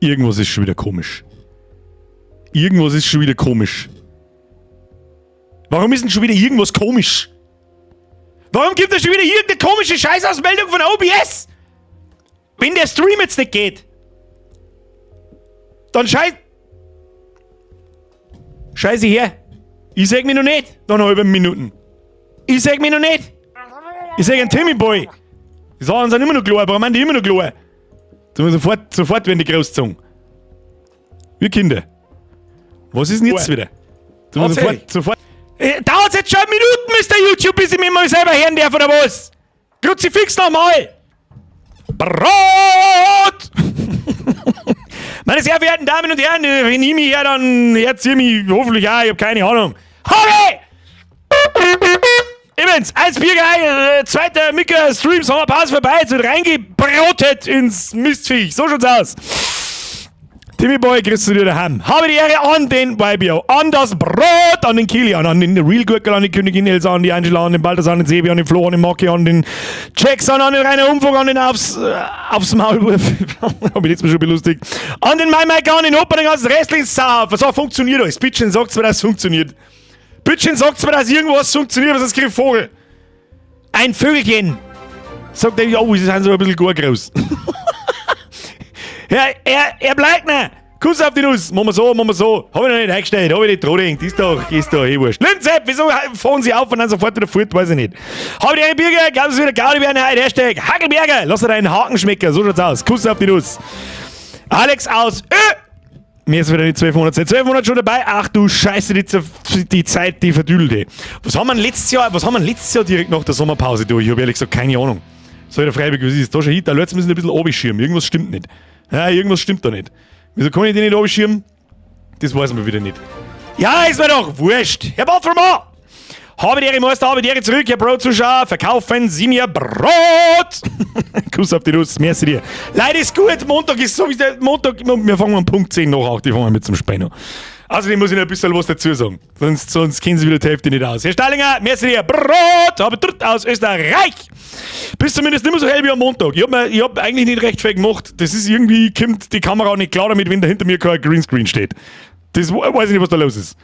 Irgendwas ist schon wieder komisch. Irgendwas ist schon wieder komisch. Warum ist denn schon wieder irgendwas komisch? Warum gibt es schon wieder irgendeine komische Scheißausmeldung von OBS? Wenn der Stream jetzt nicht geht, dann scheiße her. Ich seh mich noch nicht nach einer halben Minuten. Ich seh mich noch nicht. Ich seh einen Timmy Boy. Die Sachen sind immer noch klar, warum sind die immer noch klar? Sofort, sofort werden die großgezogen. Wir Kinder. Was ist denn jetzt wieder? Sofort, sofort. Dauert jetzt schon Minuten, Mr. YouTube, bis ich mich mal selber hören darf, oder was? Kruzifix nochmal! Brot! Meine sehr verehrten Damen und Herren, wenn ich mich her, dann hört ihr mich hoffentlich auch, ich hab keine Ahnung. Hobby! Übrigens, als Biergeil, zweiter Mika Stream, Sommerpause vorbei, jetzt wird reingebrotet ins Mistviech. So schaut's aus. Timmy Boy, kriegst du dir daheim. Habe die Ehre an den YBO, an das Brot, an den Kilian, an den Real Gurkel, an die Königin Elsa, an die Angela, an den Balthasar, an den Sebi, an den Flo, an den Maki, an den Jackson, an den Rainer Umfang, an den aufs Maulwurf. Hab ich jetzt mal schon belustigt. An den Mai Mike, an den Opa, den ganzen restlichen Saufen. So funktioniert alles. Bittchen, sagt's mir, dass es funktioniert. Bittchen, sagt's mir, dass irgendwas funktioniert, sonst krieg ich Vogel. Ein Vögelchen. Sagt er, oh, sie sind so ein bisschen gar groß. Er bleibt nicht. Kuss auf die Nuss. Machen wir so, machen wir so. Hab ich noch nicht eingestellt, hab ich nicht dran gedacht. Ist doch eh wurscht. Lindsay, wieso fahren sie auf und dann sofort wieder fort? Weiß ich nicht. Hab die Birger, glaubst du wieder Gaudi werden heute? #Hackelberger. Lass dir einen Haken schmecken. So schaut's aus. Kuss auf die Nuss. Alex aus Ö. Mir ist wieder die 12 Monate. Seit 12 Monaten schon dabei. Ach du Scheiße, die Zeit, die verdüdelte. Was haben wir letztes Jahr, was haben wir letztes Jahr direkt nach der Sommerpause durch? Ich habe ehrlich gesagt keine Ahnung. So, der Freiburg, was ist da schon hin? Da Leute müssen ein bisschen abschirmen. Irgendwas stimmt nicht. Ja, irgendwas stimmt da nicht. Wieso kann ich den nicht abschirmen? Das weiß man wieder nicht. Ja, ist mir doch wurscht. Herr Barthelmer! Habe die Ehre, Meister, habe die Ehre zurück, Herr Brot-Zuschauer. Verkaufen Sie mir Brot! Kuss auf die Nuss, merci dir. Leute, ist gut, Montag ist so wie der Montag, wir fangen um Punkt 10 nach 8, die fangen mit zum Speino. Außerdem muss ich noch ein bisschen was dazu sagen. Sonst kennen sie wieder die Hälfte nicht aus. Herr Stallinger, merci dir. Brot, habe dritt aus Österreich. Bist zumindest nicht mehr so hell wie am Montag. Ich hab eigentlich nicht recht viel gemacht. Das ist irgendwie, kommt die Kamera nicht klar damit, wenn da hinter mir kein Greenscreen steht. Das weiß ich nicht, was da los ist.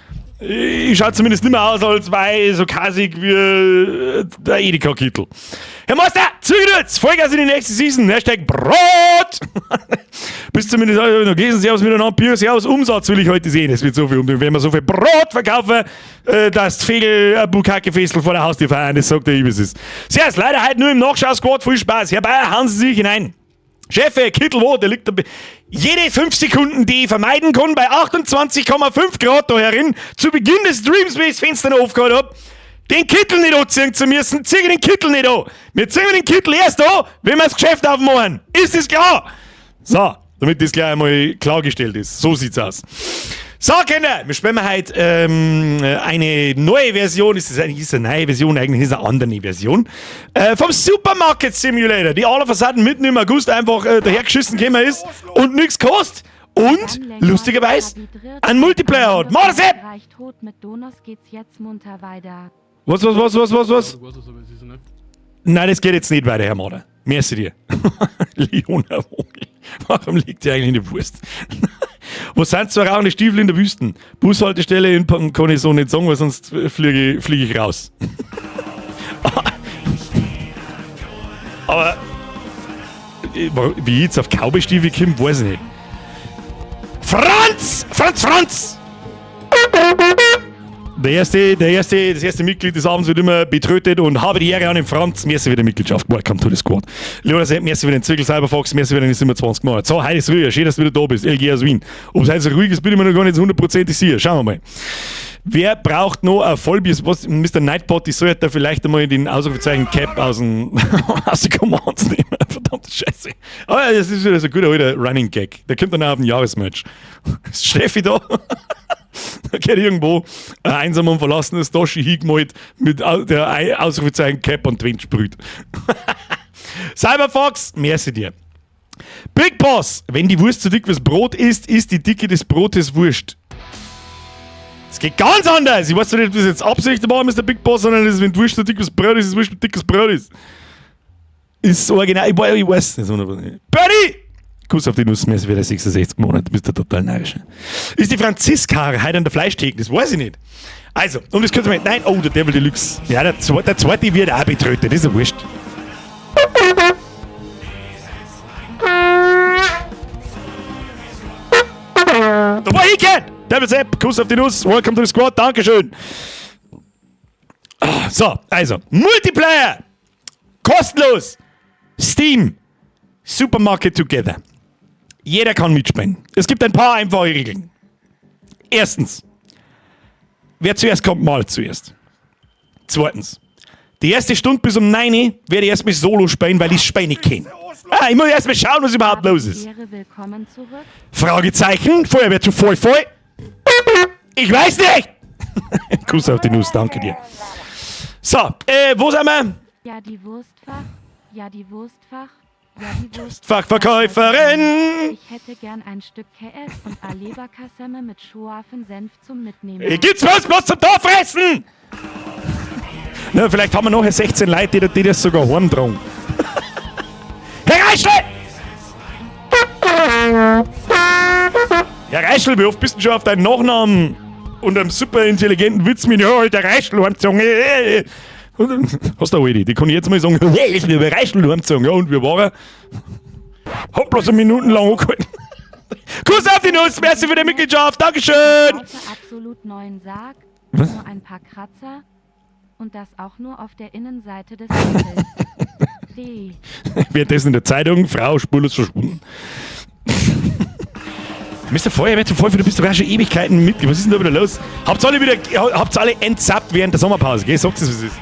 Ich schaue zumindest nicht mehr aus, als weil so kassig wie der Edeka-Kittel. Herr Meister, zügig Vollgas in die nächste Season. #Brot! Bist zumindest noch gelesen, Servus miteinander, Bier, Servus, Umsatz will ich heute sehen. Es wird so viel um, wenn wir so viel Brot verkaufen, dass die Vögel ein Bukake-Festel vor der Haustür feiern. Das sagt der Ibis ist. Servus, leider heute nur im Nachschau-Squad. Viel Spaß. Herr Bayer, hauen Sie sich hinein. Chefe, Kittel wo? Der liegt da. Jede 5 Sekunden, die ich vermeiden kann, bei 28,5 Grad da herin, zu Beginn des Streams, wie ich das Fenster noch aufgehört hab, den Kittel nicht anziehen zu müssen, zieh den Kittel nicht an. Wir ziehen den Kittel erst an, wenn wir das Geschäft aufmachen. Ist das klar? So, damit das gleich einmal klargestellt ist. So sieht's aus. So, Kinder, wir spielen heute eine neue Version, ist das eigentlich ist eine neue Version, eigentlich ist eine andere Version, vom Supermarket Simulator, die all of a sudden mitten im August einfach dahergeschissen gekommen ist und nichts kostet. Und, lustigerweise, ein Multiplayer hat. Mordsepp! Was, was, was, was, was, was? Nein, das geht jetzt nicht weiter, Herr Marder. Merci dir. Leona Vogel. Warum liegt die eigentlich in der Wurst? Wo sind zwei rauchende Stiefel in der Wüsten? Bushaltestelle in, kann ich so nicht sagen, weil sonst fliege ich raus. Aber wie ich jetzt auf Cowboy-Stiefel komme, weiß ich nicht. Franz! Franz, Franz! Das erste Mitglied des Abends wird immer betrötet und habe die Ehre an den Franz. Merci für die Mitgliedschaft. Welcome to the squad. Lieber Sepp, merci für den Zwickel Cyberfox, merci für den 27 Monate. So, heute ist ruhig. Schön, dass du wieder da bist. LG aus Wien. Ob es heute so ruhig ist, bin ich mir noch gar nicht hundertprozentig sicher. Schauen wir mal. Wer braucht noch ein Vollbier? Was, Mr. Nightbot, ich sollte da vielleicht einmal den Ausrufezeichen Cap aus den Commands nehmen. Verdammte Scheiße. Aber das ist wieder so ein guter alter Running Gag. Der kommt dann auch auf den Jahresmatch. Ist Steffi da? Da geht irgendwo ein einsam und verlassenes Doschi hingemalt mit der Ausrufezeichen Cap und Twin sprüht. Cyberfox, merci dir. Big Boss, wenn die Wurst zu dick fürs Brot ist, ist die Dicke des Brotes wurscht. Es geht ganz anders. Ich weiß nicht, ob das jetzt Absicht war, Mr. Big Boss, sondern das ist, wenn die Wurst zu dick fürs Brot ist, ist wurscht, wie dick das Brot ist. Ist original. Ich weiß nicht. Bernie! Kuss auf die Nuss, mir ist wieder 66 Monate, du bist ja total narrisch. Ist die Franziska heute an der Fleischtheke? Das weiß ich nicht. Also, um das kurz mal. Nein, oh, der Devil Deluxe. Ja, der zweite wird auch betrötet, das ist ja wurscht. Da war ich gern! Devil Sepp, Kuss auf die Nuss, welcome to the squad, Dankeschön. Ah, so, also, Multiplayer! Kostenlos! Steam! Supermarket Together. Jeder kann mitspielen. Es gibt ein paar einfache Regeln. Erstens, wer zuerst kommt, mahlt zuerst. Zweitens, die erste Stunde bis um 9 Uhr werde ich erstmal solo spielen, weil ich Spiel nicht kenne. Ah, ich muss erstmal schauen, was überhaupt los ist. Ehre, willkommen zurück. Fragezeichen, Feuerwehr zu voll voll. Ich weiß nicht! Kuss auf die Nuss, danke dir. So, wo sind wir? Ja, die Wurstfach. Ja, die Wurstfach. Ja, die Wurst. Fachverkäuferin! Ich hätte gern ein Stück Käse und a Leberkassemme mit scharfen Senf zum Mitnehmen. Gibt's was bloß zum da fressen? Na, vielleicht haben wir nachher 16 Leute, die das sogar heimtragen. Herr Reischl! Herr Reischl, wie oft bist du schon auf deinen Nachnamen und einem super intelligenten Witz mit, ja, der Reischl heimgezogen. Hast du eine Idee? Die kann ich jetzt mal sagen, hey, ist mir der Reischl heimgezogen. Ja, und wie war er? Hab bloß eine Minuten lang angehalten. Kuss auf die Nuss, merci für die Mitgliedschaft, Dankeschön! Absolut neuen Sarg, Was? nur ein paar Kratzer und das auch nur auf der Innenseite des Deckels. D. Währenddessen in der Zeitung, Frau spurlos verschwunden. Mr. Feuerwehr zum Vollfeuer, du bist doch auch schon Ewigkeiten mit. Was ist denn da wieder los? Habt's alle wieder, habt's alle entsappt während der Sommerpause, gell? Sagt's es, was es ist.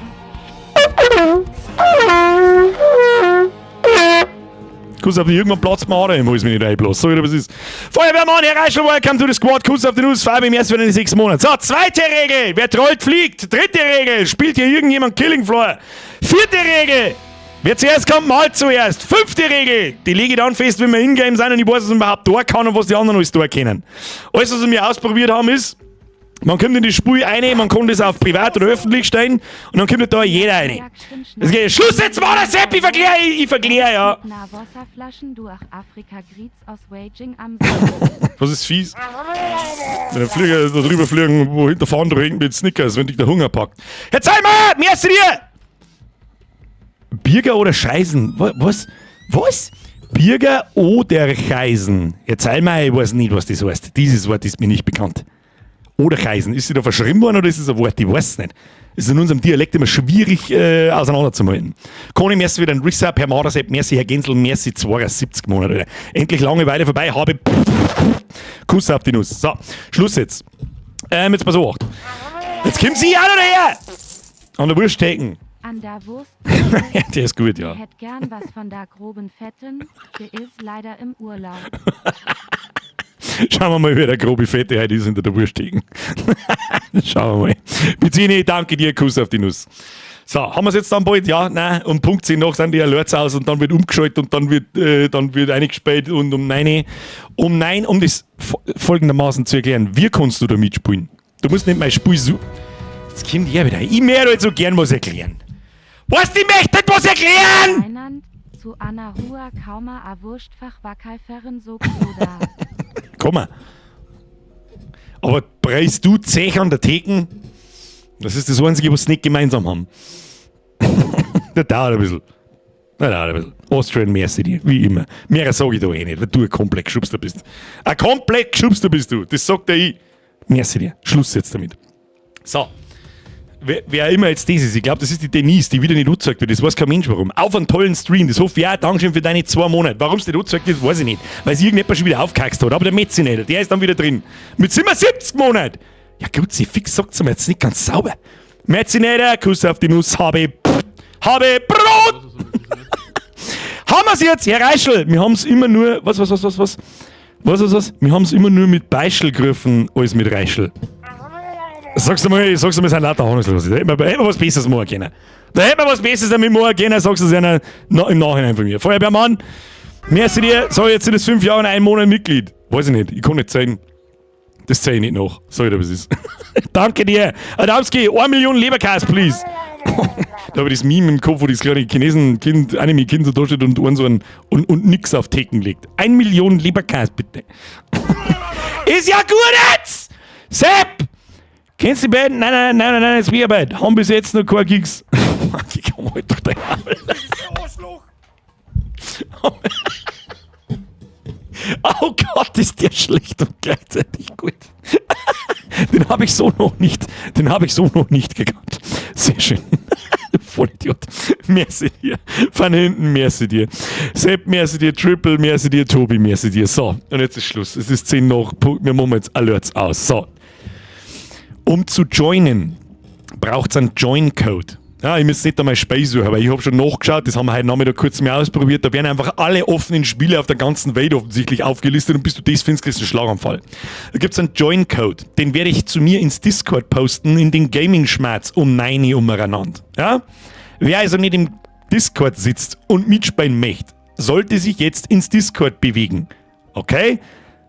Kuss auf die, irgendwann platzt mir Ader im Hals, wenn ich reinblasse. Sag ich dir, was ist. Feuerwehrmann, Herr Reischl, welcome to the squad. Kuss auf die Nuss, Fabi, im ersten für den 6 Monate. So, zweite Regel, wer trollt, fliegt. Dritte Regel, spielt hier irgendjemand Killing Floor. Vierte Regel, wer zuerst kommt, malt zuerst. Fünfte Regel, die lege ich dann fest, wenn wir in-game sind und ich weiß, was man überhaupt da kann und was die anderen alles da kennen. Alles, was wir ausprobiert haben, ist, man kommt in die Spur rein, man kann das auf privat oder öffentlich stellen und dann kommt da jeder rein. Das geht. Schluss jetzt mal, der Sepp, ich verklär, ich verklär, ja. Na Wasserflaschen durch Afrika Griez aus Waging am Was ist fies? Wenn der Flieger da drüber fliegen, wo hinter fahren drüben mit Snickers, wenn dich der Hunger packt. Herr Zeimer, merci dir! Birger oder Scheißen? Was? Was? Birger oder Scheißen? Herr Zeimer, ich weiß nicht, was das heißt. Dieses Wort ist mir nicht bekannt. Oder Kreisen. Ist sie da verschrieben worden oder ist es ein Wort? Ich weiß es nicht. Ist in unserem Dialekt immer schwierig auseinanderzuhalten. Conny, merci wieder ein Resub, Herr Madersepp, merci, Herr Gensel, merci, 72 Monate. Alter. Endlich Langeweile vorbei, habe Kuss auf die Nuss. So, Schluss jetzt. Jetzt pass auf. Jetzt kommt sie auch noch daher! An der Wursttheken. An der Wurst. Ja, der ist gut, ja. Ich hätt gern was von der groben Fetten, der ist leider im Urlaub. Schauen wir mal, wer der grobe Fette heute ist hinter der Wursttheken. Schauen wir mal. Pizzini, danke dir, Kuss auf die Nuss. So, haben wir es jetzt dann bald? Ja, nein, um Punkt 10 nach sind die Alerts aus und dann wird umgeschaltet und dann wird eingespielt und um 9, um 9, um das folgendermaßen zu erklären, wie kannst du da mitspielen? Du musst nicht mein Spiel so. Jetzt kommt er wieder. Ich möchte halt so gern was erklären. Was, die möchte was erklären? Rheinland, zu Anna Rua Kauma a Wurstfach Wackalferren so Koda. Komm mal. Aber preist du Zech an der Theken? Das ist das Einzige, was sie nicht gemeinsam haben. Das dauert ein bisschen. Das dauert ein bisschen. Austrian merci dir, wie immer. Mehr sag ich da eh nicht, weil du ein komplett Geschubster bist. Ein komplett Geschubster bist du, das sagt der ich. Merci dir. Schluss jetzt damit. So. Wer immer jetzt das ist, ich glaub, das ist die Denise, die wieder nicht angezeigt wird. Das weiß kein Mensch warum. Auf einen tollen Stream, das hoffe ich auch. Dankeschön für deine 2 Monate. Warum es nicht angezeigt wird, weiß ich nicht. Weil sie irgendjemand schon wieder aufgehaxt hat. Aber der Metzi nicht, der ist dann wieder drin. Mit 77 Monaten. Ja gut, sie fix sagt's mir jetzt nicht ganz sauber. Metzi nicht, Kuss auf die Nuss, habe habe Brot! Haben wir's jetzt, Herr Reischl? Wir haben's immer nur, was, was, was, was, was? Was, was, was? Wir haben's immer nur mit Beischel gegriffen, als mit Reischl. Sagst du mal, sagst du mal, sind lauter Ahnungslos. Da hätten wir was Besseres machen können. Da hätten wir was Besseres damit machen können, sagst du es einer im Nachhinein von mir. Feuerwehrmann, merci dir, sag ich jetzt sind es 5 Jahre und 1 Monat Mitglied. Weiß ich nicht, ich kann nicht zeigen. Das zeige ich nicht nach. Sag ich dir, was ist. Danke dir. Adamski, 1 Million Leberkäse, please. Da habe ich das Meme im Kopf, wo das kleine Chinesen-Kind, Anime-Kind so da steht und einen so einen, und nix auf Theken legt. 1 Million Leberkäse, bitte. Ist ja gut jetzt! Sepp! Kennst du die beiden? Nein, nein, nein, nein, nein, ist wir beide. Haben bis jetzt noch keine Gigs. Die kommen halt doch daher. Arschloch! Oh Gott, ist der schlecht und gleichzeitig gut. Den habe ich so noch nicht, den habe ich so noch nicht gekannt. Sehr schön. Vollidiot. Merci dir. Von hinten, merci dir. Sepp, merci dir. Triple, merci dir. Tobi, merci dir. So, und jetzt ist Schluss. Es ist 10 nach. Punkt. Wir machen jetzt Alerts aus. So. Um zu joinen, braucht es einen Join-Code. Ja, ich muss nicht einmal Spiel suchen, aber ich habe schon nachgeschaut, das haben wir heute Nachmittag kurz mal ausprobiert. Da werden einfach alle offenen Spiele auf der ganzen Welt offensichtlich aufgelistet und bis du das findest, kriegst du einen Schlaganfall. Da gibt es einen Join-Code, den werde ich zu mir ins Discord posten, in den Gaming-Schmerz um 9 Uhr umeinander. Ja? Wer also nicht im Discord sitzt und mitspielen möchte, sollte sich jetzt ins Discord bewegen. Okay?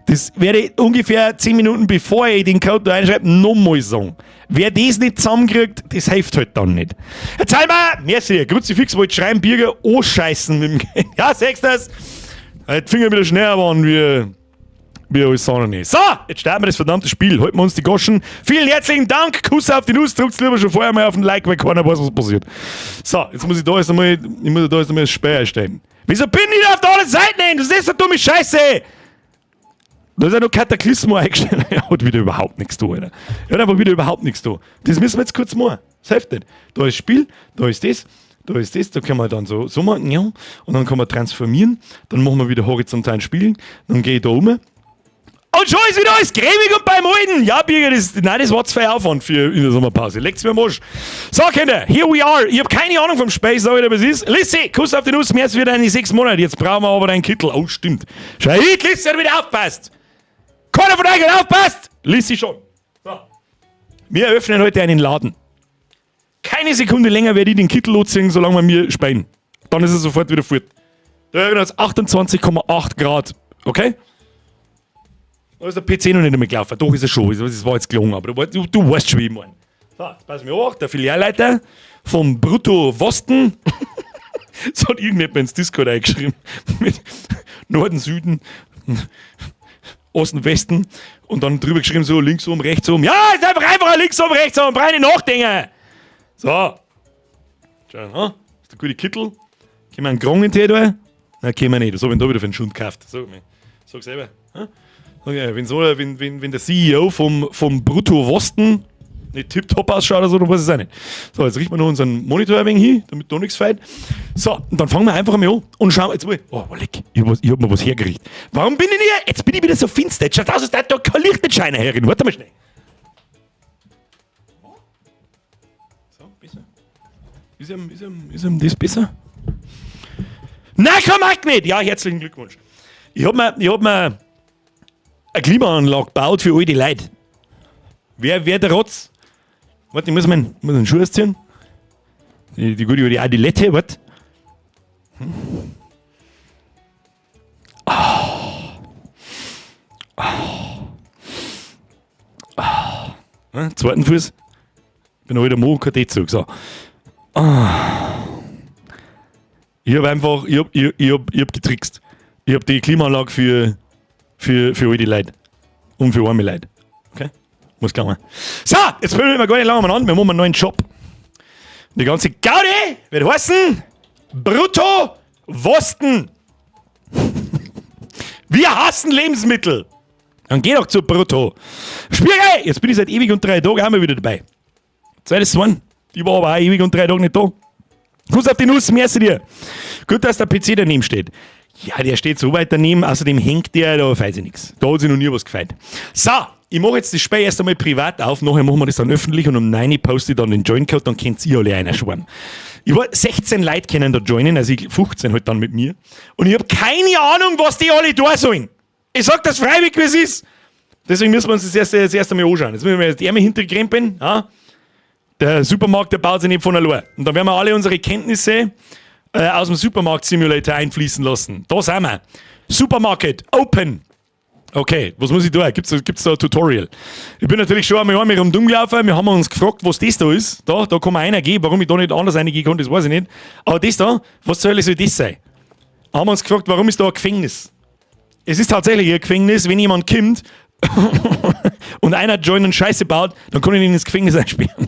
Das werde ich ungefähr 10 Minuten, bevor ich den Code da einschreibe, nochmal sagen. Wer das nicht zusammenkriegt, das hilft halt dann nicht. Jetzt mal, merci, Kruzifix wollte schreiben, Birger, scheißen mit dem. Ja, sagst das? Die Finger wieder schneller waren wie alles andere nicht. So, jetzt starten wir das verdammte Spiel. Halten wir uns die Goschen. Vielen herzlichen Dank. Kuss auf die Nuss. Drückt lieber schon vorher mal auf den Like, weil keiner weiß, was passiert. So, jetzt muss ich da erst einmal, ich muss da erst einmal das Spiel einstellen. Wieso bin ich da auf der anderen Seite? Das ist so dumme Scheiße! Da ist ja noch Kataklysmo eingestellt. Er hat wieder überhaupt nichts da, Alter. Er hat einfach wieder überhaupt nichts da. Das müssen wir jetzt kurz machen. Das hilft nicht. Da ist Spiel, da ist das, da ist das, da können wir dann so, so machen, ja. Und dann kann man transformieren. Dann machen wir wieder horizontalen Spielen. Dann gehe ich da um. Und schon ist wieder alles cremig und beim Alten. Ja, Birger, das, nein, das war zu viel Aufwand für in der Sommerpause. Leckt's mir am Arsch. So, Kinder, here we are. Ich hab keine Ahnung vom Space, sag ich dir, was ist. Lissy, Kuss auf die Nuss, mehr als wieder eine 6 Monate. Jetzt brauchen wir aber deinen Kittel. Oh, stimmt. Schau, Lissy hat wieder aufpasst. Keiner von euch hat aufpasst. Lissy schon. So. Wir eröffnen heute einen Laden. Keine Sekunde länger werde ich den Kittel anziehen, solange wir mir speien. Dann ist er sofort wieder fort. Da hat es 28,8 Grad. Okay? Da ist der PC noch nicht einmal gelaufen. Doch ist er schon. Das war jetzt gelungen, aber du weißt schon, wie ich meine. So, jetzt pass mir auf, der Filialleiter vom Brutto Wosten. Das hat irgendjemand ins Discord eingeschrieben. Mit Norden, Süden, Osten, Westen. Und dann drüber geschrieben so links um, rechts um. Ja, ist einfach einfacher links um, rechts um. Brauch ich nicht nachdenken. So. Schau, ha? Ist der gute Kittel. Können wir einen Grongentee da? Nein, können wir nicht. Was habe ich denn da wieder für einen Schund gekauft? Sag mir. Sag selber. Ha? Okay, wenn, so, wenn, wenn, wenn der CEO vom Brutto Wosten nicht tipptopp ausschaut oder so, dann weiß ich es auch nicht. So, jetzt richten wir noch unseren Monitor ein wenig hin, damit da nichts fehlt. So, und dann fangen wir einfach einmal an und schauen. Jetzt mal, oh, leck, ich hab, ich hab mir was hergerichtet. Warum bin ich hier? Jetzt bin ich wieder so finster. Jetzt schaut aus, als da kein Licht nicht scheinen herin. Warte mal schnell. So, besser. Ist ihm das besser? Nein, komm, mag nicht! Ja, herzlichen Glückwunsch. Ich hab mir eine Klimaanlage gebaut für all die Leute. Wer der Rotz? Warte, ich muss einen Schuh ausziehen. Die gute die Adilette, warte. Ah. Ah. Ah. Zweiten Fuß. Bin heute Morgen kein D-Zug. So. Ah. Ich habe einfach, ich hab getrickst. Ich habe die Klimaanlage für all die Leute. Und für arme Leute. Okay? Muss klar. So, jetzt pöbeln wir gar nicht lange an. Wir machen einen neuen Shop. Die ganze Gaudi wird heißen Brutto Wosten. Wir hassen Lebensmittel. Dann geh doch zu Brutto. Spiegelei! Jetzt bin ich seit ewig und 3 Tagen auch mal wieder dabei. Zweites One. Ich war aber auch ewig und 3 Tage nicht da. Kuss auf die Nuss, merci dir. Gut, dass der PC daneben steht. Ja, der steht so weit daneben, außerdem hängt der, da weiß ich nichts. Da hat sich noch nie was gefällt. So, ich mache jetzt das Spiel erst einmal privat auf, nachher machen wir das dann öffentlich und um 9 Uhr poste ich dann den Join-Code, dann könnt ihr alle einer schwören. Ich war 16 Leute können da joinen, also ich 15 halt dann mit mir. Und ich habe keine Ahnung, was die alle da sollen. Ich sag das freiwillig, wie es ist. Deswegen müssen wir uns das erste Mal anschauen. Jetzt müssen wir jetzt die Ärmel hinterkrempeln. Ja? Der Supermarkt, der baut sich nicht von allein. Und dann werden wir alle unsere Kenntnisse aus dem Supermarkt Simulator einfließen lassen. Da sind wir. Supermarket, open. Okay, was muss ich tun? Gibt's da ein Tutorial? Ich bin natürlich schon einmal einmal rundum gelaufen. Wir haben uns gefragt, was das da ist. Da kann man reingehen. Warum ich da nicht anders reingehen kann, das weiß ich nicht. Aber das da, was zur Hölle soll das sein? Haben wir uns gefragt, warum ist da ein Gefängnis? Es ist tatsächlich ein Gefängnis, wenn jemand kommt und einer joint und Scheiße baut, dann kann ich ihn ins Gefängnis einsperren.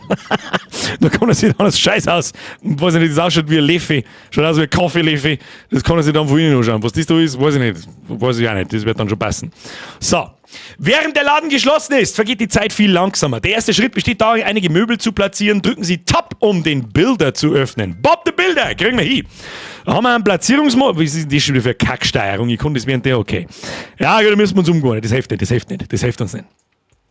Da kann er sich dann das Scheißhaus, weiß ich nicht, das ausschaut wie ein Löffel, schaut aus wie ein Kaffeelöffel, das kann er sich dann von innen anschauen. Was das da ist, weiß ich nicht. Weiß ich auch nicht, das wird dann schon passen. So. Während der Laden geschlossen ist, vergeht die Zeit viel langsamer. Der erste Schritt besteht darin, einige Möbel zu platzieren. Drücken Sie Tab, um den Builder zu öffnen. Bob the Builder, kriegen wir hin. Da haben wir einen Platzierungsmodus. Was ist denn das schon wieder für eine Kacksteuerung? Ich konnte das während der, okay. Ja, gut, da müssen wir uns umgehen. Das hilft nicht, das hilft nicht, das hilft uns nicht.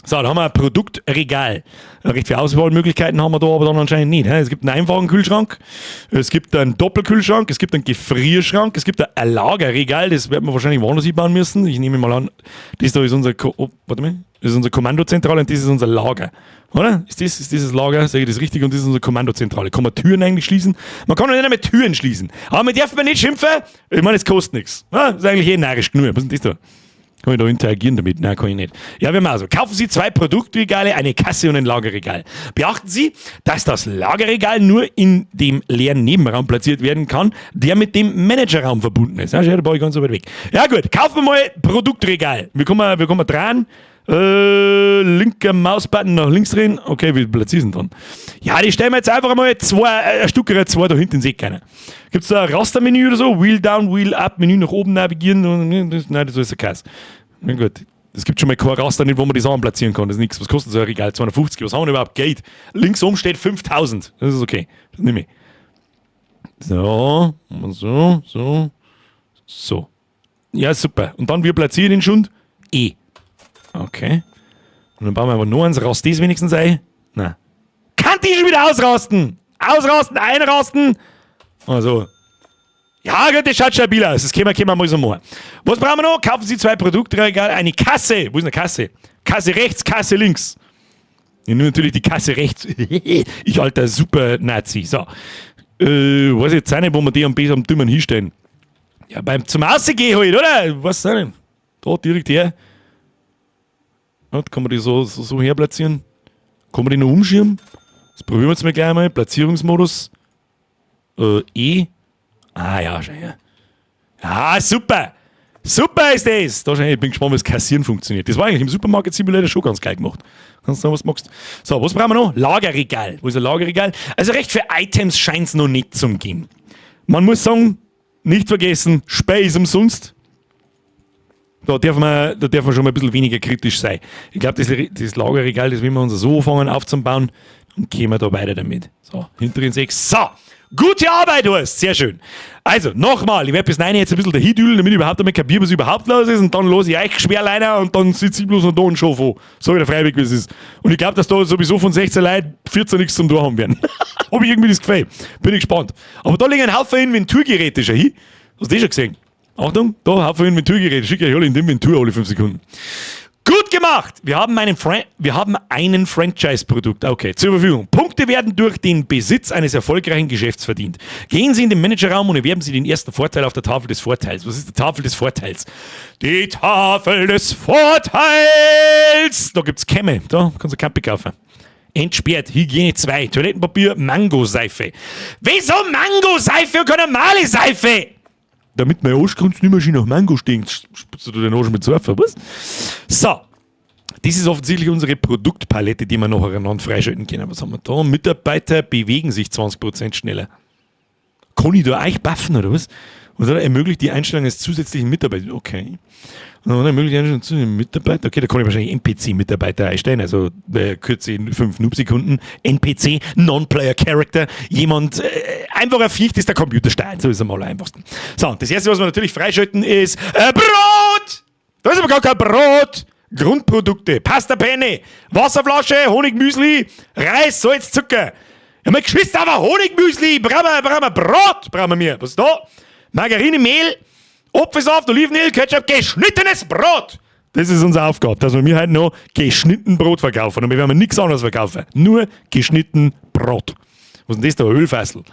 So, da haben wir ein Produktregal. Recht viele Auswahlmöglichkeiten haben wir da aber dann anscheinend nicht. Es gibt einen einfachen Kühlschrank, es gibt einen Doppelkühlschrank, es gibt einen Gefrierschrank, es gibt ein Lagerregal, das werden wir wahrscheinlich woanders hinbauen müssen. Ich nehme mal an, das da ist unser, Ko oh, warte mal, das ist unsere Kommandozentrale und das ist unser Lager. Oder? Ist dieses Lager, sage ich das richtig? Und das ist unsere Kommandozentrale. Kann man Türen eigentlich schließen? Man kann nicht einmal Türen schließen. Aber man darf nicht schimpfen. Ich meine, es kostet nichts. Ja, ist eigentlich eh narrisch genug. Was ist denn das da? Kann ich da interagieren damit? Nein, kann ich nicht. Ja, wir machen so. Kaufen Sie zwei Produktregale, eine Kasse und ein Lagerregal. Beachten Sie, dass das Lagerregal nur in dem leeren Nebenraum platziert werden kann, der mit dem Managerraum verbunden ist. Ja, da baue ich ganz so weit weg. Ja gut, kaufen wir mal Produktregal. Wir kommen dran. Linker Mausbutton nach links drehen. Okay, wie platzieren dann? Ja, die stellen wir jetzt einfach mal zwei, ein Stück oder zwei da hinten ins Eck rein. Gibt es da ein Rastermenü oder so? Wheel down, Wheel up, Menü nach oben navigieren? Nein, das ist ein Kass. Na gut. Es gibt schon mal kein Raster nicht, wo man die Sachen platzieren kann. Das ist nichts. Was kostet so ein Regal? 250. Was haben wir überhaupt Geld? Links oben steht 5000. Das ist okay. Das nehme ich. So, so, so, so. Ja, super. Und dann, wir platzieren den Schund? E. Okay. Und dann bauen wir aber noch eins. Rast das wenigstens ein? Nein. Kann die schon wieder ausrasten? Ausrasten, einrasten. Also. Ja, gut, das schaut stabil aus. Das können wir mal so machen. Was brauchen wir noch? Kaufen Sie zwei Produktregal, eine Kasse. Wo ist eine Kasse? Kasse rechts, Kasse links. Ja, nur natürlich die Kasse rechts. Ich alter Super-Nazi. So. Weiß ich jetzt auch nicht, wo wir die am besten am Dümmen hinstellen. Ja, beim zum Aussehen halt, oder? Was auch nicht. Da direkt her. Ja, kann man die so herplatzieren? Kann man die noch umschieben? Das probieren wir jetzt mal gleich mal. Platzierungsmodus. E. Ah ja, schau her. Ah, super! Super ist das! Da schau her, ich bin gespannt, wie das Kassieren funktioniert. Das war eigentlich im Supermarket Simulator schon ganz geil gemacht. Kannst du sagen, was du magst. So, was brauchen wir noch? Lagerregal. Wo ist ein Lagerregal? Also recht für Items scheint es noch nicht zum geben. Man muss sagen, nicht vergessen, Spiel ist umsonst. Da darf man schon mal ein bisschen weniger kritisch sein. Ich glaube, das Lagerregal, das will wir uns so anfangen aufzubauen und gehen wir da weiter damit. So, hinter den sechs. So, gute Arbeit, Horst. Sehr schön. Also, nochmal, ich werde bis 9 jetzt ein bisschen dahin düdeln, damit ich überhaupt einmal kapiere, was überhaupt los ist, und dann los ich euch schwer und dann sitze ich bloß noch da und schau vor. Sag ich dir freiwillig, wie es ist. Und ich glaube, dass da sowieso von 16 Leuten 14 nichts zum tun haben werden. Habe ich irgendwie das Gefühl. Bin ich gespannt. Aber da liegen ein Haufen Inventurgeräte schon hin. Hast du das schon gesehen? Achtung, da Haufen Inventurgeräte. Schicke euch alle in die Inventur alle 5 Sekunden. Gut gemacht! Wir haben einen Franchise-Produkt, okay, zur Verfügung. Punkte werden durch den Besitz eines erfolgreichen Geschäfts verdient. Gehen Sie in den Managerraum und erwerben Sie den ersten Vorteil auf der Tafel des Vorteils. Was ist die Tafel des Vorteils? Die Tafel des Vorteils! Da gibt's Kämme, da kannst du Kappe kaufen. Entsperrt, Hygiene 2, Toilettenpapier, Mangoseife. Wieso Mangoseife und keine normale Seife? Damit mein Arschgrunz nicht mehr schön nach Mango stinkt. Spritzt du den Arsch mit Seife, was? So. Das ist offensichtlich unsere Produktpalette, die wir noch nacheinander freischalten können. Was haben wir da? Mitarbeiter bewegen sich 20% schneller. Kann ich da euch buffen oder was? Und dann ermöglicht die Einstellung eines zusätzlichen Mitarbeiters. Okay. Und dann ermöglicht die Einstellung zusätzlichen Mitarbeiter. Okay, da kann ich wahrscheinlich NPC-Mitarbeiter einstellen. Also kürze in 5 Noob-Sekunden. NPC, Non-Player Character. Jemand, einfach ein Viech, das der Computer steuert. So ist am allereinfachsten. So, und das Erste, was wir natürlich freischalten, ist Brot! Da ist aber gar kein Brot! Grundprodukte, Pasta Penne, Wasserflasche, Honigmüsli, Reis, Salz, Zucker. Ja, mein Geschwister, aber Honigmüsli, brauchen wir Brot, brauchen wir. Was ist da? Margarine, Mehl, Apfelsaft, Olivenöl, Ketchup, geschnittenes Brot. Das ist unsere Aufgabe, dass wir mir heute noch geschnitten Brot verkaufen. Und wir werden nichts anderes verkaufen. Nur geschnitten Brot. Was ist denn das da? Ölfassel.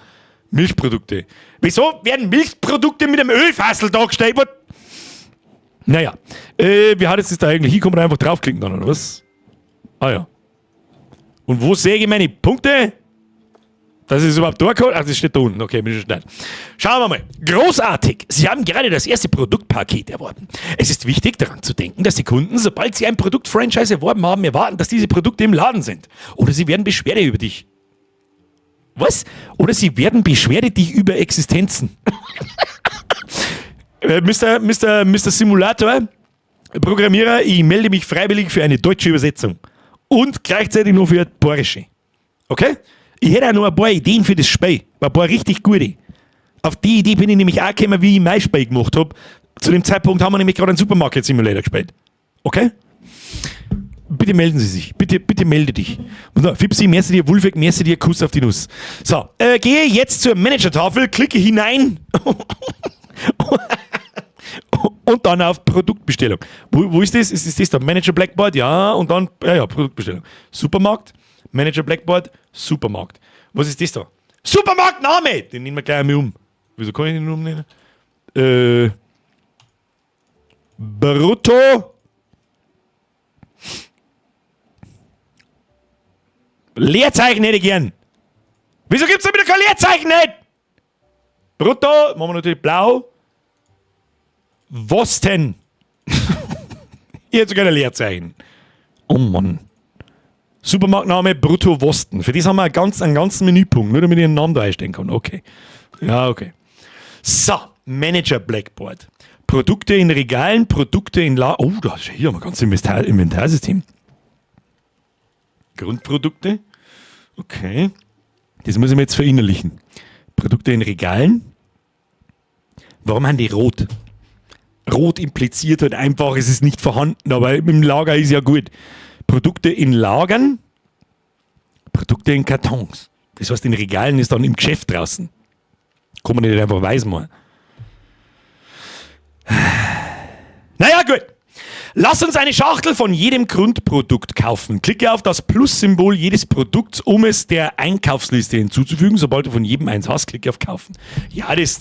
Milchprodukte. Wieso werden Milchprodukte mit einem Ölfassel dargestellt? What? Naja, wie hat jetzt das da eigentlich? Hier kann man einfach draufklicken dann, oder was? Ah ja. Und wo sehe ich meine Punkte? Dass ich es überhaupt da kann? Ach, das steht da unten. Okay, bin schon schnell. Schauen wir mal. Großartig! Sie haben gerade das erste Produktpaket erworben. Es ist wichtig, daran zu denken, dass die Kunden, sobald sie ein Produktfranchise erworben haben, erwarten, dass diese Produkte im Laden sind. Oder sie werden Beschwerde über dich. Was? Oder sie werden Beschwerde dich über Existenzen. Mr. Simulator, Programmierer, ich melde mich freiwillig für eine deutsche Übersetzung. Und gleichzeitig noch für eine bayerische. Okay? Ich hätte auch noch ein paar Ideen für das Spiel. Ein paar richtig gute. Auf die Idee bin ich nämlich auch gekommen, wie ich mein Spiel gemacht hab. Zu dem Zeitpunkt haben wir nämlich gerade einen Supermarket Simulator gespielt. Okay? Bitte melden Sie sich. Bitte, bitte melde dich. Und so, Fipsi, merci dir, Wulfek, merci dir, Kuss auf die Nuss. So, gehe jetzt zur Managertafel, klicke hinein und dann auf Produktbestellung. Wo ist das? Ist das da? Manager Blackboard? Ja, und dann, ja, ja, Produktbestellung. Supermarkt, Manager Blackboard, Supermarkt. Was ist das da? Supermarktname! Den nehmen wir gleich einmal um. Wieso kann ich den umnennen? Brutto. Leerzeichen hätte ich gern. Wieso gibt's da wieder kein Leerzeichen nicht? Brutto, machen wir natürlich blau. Was denn? Ich hätte sogar ein Leerzeichen. Oh Mann. Supermarktname Brutto Wosten. Für das haben wir einen ganzen Menüpunkt, nur damit ich einen Namen da einstellen kann. Okay. Ja, okay. So, Manager Blackboard. Produkte in Regalen, Produkte in La-, oh, da ist hier haben wir ein ganzes Inventarsystem. Grundprodukte. Okay. Das muss ich mir jetzt verinnerlichen. Produkte in Regalen. Warum haben die rot? Rot impliziert halt einfach, es ist nicht vorhanden, aber im Lager ist ja gut. Produkte in Lagern, Produkte in Kartons. Das heißt, in Regalen ist dann im Geschäft draußen. Kann man nicht einfach weiß machen. Naja, gut. Lass uns eine Schachtel von jedem Grundprodukt kaufen. Klicke auf das Plus-Symbol jedes Produkts, um es der Einkaufsliste hinzuzufügen. Sobald du von jedem eins hast, klicke auf Kaufen. Ja, das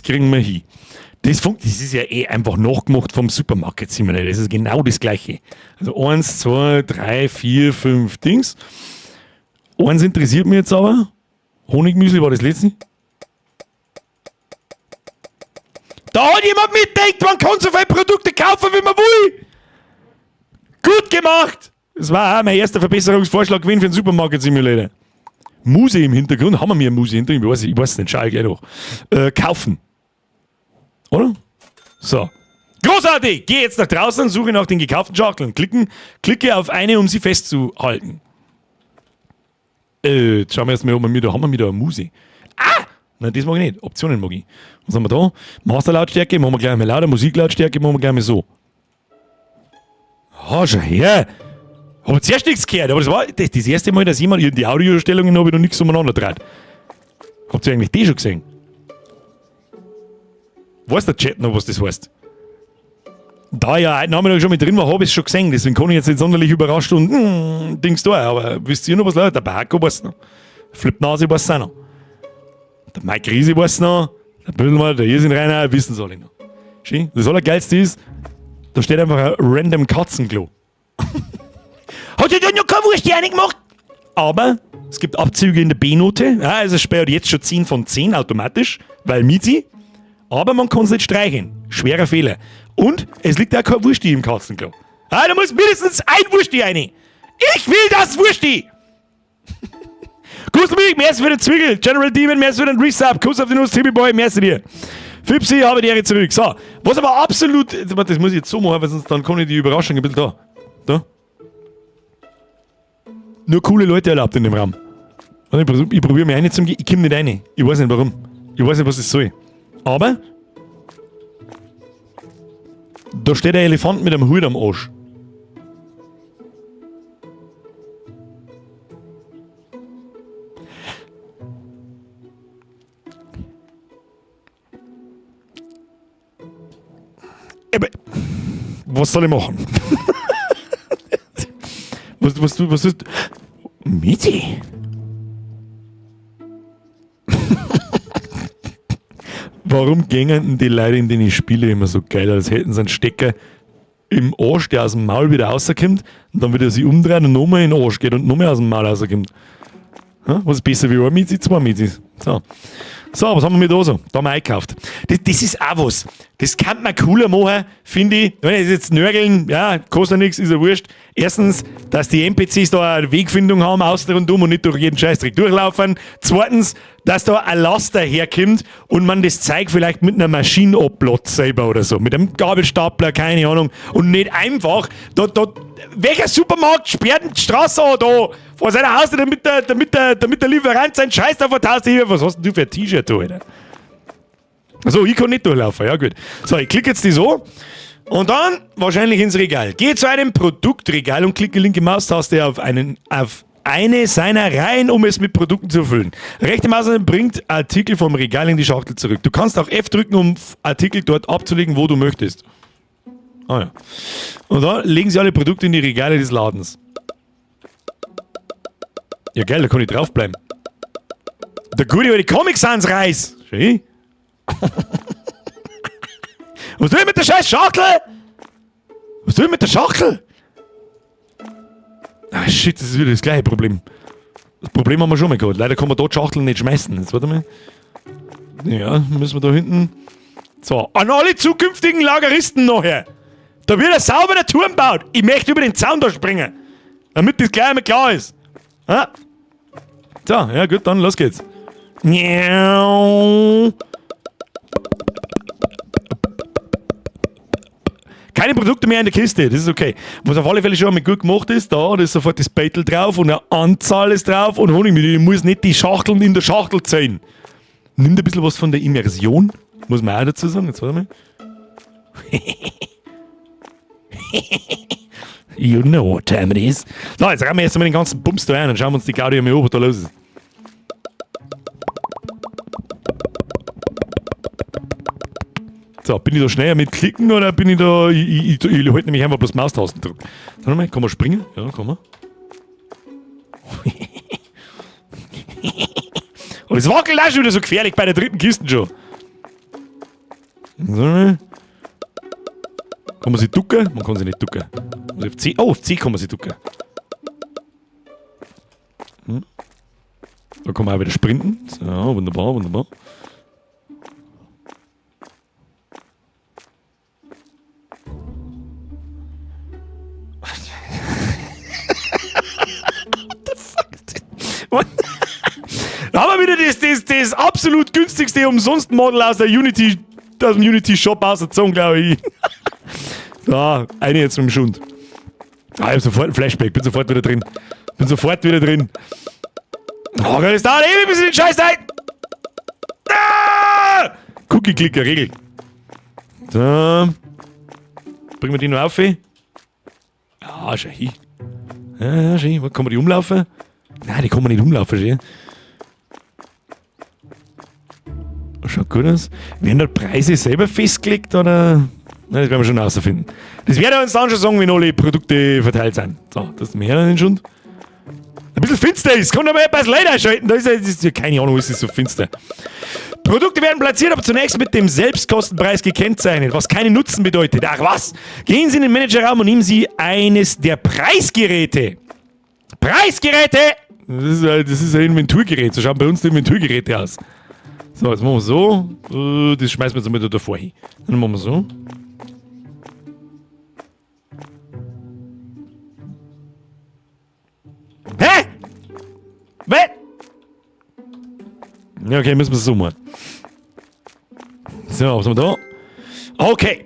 kriegen wir hin. Das ist ja eh einfach nachgemacht vom Supermarket Simulator. Das ist genau das Gleiche. Also 1, 2, 3, 4, 5 Dings. Eins interessiert mich jetzt aber. Honigmüsli war das letzte. Da hat jemand mitdenkt, man kann so viele Produkte kaufen, wie man will. Gut gemacht! Das war auch mein erster Verbesserungsvorschlag gewesen für den Supermarket Simulator. Muse im Hintergrund. Haben wir mir eine Muse im Hintergrund? Ich weiß nicht, schau ich gleich nach. Kaufen. Oder? So. Großartig! Geh jetzt nach draußen und suche nach den gekauften Schachteln. Klicke auf eine, um sie festzuhalten. Jetzt schauen wir erstmal, ob wir da haben wir wieder eine Muse. Ah! Nein, das mag ich nicht. Optionen mag ich. Was haben wir da? Masterlautstärke machen wir gleich mal lauter. Musiklautstärke machen wir gleich mal so. Ah, schau her! Hab ich zuerst nichts gehört, aber das war das erste Mal, dass jemand in die Audiostellungen habe ich noch nichts umeinander dreht. Habt ihr eigentlich die schon gesehen? Weiß der Chat noch, was das heißt? Da ich ja heute Nachmittag schon mit drin war, hab ich's schon gesehen, deswegen kann ich jetzt nicht sonderlich überrascht und Dings da, aber wisst ihr noch was, Leute? Der Barco weiß noch. Flipnase weiß auch noch. Der Mike Riese weiß noch. Der Bödelmann, der Irrsinn Rainer, wissen sie alle noch. Schön. Das Allergeilste ist, da steht einfach ein random Katzenklo. Hat ja da noch keine Wurst reingemacht? Aber es gibt Abzüge in der B-Note. Ja, also es sperrt jetzt schon 10 von 10 automatisch, weil Mizi. Aber man kann's nicht streichen. Schwerer Fehler. Und es liegt auch kein Wursti im Katzenklo. Ah, da muss mindestens ein Wursti rein. Ich will das Wursti! Kuss mich, merci für den Zwiegel. General Demon, merci für den Resub. Kuss auf die Nuss, Timmy Boy, merci dir. Fipsi, habe die Ehre zurück. So, was aber absolut... Warte, das muss ich jetzt so machen, weil sonst dann kann ich die Überraschung ein bisschen da. Da. Nur coole Leute erlaubt in dem Raum. Warte, ich probier mich rein zum Gehen. Ich komm nicht rein. Ich weiß nicht warum. Ich weiß nicht, was das soll. Aber... Da steht ein Elefant mit einem Hut am Arsch. Aber, was soll ich machen? Was ist? Miti? Warum gängen denn die Leute in den Spiele immer so geil, als hätten sie einen Stecker im Arsch, der aus dem Maul wieder rauskommt und dann wieder sich umdrehen und nochmal in den Arsch geht und nochmal aus dem Maul rauskommt. Ja, was ist besser wie ein Miezi, zwei Miezis. So. So, was haben wir da so? Da haben wir eingekauft. Das ist auch was. Das kann man cooler machen, finde ich. Wenn ich jetzt nörgeln, ja, kostet nichts, ist ja wurscht. Erstens, dass die NPCs da eine Wegfindung haben, außen rundum und nicht durch jeden Scheißdreck durchlaufen. Zweitens, dass da ein Laster herkommt und man das Zeug vielleicht mit einer Maschine ablädt selber oder so. Mit einem Gabelstapler, keine Ahnung. Und nicht einfach, welcher Supermarkt sperrt denn die Straße an da vor seiner Haustür, damit der Lieferant seinen Scheiß da vor die Haustür hebt? Was hast denn du für ein T-Shirt da, Alter? Also, ich kann nicht durchlaufen, ja gut. So, ich klicke jetzt die so. Und dann wahrscheinlich ins Regal. Geh zu einem Produktregal und klicke linke Maustaste auf eine seiner Reihen, um es mit Produkten zu füllen. Rechte Maustaste bringt Artikel vom Regal in die Schachtel zurück. Du kannst auch F drücken, um Artikel dort abzulegen, wo du möchtest. Ah ja. Und dann legen sie alle Produkte in die Regale des Ladens. Ja geil, da kann ich draufbleiben. Der gute alte Comic Sans Reis. Schön. Was tue ich mit der scheiß Schachtel? Was tue ich mit der Schachtel? Ah shit, das ist wieder das gleiche Problem. Das Problem haben wir schon mal gehabt. Leider kann man dort Schachteln nicht schmeißen. Jetzt warte mal. Ja, müssen wir da hinten. So, an alle zukünftigen Lageristen nachher. Da wird ein sauberer Turm gebaut. Ich möchte über den Zaun da springen. Damit das gleich einmal klar ist. Ah. So, ja gut, dann los geht's. Keine Produkte mehr in der Kiste, das ist okay. Was auf alle Fälle schon einmal gut gemacht ist, da ist sofort das Beitel drauf und eine Anzahl ist drauf und Honig mit. Ich muss nicht die Schachteln in der Schachtel zählen. Nimmt ein bisschen was von der Immersion, muss man auch dazu sagen. Jetzt warte mal. You know what time it is. So, jetzt rennen wir jetzt mal den ganzen Bums da rein und schauen wir uns die Gaudi mal an, was da los ist. So, bin ich da schneller mit Klicken oder bin ich da... Ich halte nämlich einfach bloß Maustasten drücken. Warte mal, kann man springen? Ja, kann man. Und es wackelt auch schon wieder so gefährlich bei der dritten Kiste schon. So. Kann man sich ducken? Man kann sich nicht ducken. Muss ich auf C? Oh, auf C kann man sich ducken. Da kann man auch wieder sprinten. So, wunderbar, wunderbar. What the fuck? What? Da haben wir wieder das absolut günstigste Umsonst-Model aus der Unity, aus dem Unity Shop ausgezogen, glaube ich. So, eine jetzt mit dem Schund. Ah, ich hab sofort ein Flashback, bin sofort wieder drin. Bin sofort wieder drin. Oh Gott, das dauert ewig, bis ich den Scheiß ein. Ah! Cookie-Clicker, Regel. So. Bringen wir die noch auf? Ah, schau hin. Ja, schön. Kann man die umlaufen? Nein, die kann man nicht umlaufen, schön. Schaut gut aus. Werden da Preise selber festgelegt oder? Nein, das werden wir schon rausfinden. Das werden wir uns dann schon sagen, wenn alle Produkte verteilt sind. So, das ist mehr dann schon. Ein bisschen finster ist. Kann aber etwas Licht einschalten. Da ist ja, das ist ja keine Ahnung, ist es so finster. Produkte werden platziert, aber zunächst mit dem Selbstkostenpreis gekennzeichnet, was keinen Nutzen bedeutet. Ach was! Gehen Sie in den Managerraum und nehmen Sie eines der Preisgeräte. Preisgeräte! Das ist ein Inventurgerät. So schauen bei uns die Inventurgeräte aus. So, jetzt machen wir so. Das schmeißen wir jetzt mal da davor hin. Dann machen wir so. Hä? Was? Ja, okay, müssen wir es so machen. So, was haben wir da? Okay.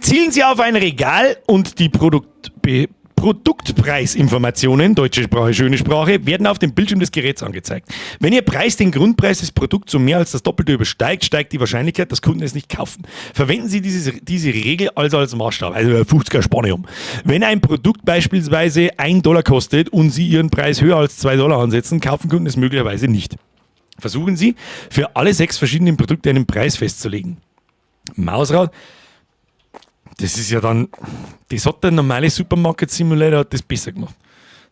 Zielen Sie auf ein Regal und die Produktpreisinformationen, deutsche Sprache, schöne Sprache, werden auf dem Bildschirm des Geräts angezeigt. Wenn Ihr Preis den Grundpreis des Produkts um mehr als das Doppelte übersteigt, steigt die Wahrscheinlichkeit, dass Kunden es nicht kaufen. Verwenden Sie diese Regel also als Maßstab, also 50er Spanne um. Wenn ein Produkt beispielsweise ein Dollar kostet und Sie Ihren Preis höher als zwei Dollar ansetzen, kaufen Kunden es möglicherweise nicht. Versuchen Sie, für alle 6 verschiedenen Produkte einen Preis festzulegen. Mausrad, das ist ja dann, das hat der normale Supermarket Simulator hat das besser gemacht.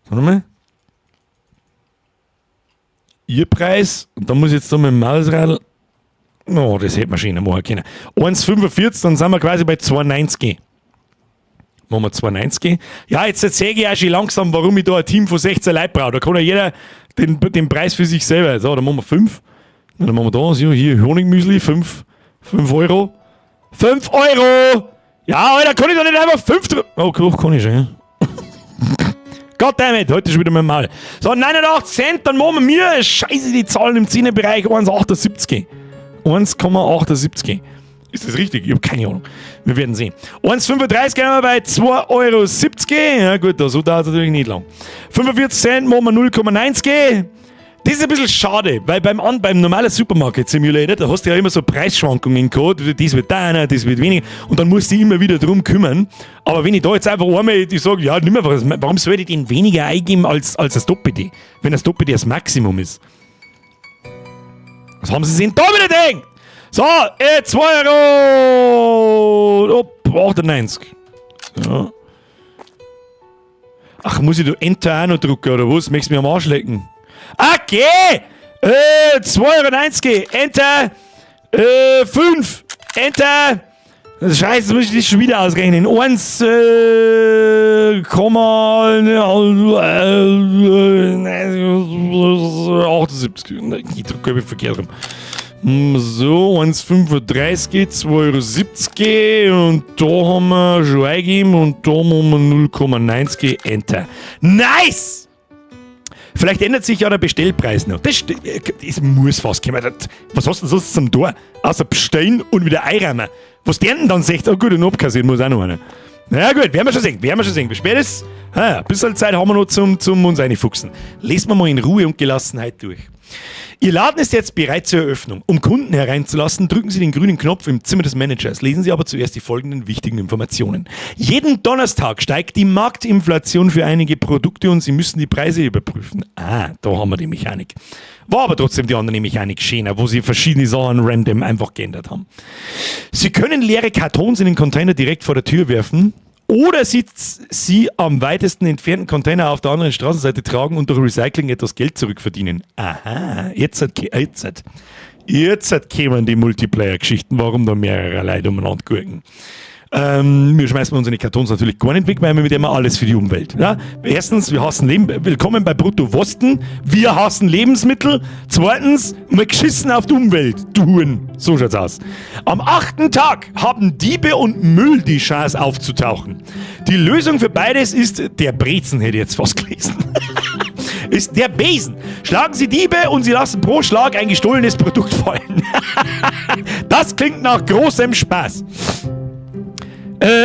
Warte mal. Ihr Preis, und dann muss ich jetzt da mit dem Mausrad. Oh, das hätte man schöner machen können. 1,45, dann sind wir quasi bei 2,90. Machen wir 2,90. Ja, jetzt sehe ich auch schon langsam, warum ich da ein Team von 16 Leuten brauche. Da kann ja jeder den Preis für sich selber. So, dann machen wir 5. Dann machen wir da, so, hier Honigmüsli, 5, 5 Euro. 5 Euro! Ja, Alter, kann ich doch nicht einfach 5 drücken. Oh, kann ich schon, ja. Goddammit, heute ist wieder mein Mal. So, 89 Cent, dann machen wir mir, scheiße, die Zahlen im 10er-Bereich, 1,78. 1,78. Ist das richtig? Ich habe keine Ahnung. Wir werden sehen. 1,35 gehen wir bei 2,70 Euro. Ja gut, so dauert es natürlich nicht lang. 45 Cent machen wir 0,90. Das ist ein bisschen schade, weil beim normalen Supermarket Simulator, da hast du ja immer so Preisschwankungen gehabt. Das wird da, das wird weniger. Und dann musst du dich immer wieder drum kümmern. Aber wenn ich da jetzt einfach einmal, ich sage, ja, nimm einfach, warum soll ich den weniger eingeben als das Doppelte? Wenn das Doppelte das Maximum ist. Was haben sie sich denn da wieder gedacht? So, 2 Euro. Oh, 98. Ja. Ach, muss ich da Enter auch noch drücken, oder was? Möchtest du mich am Arsch lecken? Okay! 2,90 Euro. Enter. 5. Enter. Scheiße, muss ich das schon wieder ausrechnen. 1, Komma, 78. Ich drücke verkehrt rum. So, 1,35, 2,70 Euro und da haben wir schon eingegeben und da machen wir 0,90. Enter. Nice! Vielleicht ändert sich ja der Bestellpreis noch. Das muss fast kommen. Was hast du denn sonst zum Tor? Außer bestellen und wieder einräumen. Was der denn dann sagt, oh gut, und abkassieren muss auch noch einer. Na gut, werden wir schon sehen, werden wir schon sehen. Wie spät ist? Ha, ein bisschen Zeit haben wir noch zum uns reinfuchsen. Lesen wir mal in Ruhe und Gelassenheit durch. Ihr Laden ist jetzt bereit zur Eröffnung. Um Kunden hereinzulassen, drücken Sie den grünen Knopf im Zimmer des Managers. Lesen Sie aber zuerst die folgenden wichtigen Informationen. Jeden Donnerstag steigt die Marktinflation für einige Produkte und Sie müssen die Preise überprüfen. Ah, da haben wir die Mechanik. War aber trotzdem die andere Mechanik schöner, wo sie verschiedene Sachen random einfach geändert haben. Sie können leere Kartons in den Container direkt vor der Tür werfen oder sie am weitesten entfernten Container auf der anderen Straßenseite tragen und durch Recycling etwas Geld zurückverdienen. Aha, jetzt kämen die Multiplayer-Geschichten, warum da mehrere Leute umeinander gucken. Wir schmeißen unsere Kartons natürlich gar nicht weg, weil wir mit immer alles für die Umwelt. Ja? Erstens, wir hassen Leben. Willkommen bei Brutto Wosten. Wir hassen Lebensmittel. Zweitens, mal geschissen auf die Umwelt. Du Huren. So schaut's aus. Am 8. Tag haben Diebe und Müll die Chance aufzutauchen. Die Lösung für beides ist, der Brezen hätte ich jetzt fast gelesen. Ist der Besen. Schlagen Sie Diebe und Sie lassen pro Schlag ein gestohlenes Produkt fallen. Das klingt nach großem Spaß.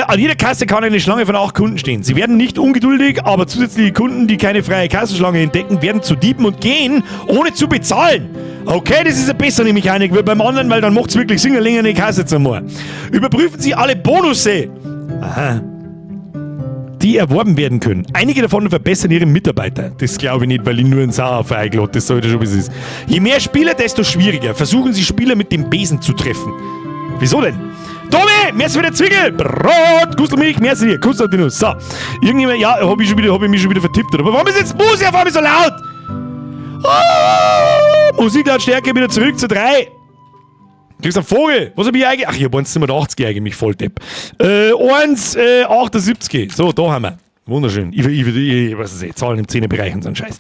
An jeder Kasse kann eine Schlange von 8 Kunden stehen. Sie werden nicht ungeduldig, aber zusätzliche Kunden, die keine freie Kassenschlange entdecken, werden zu Dieben und gehen, ohne zu bezahlen. Okay, das ist eine bessere Mechanik wie beim anderen, weil dann macht's wirklich Sinn, eine längere Kasse zu machen. Überprüfen Sie alle Bonusse. Aha. Die erworben werden können. Einige davon verbessern ihre Mitarbeiter. Das glaube ich nicht, weil ich nur einen Sauerhaufen eingeladen, das sollte schon was ist. Je mehr Spieler, desto schwieriger. Versuchen Sie, Spieler mit dem Besen zu treffen. Wieso denn? Tobi, merci für den Zwickel. Brot, Gustelmilch, merci dir. Kuss auf die Nuss. So, irgendjemand, ja, hab ich mich schon wieder vertippt. Aber warum ist jetzt Musik auf einmal so laut? Oh, Musiklautstärke wieder zurück zu 3. Kriegst einen Vogel. Was hab ich eigentlich? Ach, ich hab 1,87 eigentlich, voll Depp. 1,78. So, da haben wir. Wunderschön. Ich weiß es nicht. Zahlen im 10er-Bereich und so ein Scheiß.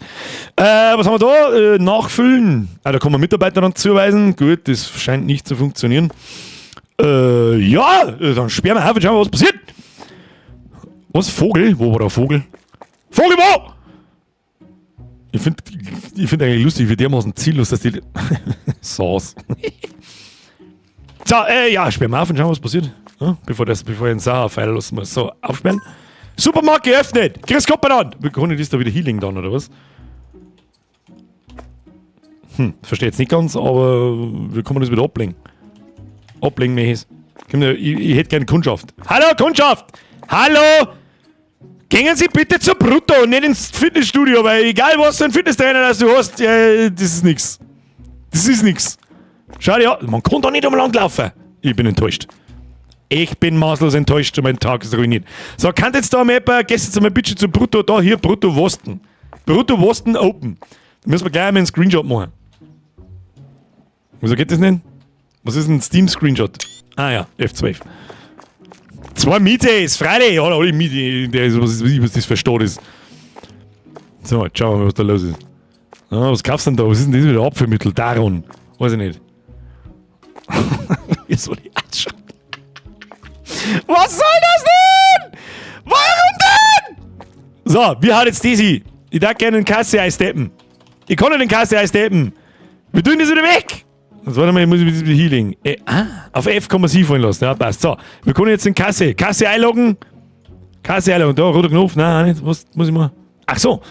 Was haben wir da? Nachfüllen. Ah, da kann man Mitarbeiter dann zuweisen. Gut, das scheint nicht zu funktionieren. Ja, dann sperren wir auf und schauen wir, was passiert. Was? Vogel? Wo war der Vogel? Vogel wo? Ich find eigentlich lustig, wie dermaßen ziellos, dass die Sauce. So, ja, sperren wir auf und schauen, was passiert. Ja, bevor ich einen Sauerpfeil lassen muss. So, aufsperren. Supermarkt geöffnet! Grüß Gott benannt! Kann ich das da wieder Healing dann, oder was? Verstehe jetzt nicht ganz, aber wie kann man das wieder ablegen? Ablegen, Mechis. Ich hätte gerne Kundschaft. Hallo, Kundschaft! Hallo! Gehen Sie bitte zu Brutto und nicht ins Fitnessstudio, weil egal was für ein Fitnesstrainer das du hast, das ist nix. Das ist nix. Schau dir an, man kann da nicht umeinander laufen. Ich bin enttäuscht. Ich bin maßlos enttäuscht und mein Tag ist ruiniert. So, kann jetzt da mal jemand, gehst jetzt mal bitte zu Brutto, da hier, Brutto Wosten. Brutto Wosten Open. Da müssen wir gleich einmal einen Screenshot machen. Wieso geht das nicht? Was ist ein Steam-Screenshot? Ah ja, F12. Zwei Miete ist freilich. Ja, alle Miete, der ist, was, was das für Stadt ist. So, jetzt schauen wir mal, was da los ist. Ah, was kaufst du denn da? Was ist denn das wieder? Abführmittel? Daron. Weiß ich nicht. Wie soll ich anschauen? Was soll das denn? Warum denn? So, wie hat jetzt das hin? Ich darf gerne in Kasse einsteppen. Ich kann nicht in Kasse einsteppen. Wir tun das wieder weg. Jetzt warte mal, ich muss ein bisschen Healing. Auf F kann man sie fallen lassen. Ja, passt. So, wir können jetzt in Kasse. Kasse einloggen. Kasse einloggen. Da, roter Knopf. Nein, nicht. Was muss ich machen? Ach so.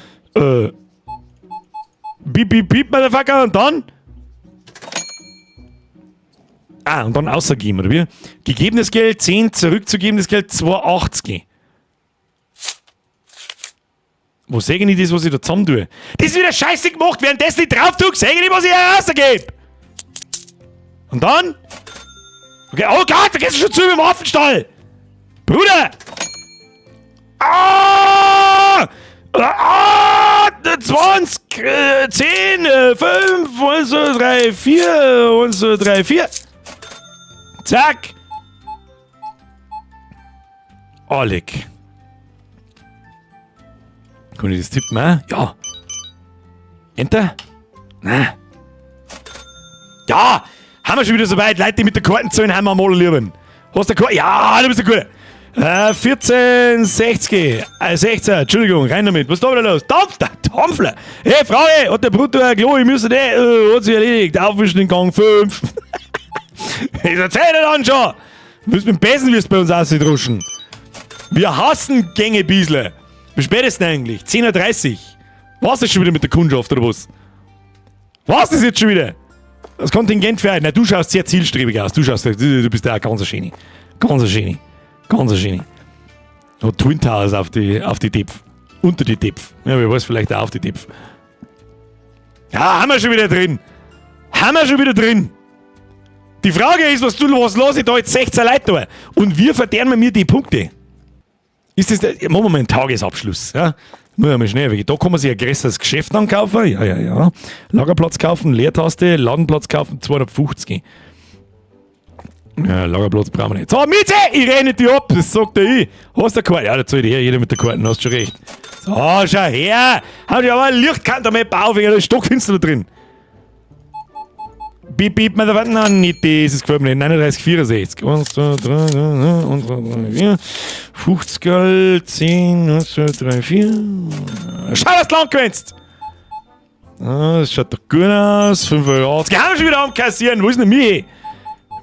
Piep, piep, piep, Motherfucker. Und dann? Ah, und dann außergeben, oder wie? Gegebenes Geld 10, zurückzugebendes Geld 2,80. Wo sehe ich das, was ich da zusammen tue? Das ist wieder scheiße gemacht, während das nicht drauf tue, sehe ich nicht, was ich rausgebe. Und dann? Okay, oh Gott, da gehst du schon zu mit dem Affenstall! Bruder! Ah! Ah! 20, 10, 5, 1, 2, 3, 4, 1, 2, 3, 4. Zack! Alec. Kann ich das tippen, auch? Ja. Enter? Nein. Ja! Haben wir schon wieder soweit. Leute, die mit der Karten zahlen, haben wir am allerlieben. Hast du eine Karte? Ja, du bist der Gute. 14, 60, 16, Entschuldigung, rein damit. Was ist da wieder los? Dampfler, Dampfler. Hey, Frau, hey, hat der Brutto ein Klo, ich müsste den, hat sich erledigt. Aufwischen in Gang 5. Ich erzähl dir dann schon. Du bist mit dem Besen wirst bei uns ausdruschen. Wir hassen Gänge Biesle. Wie spät ist denn eigentlich? 10:30 Uhr. War's das schon wieder mit der Kundschaft oder was? War's das jetzt schon wieder? Das Kontingent für heute. Na, du schaust sehr zielstrebig aus. Du schaust, du bist ja auch ganz eine schöne. Ganz eine schöne. Ganz eine schöne. Hat Twin Towers auf die Depf. Unter die Depf. Ja, wer weiß, vielleicht auch auf die Depf. Ja, haben wir schon wieder drin. Haben wir schon wieder drin. Die Frage ist, was lasse ich da jetzt 16 Leute da? Und wie verderben wir die Punkte? Ist das der, machen wir mal einen Tagesabschluss. Ja? Muss ja mal schnell weg. Da kann man sich ein größeres Geschäft ankaufen. Ja, ja, ja. Lagerplatz kaufen, Leertaste, Ladenplatz kaufen, 250. Ja, Lagerplatz brauchen wir nicht. So, Miete! Ich renne dich ab, das sagt der ich. Hast du eine Karte? Ja, da zahlt her, jeder mit der Karte, hast schon recht. So, schau her! Haben Sie aber eine Lichtkante mit Baufinger, da ist stockfinster da drin. Piep, piep, meine Damen, nein, nicht das, das gefällt mir nicht. 39, 64. 1, 2, 3, 4, 1, 2, 3, 4. 50, 10, 1, 2, 3, 4. Schau, was du lang gewinnst! Ah, das schaut doch gut aus. 5,80 Euro. Haben wir schon wieder am Kassieren. Wo ist denn Michi?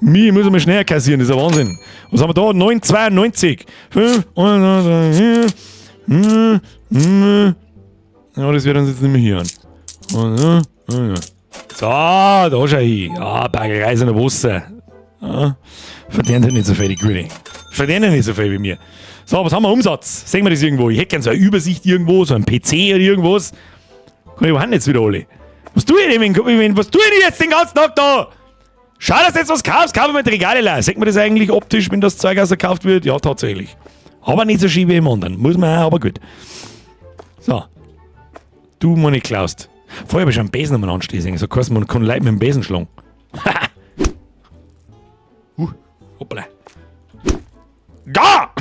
Michi muss mal schneller kassieren, das ist ein Wahnsinn. Was haben wir da? 9,92. 5, 1, 2, 3, 4. Ja, das wird uns jetzt nicht mehr hier an. So, da schau ich. Ja, Baggerei ist in der Wasser. Ja, verdient halt nicht so viel, die Grüne. Verdient nicht so viel wie mir. So, was haben wir Umsatz? Sehen wir das irgendwo? Ich hätte gern so eine Übersicht irgendwo, so ein PC oder irgendwas. Kann ich überhaupt jetzt wieder alle. Was tue ich denn, was tue ich denn jetzt den ganzen Tag da? Schau, dass du jetzt was kaufst, kauf mir die Regale leer. Sieht man das eigentlich optisch, wenn das Zeug ausgekauft wird? Ja, tatsächlich. Aber nicht so schön wie im anderen. Muss man auch, aber gut. So. Du, meine Klaust. Vorher habe ich schon einen Besen nochmal anstehen. So kann man kann Leute mit dem Besen schlagen. Hoppala. Da!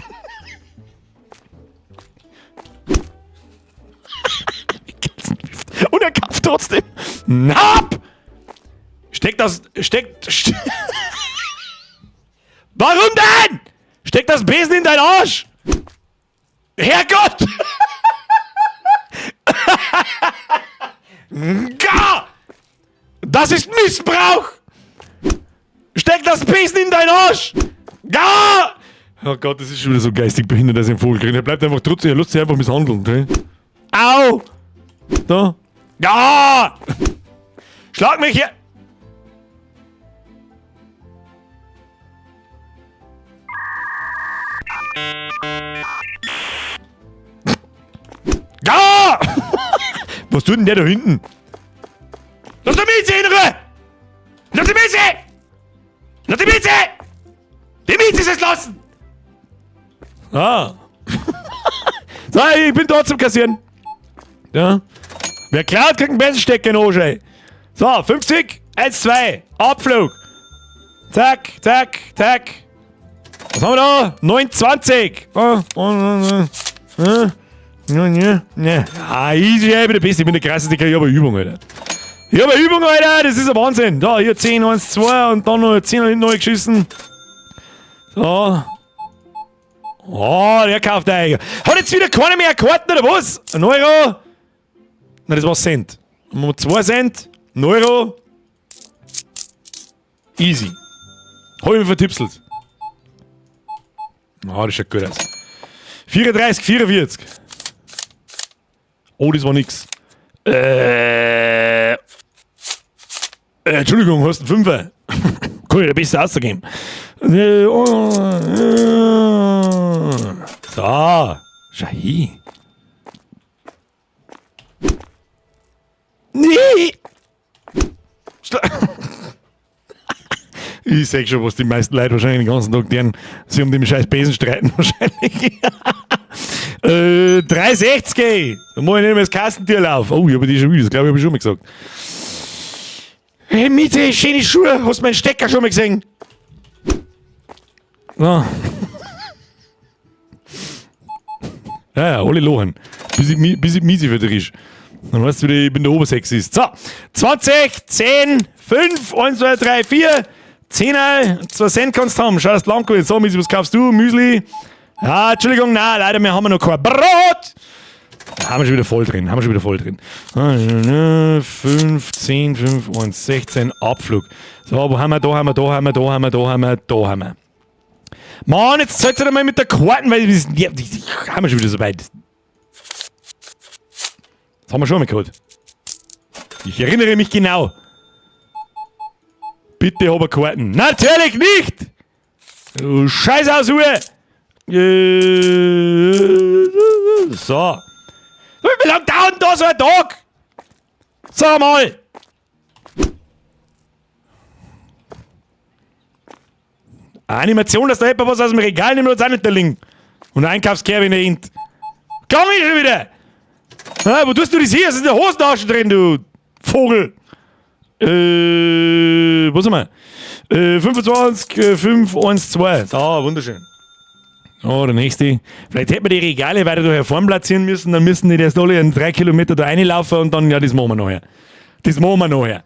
Und er kauft trotzdem. Ab! Steckt das. Steckt. Warum denn? Steck das Besen in deinen Arsch! Herrgott! Ga! Das ist Missbrauch! Steck das Besen in deinen Arsch! Ga! Oh Gott, das ist schon wieder so geistig behindert, dass ich einen Vogel kriege. Er bleibt einfach trotzdem, er lässt sich einfach misshandeln. Okay? Au! Da. Ja! Schlag mich hier! Ja! Was tut denn der da hinten? Lass die Mieze in Ruhe! Lass die Mieze! Lass die Mieze! Die Mieze ist es lassen! Ah. So, ich bin da zum Kassieren. Ja. Wer klaut, kriegt einen Besenstecker in den Arsch, ey. So, 50, 1, 2, Abflug. Zack, zack, zack. Was haben wir da? 29. Oh, oh, oh, oh. Ne, ne. Ah, easy, ich bin der Beste, ich bin der krasseste, ich habe Übung, Alter. Ich habe Übung, Alter, das ist ein Wahnsinn. Da, hier 10, 1, 2 und dann noch 10 hinten geschissen. So. Oh, der kauft eigentlich. Hat jetzt wieder keiner mehr Karten oder was? Ein Euro? Nein, das war Cent. 2 Cent, ein Euro. Easy. Hab ich mich vertipselt. Ah, das schaut gut aus. 34, 44. Oh, das war nix. Entschuldigung, hast du einen Fünfer? Kann ich dir besser ausgeben. Oh. So, schau hin. Nee! Ich seh schon, was die meisten Leute wahrscheinlich den ganzen Tag tun. Sie um den scheiß Besen streiten wahrscheinlich. 3,60! Da mach ich nicht mehr das Kassentier auf. Oh, ich hab die schon wieder, das glaube ich, hab ich schon mal gesagt. Hey, Miete, schöne Schuhe. Hast du meinen Stecker schon mal gesehen? So. Ja, ja, alle lachen. Bis ich miese für dich ist. Dann weißt du wieder, ich bin der Obersexist. So, 20, 10, 5, 1, 2, 3, 4, 10, 2 Cent kannst du haben. Schau, dass du lang gewesen. So, Misi, was kaufst du? Müsli? Ja, Entschuldigung, nein, leider, wir haben noch kein Brot. Da haben wir schon wieder voll drin, haben wir schon wieder voll drin. 5, 10, 5, 1, 16, Abflug. So, wo haben wir? Da haben wir, da haben wir, da haben wir, da haben wir, da haben wir. Mann, jetzt zahlt ihr mal mit der Karten, weil wir sind, ja, die, die, haben wir schon wieder so weit. Das haben wir schon mal gehabt. Ich erinnere mich genau. Bitte hab Karten. Natürlich nicht! Du Scheiß aus, Uhr! So. Wie lange dauert denn da so ein Tag? Sag mal! Animation, dass da jemand was aus dem Regal nimmt, wird's auch nicht da liegen. Und ein Einkaufskerbe in der Hint. Komm ich schon wieder! Ah, wo tust du das hier? Das ist in der Hosentasche drin, du Vogel! Was haben wir? 25, 5, 1, 2. So, wunderschön. Oh, der nächste. Vielleicht hätten wir die Regale weiter da hervorn platzieren müssen, dann müssen die erst alle in 3 Kilometer da reinlaufen und dann, ja, das machen wir nachher. Das machen wir nachher.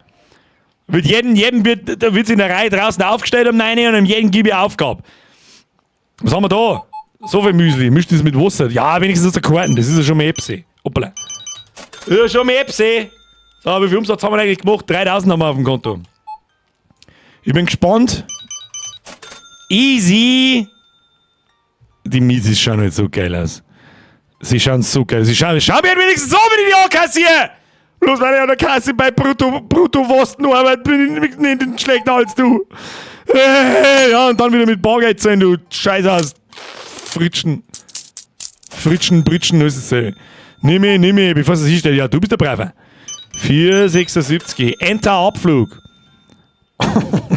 Wird jeden, jedem wird, da wird's in der Reihe draußen aufgestellt um 9 und jedem gebe ich Aufgabe. Was haben wir da? So viel Müsli. Mischt das mit Wasser. Ja, wenigstens aus der Karten. Das ist ja schon mal Epsi. Hoppala. Ja, schon mal Epsi. So, wie viel Umsatz haben wir eigentlich gemacht? 3000 haben wir auf dem Konto. Ich bin gespannt. Easy. Die Mieses schauen halt so geil aus. Sie schauen so geil aus. Sie schauen, schau mir wenigstens so, wenn ich die ankassiere. Bloß weil ich an der Kasse bei Brutto-Wosten arbeite, bin ich nicht schlechter als du. Ja, und dann wieder mit Bargeld sein, du Scheiß aus. Fritschen. Fritschen, Britschen, ist es so. Nimm mich, nimm mich, bevor es hinstellt. Ja, du bist der Braver. 4,76. Enter Abflug.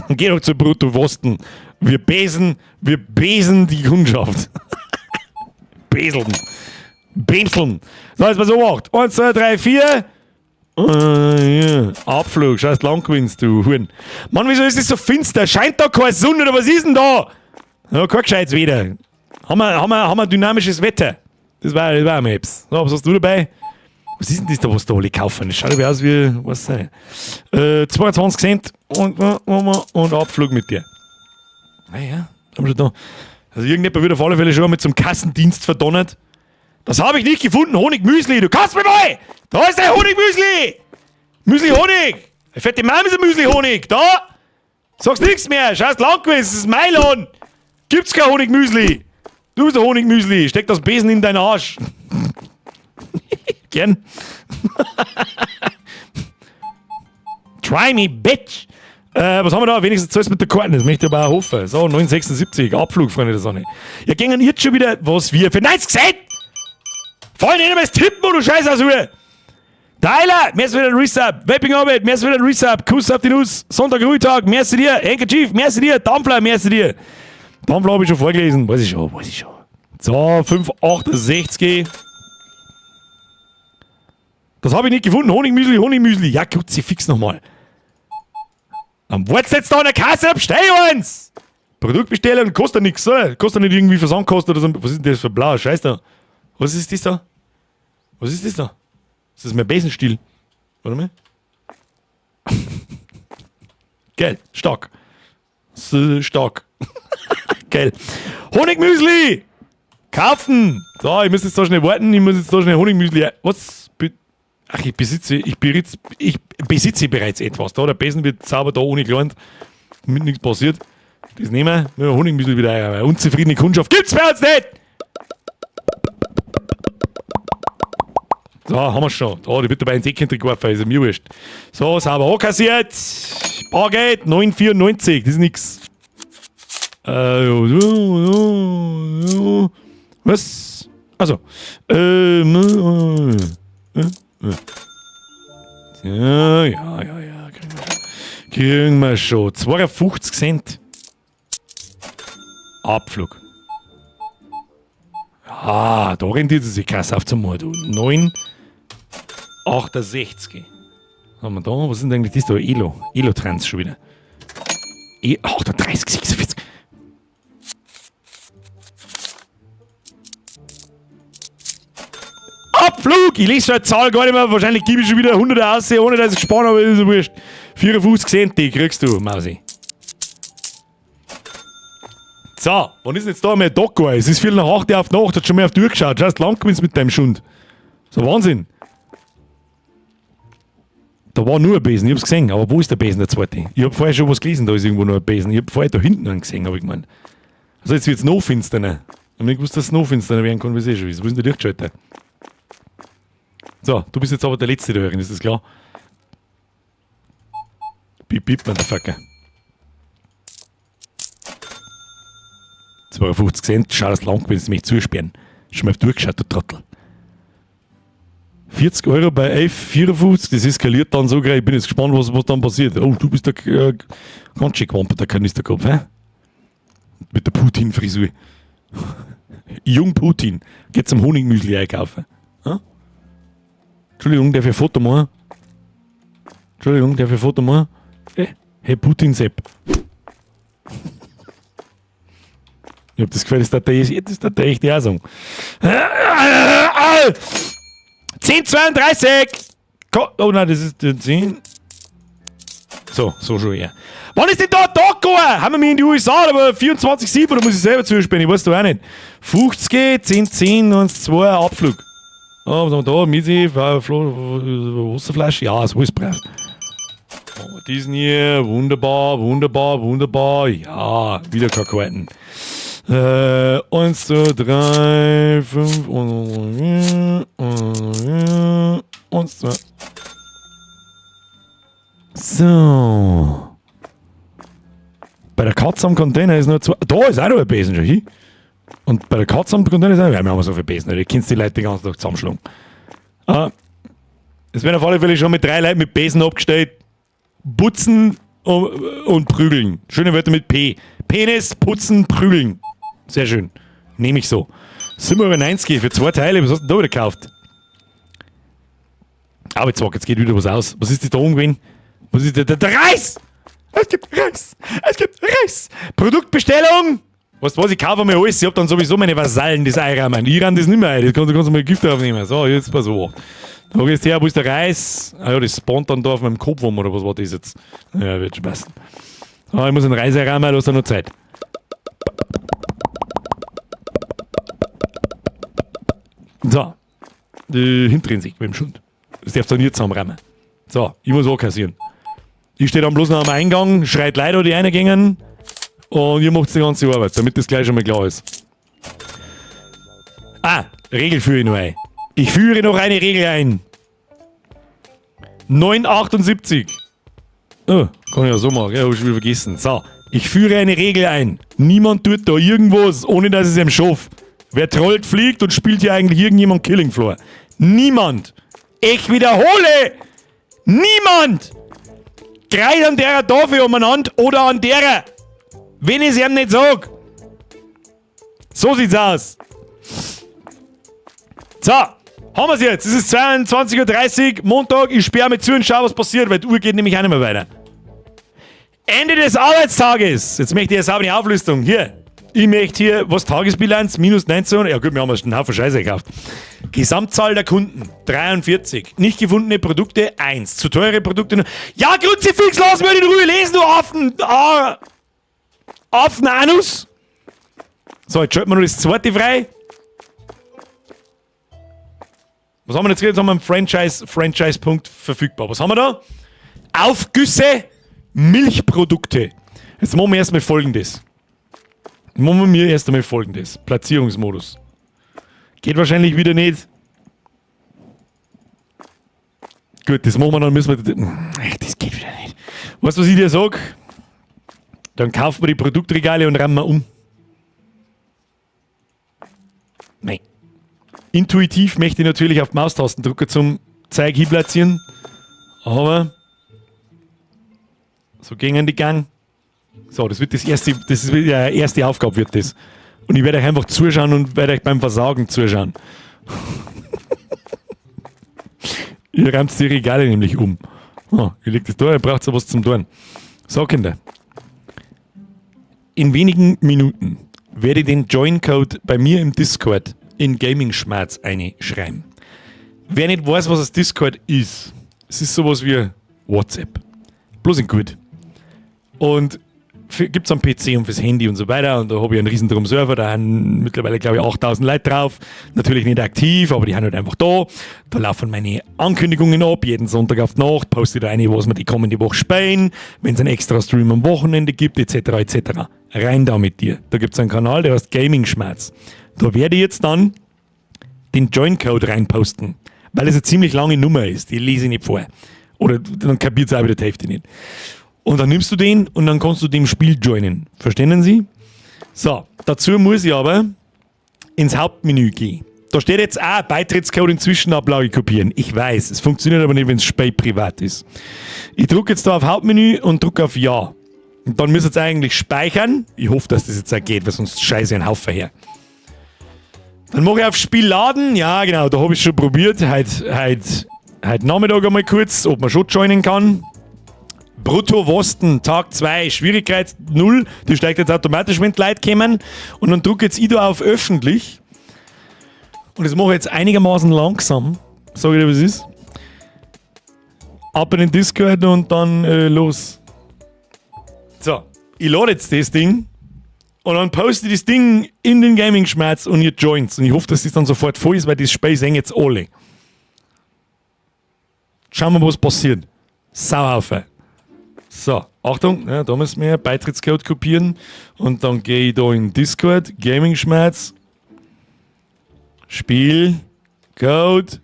Geh doch zu Brutto-Wosten. Wir besen die Kundschaft. Beseln. Bemseln. So, jetzt mal so gemacht. 1, 2, 3, 4. Ja. Abflug, scheiß lang gewinnst, du Huren. Mann, wieso ist das so finster? Scheint da keine Sonne oder was ist denn da? Ja, kein gescheites Wetter. Haben wir dynamisches Wetter? Das war mir etwas. So, was hast du dabei? Was ist denn das da, was da alle kaufen? Das schaut aber aus wie, was weiß ich. 22 Cent und Abflug mit dir. Naja, haben wir schon da. Also irgendjemand wird auf alle Fälle schon einmal zum Kassendienst verdonnert. Das habe ich nicht gefunden, Honigmüsli. Du kannst mir mal! Da ist der Honigmüsli! Müsli Honig! Der fette Mann ist ein Müsli Honig! Da! Sagst nichts mehr! Scheiß lang gewesen, das ist Mylon! Gibt's kein Honigmüsli! Du bist ein Honigmüsli! Steck das Besen in deinen Arsch! Gern! Try me, bitch! Was haben wir da? Wenigstens zahlst du mit der Karten, das möchte ich aber auch hoffen. So, 9,76, Abflug, Freunde der Sonne. Ja, gingen jetzt schon wieder, was wir für 90 Cent! Voll nicht mehr das Tippen, du Scheiß aus Uhr! Tyler, merci für den Resub. Vaping Arbeit, merci für den Resub. Kuss auf die Nuss. Sonntag, Ruhetag, merci dir. Handkerchief, merci dir. Dampfler, merci dir. Dampfler hab ich schon vorgelesen. Weiß ich schon, weiß ich schon. So, 5,68. Das hab ich nicht gefunden. Honigmüsli, Honigmüsli. Ja, gut, sie fix nochmal. Dann wartest jetzt da an der Kasse, bestell eins! Produktbestellung kostet nichts, oder? Kostet nicht irgendwie Versandkosten oder so. Was ist denn das für blauer Scheiß da? Was ist das da? Was ist das da? Das ist mein Besenstiel. Warte mal. Geil, stark. So stark. Geil. Honigmüsli! Kaufen! So, ich muss jetzt da schnell warten, ich muss jetzt da schnell Honigmüsli. Was? Ach, ich besitze bereits etwas. Da, der Besen wird sauber da ohne gelernt, damit nichts passiert. Das nehmen wir, Honigmüsli wieder ein. Unzufriedene Kundschaft gibt's bei uns nicht! So, haben wir schon. Da, die wird dabei ins Ecken geworfen, ist mir wurscht. So, sauber ankassiert. Bargeld, 9,94, das ist nix. Was? Also, ja, ja, ja, ja, kriegen wir schon. Kriegen wir schon. 52 Cent. Abflug. Ah, da rentiert es sich krass auf zum Mal, du. 9,68. Was haben wir da? Was ist denn eigentlich das da? Elo. Elo-Trans schon wieder. E 38, 46. Abflug! Ich lese schon eine Zahl gar nicht mehr. Wahrscheinlich gebe ich schon wieder 100 aus, ohne dass ich gespart habe. Ist ja wurscht. 54 Cent, die kriegst du, Mausi. So, wann ist denn jetzt da mehr Doku? Es ist 8:15 auf die Nacht, hat schon mal auf die Uhr geschaut. Schau, lang gewinnst mit deinem Schund. So Wahnsinn. Da war nur ein Besen, ich hab's gesehen. Aber wo ist der Besen, der zweite? Ich hab vorher schon was gelesen, da ist irgendwo noch ein Besen. Ich hab vorher da hinten einen gesehen, hab ich gemeint. Also jetzt wird's noch finsterer. Ich hab nicht gewusst, dass es noch finsterer werden kann, wie es eh schon ist. Wo ist denn der Lichtschalter? So, du bist jetzt aber der Letzte da drin, ist das klar? Piep, piep, Motherfucker. 52 Cent, schau, dass lang wenn sie mich zusperren. Schon mal durchgeschaut, du Trottel. 40 Euro bei 11,54, das eskaliert dann so gleich. Ich bin jetzt gespannt, was dann passiert. Oh, du bist der ganz schön gewamperter Kanisterkopf, hä? Mit der Putin-Frisur. Jung Putin geht zum Honigmüsli einkaufen. Hm? Entschuldigung, darf ich ein Foto machen? Entschuldigung, darf ich ein Foto machen? Hey Putin Sepp. Ich hab das Gefühl, das darf ich echt auch sagen. 10,32! Oh nein, das ist 10. So, so schon eher. Wann ist denn da ein Tag gegangen? Haben wir mich in die USA, aber 24,7, oder muss ich selber zusperren? Ich weiß doch auch nicht. 50, 10, 10, 1, 2, Abflug. Oh, was haben wir da? Misi, Wasserflasche? Ja, so ist brav. Oh, diesen hier, wunderbar, wunderbar, wunderbar. Ja, wieder keine Karten. 1, 2, 3, 5, 1, 2. So. Bei der Katze am Container ist nur 2. Da ist auch noch ein Besen schon hin. Und bei der Katze am Container ist auch noch. Wir haben so viele Besen, die kannst die Leute den ganzen Tag zusammenschlagen. Ah, es werden auf alle Fälle schon mit 3 Leuten mit Besen abgestellt. Putzen und prügeln. Schöne Wörter mit P. Penis, putzen, prügeln. Sehr schön. Nehme ich so. 7,90 € für 2 Teile. Was hast du denn da wieder gekauft? Aber jetzt, jetzt geht wieder was aus. Was ist das da oben gewesen? Was ist das? Der Reis! Es gibt Reis! Es gibt Reis! Produktbestellung! Weißt du was, ich kaufe mir alles. Ich hab dann sowieso meine Vasallen, das einrahmen. Ich renne das nicht mehr ein. Das kannst du mal Gift aufnehmen. So, jetzt pass auf. Da gehst du her, wo ist der Reis? Ah ja, das spawnt dann da auf meinem Kopf rum, oder was war das jetzt? Ja, wird schon passen. So, ich muss einen Reis einrahmen, du hast ja noch Zeit. So. Hintrinsik mit dem Schund. Das darfst du nicht zusammenräumen. So, ich muss auch kassieren. Ich stehe dann bloß noch am Eingang, schreit Leute, die reingehen. Und ihr macht die ganze Arbeit, damit das gleich schon mal klar ist. Ah, Regel führe ich noch ein. Ich führe noch eine Regel ein. 9,78. Oh, kann ich ja so machen, gell? Hab ich schon wieder vergessen. So, ich führe eine Regel ein. Niemand tut da irgendwas, ohne dass es ihm schafft. Wer trollt, fliegt und spielt hier eigentlich irgendjemand Killing Floor. Niemand. Ich wiederhole! Niemand! Greit an derer Tafel umeinander oder an derer! Wenn ich's ihm nicht sag! So sieht's aus! So, haben wir's jetzt. Es ist 22:30 Uhr, Montag. Ich sperre mich zu und schau, was passiert, weil die Uhr geht nämlich auch nicht mehr weiter. Ende des Arbeitstages. Jetzt möchte ich eine saubere Auflistung. Hier. Ich möchte hier, was, Tagesbilanz? Minus 19. Ja gut, wir haben einen Haufen Scheiße gekauft. Gesamtzahl der Kunden, 43. Nicht gefundene Produkte, 1. Zu teure Produkte. Ja, Kruzifix, lass mich in Ruhe lesen, du Affen. Ah, Affenanus. So, jetzt schalten wir noch das zweite frei. Was haben wir jetzt? Jetzt haben wir einen Franchise-Punkt verfügbar. Was haben wir da? Aufgüsse, Milchprodukte. Jetzt machen wir erstmal Folgendes. Machen wir erst einmal Folgendes. Platzierungsmodus. Geht wahrscheinlich wieder nicht. Gut, das machen wir dann, müssen wir. Das geht wieder nicht. Weißt du, was ich dir sag? Dann kaufen wir die Produktregale und rammen wir um. Nein. Intuitiv möchte ich natürlich auf die Maustasten drücken zum Zeug hinplatzieren. Aber so gingen die Gang. So, das wird das erste, das ist die erste Aufgabe wird das. Und ich werde euch einfach zuschauen und werde euch beim Versagen zuschauen. Ihr rammt die Regale nämlich um. Oh, ihr legt das da, ihr braucht sowas zum Tun. So, Kinder. In wenigen Minuten werde ich den Join-Code bei mir im Discord in Gaming Schmerz einschreiben. Wer nicht weiß, was das Discord ist, es ist sowas wie WhatsApp. Bloß in gut. Und gibt es am PC und fürs Handy und so weiter. Und da habe ich einen riesen drum Server, da haben mittlerweile, glaube ich, 8000 Leute drauf. Natürlich nicht aktiv, aber die haben halt einfach da. Da laufen meine Ankündigungen ab. Jeden Sonntag auf die Nacht poste ich da eine, was wir die kommende Woche spielen, wenn es einen extra Stream am Wochenende gibt, etc. etc. Rein da mit dir. Da gibt es einen Kanal, der heißt Gaming Schmerz. Da werde ich jetzt dann den Join-Code reinposten, weil es eine ziemlich lange Nummer ist. Die lese ich nicht vor. Oder dann kapiert es auch wieder die Hälfte nicht. Und dann nimmst du den und dann kannst du dem Spiel joinen. Verstehen Sie? So, dazu muss ich aber ins Hauptmenü gehen. Da steht jetzt auch Beitrittscode in Zwischenablage kopieren. Ich weiß, es funktioniert aber nicht, wenn es Spiel privat ist. Ich drücke jetzt da auf Hauptmenü und drücke auf Ja. Und dann müsst ihr jetzt eigentlich speichern. Ich hoffe, dass das jetzt auch geht, weil sonst scheiße ich einen Haufen her. Dann mache ich auf Spiel laden. Ja, genau, da habe ich schon probiert. Heute Nachmittag einmal kurz, ob man schon joinen kann. Brutto-Wosten, Tag 2, Schwierigkeit 0. Die steigt jetzt automatisch, wenn die Leute kommen. Und dann drücke jetzt ich da auf öffentlich. Und das mache ich jetzt einigermaßen langsam. Sag ich dir, was ist. Ab in den Discord und dann los. So, ich lade jetzt das Ding. Und dann poste ich das Ding in den Gaming-Schmerz und ihr joint. Und ich hoffe, dass das dann sofort voll ist, weil das Spiel sehen jetzt alle. Schauen wir mal, was passiert. Sauhaufen. So, Achtung, ja, da müssen wir Beitrittscode kopieren. Und dann gehe ich da in Discord, Gaming Schmerz, Spiel, Code,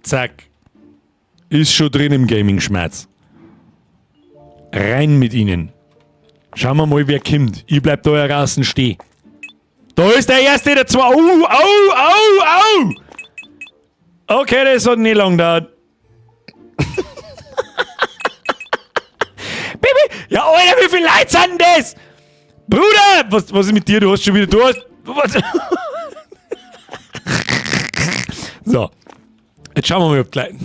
zack. Ist schon drin im Gaming Schmerz. Rein mit ihnen. Schauen wir mal, wer kommt. Ich bleib da draußen stehen. Da ist der Erste, der zwei. Oh, oh, oh, oh! Okay, das hat nicht lang gedauert. Baby! Ja, Alter, wie viele Leute sind denn das? Bruder! Was ist mit dir? Du hast schon wieder. Du hast. Was? So. Jetzt schauen wir mal, ob die Leute.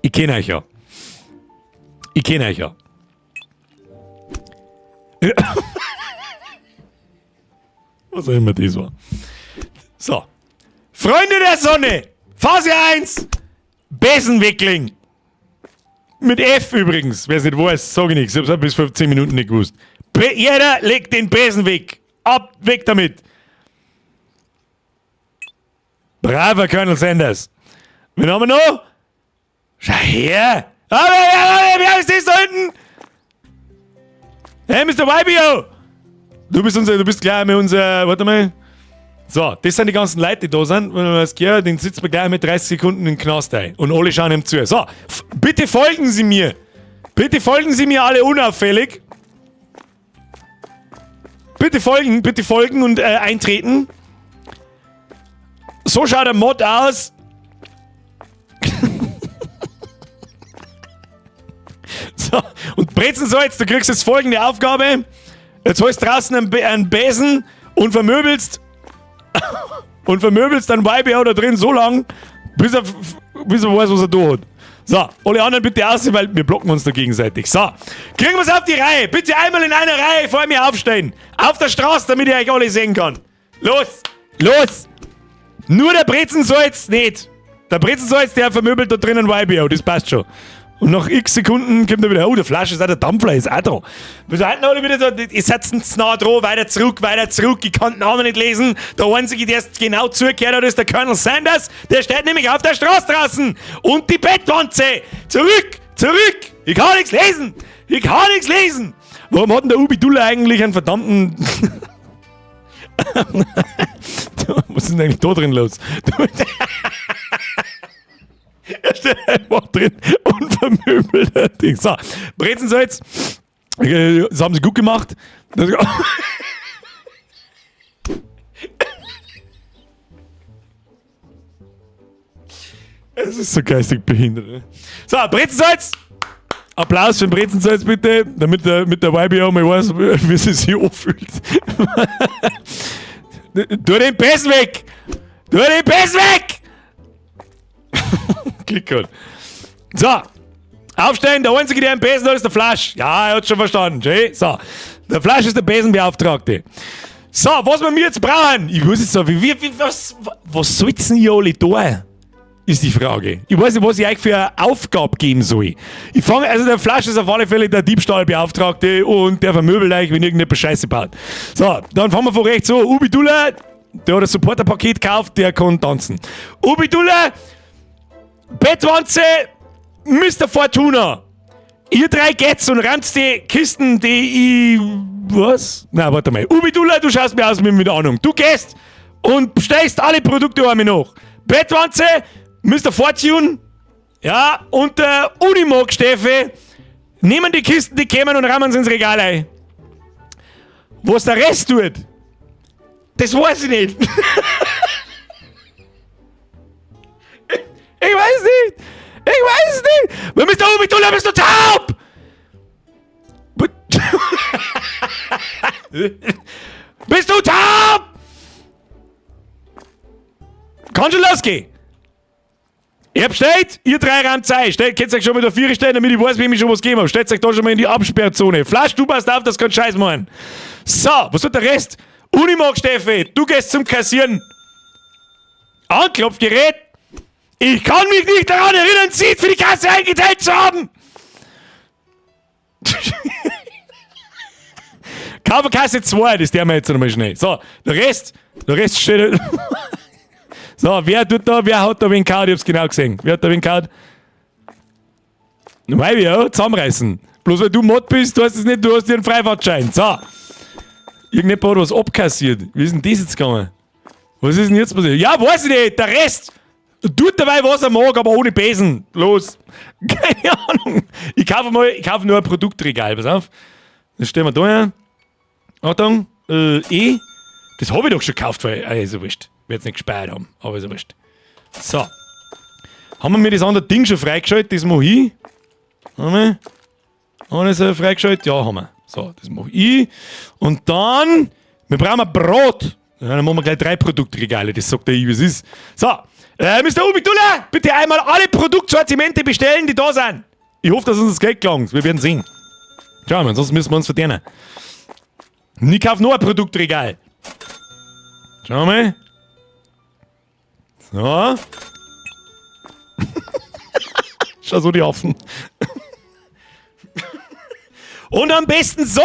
Ich kenne euch ja. Ich kenne euch ja. Was auch immer das war. So. Freunde der Sonne! Phase 1! Besenwickling! Mit F übrigens. Wer es nicht weiß, sage ich nichts. Ich hab's bis vor 10 Minuten nicht gewusst. Jeder legt den Besen weg. Ab, weg damit. Braver Colonel Sanders. Wen haben wir noch? Schau her! Ah, wer ist das da hinten? Hey, Mr. YBO! Du bist unser, du bist gleich mit unser, warte mal. So, das sind die ganzen Leute, die da sind. Wenn man das gehört, den sitzt man gleich mit 30 Sekunden im Knast ein. Und alle schauen ihm zu. So, bitte folgen Sie mir. Bitte folgen Sie mir alle unauffällig. Bitte folgen und eintreten. So schaut der Mod aus. So, und Brezensalz, du kriegst jetzt folgende Aufgabe. Jetzt holst du draußen einen Besen und vermöbelst und vermöbelst dann YBO da drin so lang, bis er weiß, was er da hat. So, alle anderen bitte aus, weil wir blocken uns da gegenseitig. So, kriegen wir es auf die Reihe. Bitte einmal in einer Reihe vor mir aufstehen. Auf der Straße, damit ich euch alle sehen kann. Los, los! Nur der Brezensalz nicht. Der Brezensalz, der vermöbelt da drinnen YBO, das passt schon. Und nach x Sekunden kommt er wieder, oh, der Flasche ist auch der Dampfler, ist auch da. Wir sind alle wieder so, ihr seid zu nah dran, weiter zurück, ich kann den Namen nicht lesen. Der Einzige, der es genau zugehört hat, ist der Colonel Sanders, der steht nämlich auf der Straße draußen. Und die Bettwanze! Zurück, zurück! Ich kann nichts lesen! Ich kann nichts lesen! Warum hat denn der Ubi Duller eigentlich einen verdammten... Was ist denn eigentlich da drin los? Er steht einfach drin und vermöbelt das Ding. So, Brezensalz, das haben sie gut gemacht. Es ist so geistig behindert. Ne? So, Brezensalz! Applaus für den Brezensalz bitte, damit der, mit der YBO mal weiß, wie sie sich anfühlt. Tu den Besen weg! Tu den Besen weg! Klick. So, aufstehen, der Einzige, der einen Besen hat, ist der Flasch. Ja, er hat schon verstanden. Schön. So, der Flasch ist der Besenbeauftragte. So, was wir mir jetzt brauchen, ich weiß jetzt so, was sollt's denn ihr alle tun? Ist die Frage. Ich weiß nicht, was ich euch für eine Aufgabe geben soll. Ich fange, also der Flasch ist auf alle Fälle der Diebstahlbeauftragte und der vermöbelt euch, wenn irgendjemand Scheiße baut. So, dann fangen wir von rechts so. Ubi Duller, der hat ein Supporterpaket gekauft, der kann tanzen. Ubi Duller, Bettwanze, Mr. Fortuna. Ihr drei geht's und rammt die Kisten, die ich... Was? Na, warte mal. Ubi Duller, du schaust mir aus mit Ahnung. Du gehst und bestellst alle Produkte einmal nach. Bettwanze, Mr. Fortune, ja, und der Unimog Steffi nehmen die Kisten, die kämen und rammen sie ins Regal ein. Was der Rest tut, das weiß ich nicht. Ich weiß nicht. Ich weiß nicht. Mr. Ubitula, bist du taub? Bist du taub? Kann schon losgehen. Ihr bestellt, ihr drei rammt ein. Stellt, könnt euch schon mal da vier stellen, damit ich weiß, wem ich schon was gegeben habe. Stellt euch da schon mal in die Absperrzone. Flasch, du passt auf, das kann Scheiß machen. So, was tut der Rest? Unimog, Steffi, du gehst zum Kassieren. Anklopfgerät. Ich kann mich nicht daran erinnern, sie für die Kasse eingeteilt zu haben. Kasse 2, das der wir jetzt nochmal schnell. So, der Rest steht. So, wer tut da, wer hat da wen gehauen? Ich hab's genau gesehen. Wer hat da wen gehauen? Weil wir zusammenreißen. Bloß weil du Mod bist, du hast es nicht, du hast dir einen Freifahrtschein. So. Irgendjemand hat was abkassiert. Wie ist denn das jetzt gegangen? Was ist denn jetzt passiert? Ja, weiß ich nicht, der Rest! Tut dabei, was er mag, aber ohne Besen. Los. Keine Ahnung. Ich kaufe nur ein Produktregal. Pass auf. Das stellen wir da her. Achtung. E. Das habe ich doch schon gekauft, weil. Ist ja wurscht. Ich werde es nicht gespeichert haben, aber ist ja wurscht. So. Haben wir mir das andere Ding schon freigeschaltet? Das mache ich. Haben wir? Haben wir das freigeschaltet? Ja, haben wir. So, das mache ich. Und dann. Wir brauchen ein Brot. Ja, dann machen wir gleich 3 Produktregale. Das sagt der ich, wie es ist. So. Mr. Ubitula, bitte einmal alle Produktsortimente bestellen, die da sind. Ich hoffe, dass uns das Geld gelangt. Wir werden sehen. Schauen wir, ansonsten müssen wir uns verdienen. Und ich kaufe noch ein Produktregal. Schauen wir mal. So. Schau so die Affen. Und am besten so,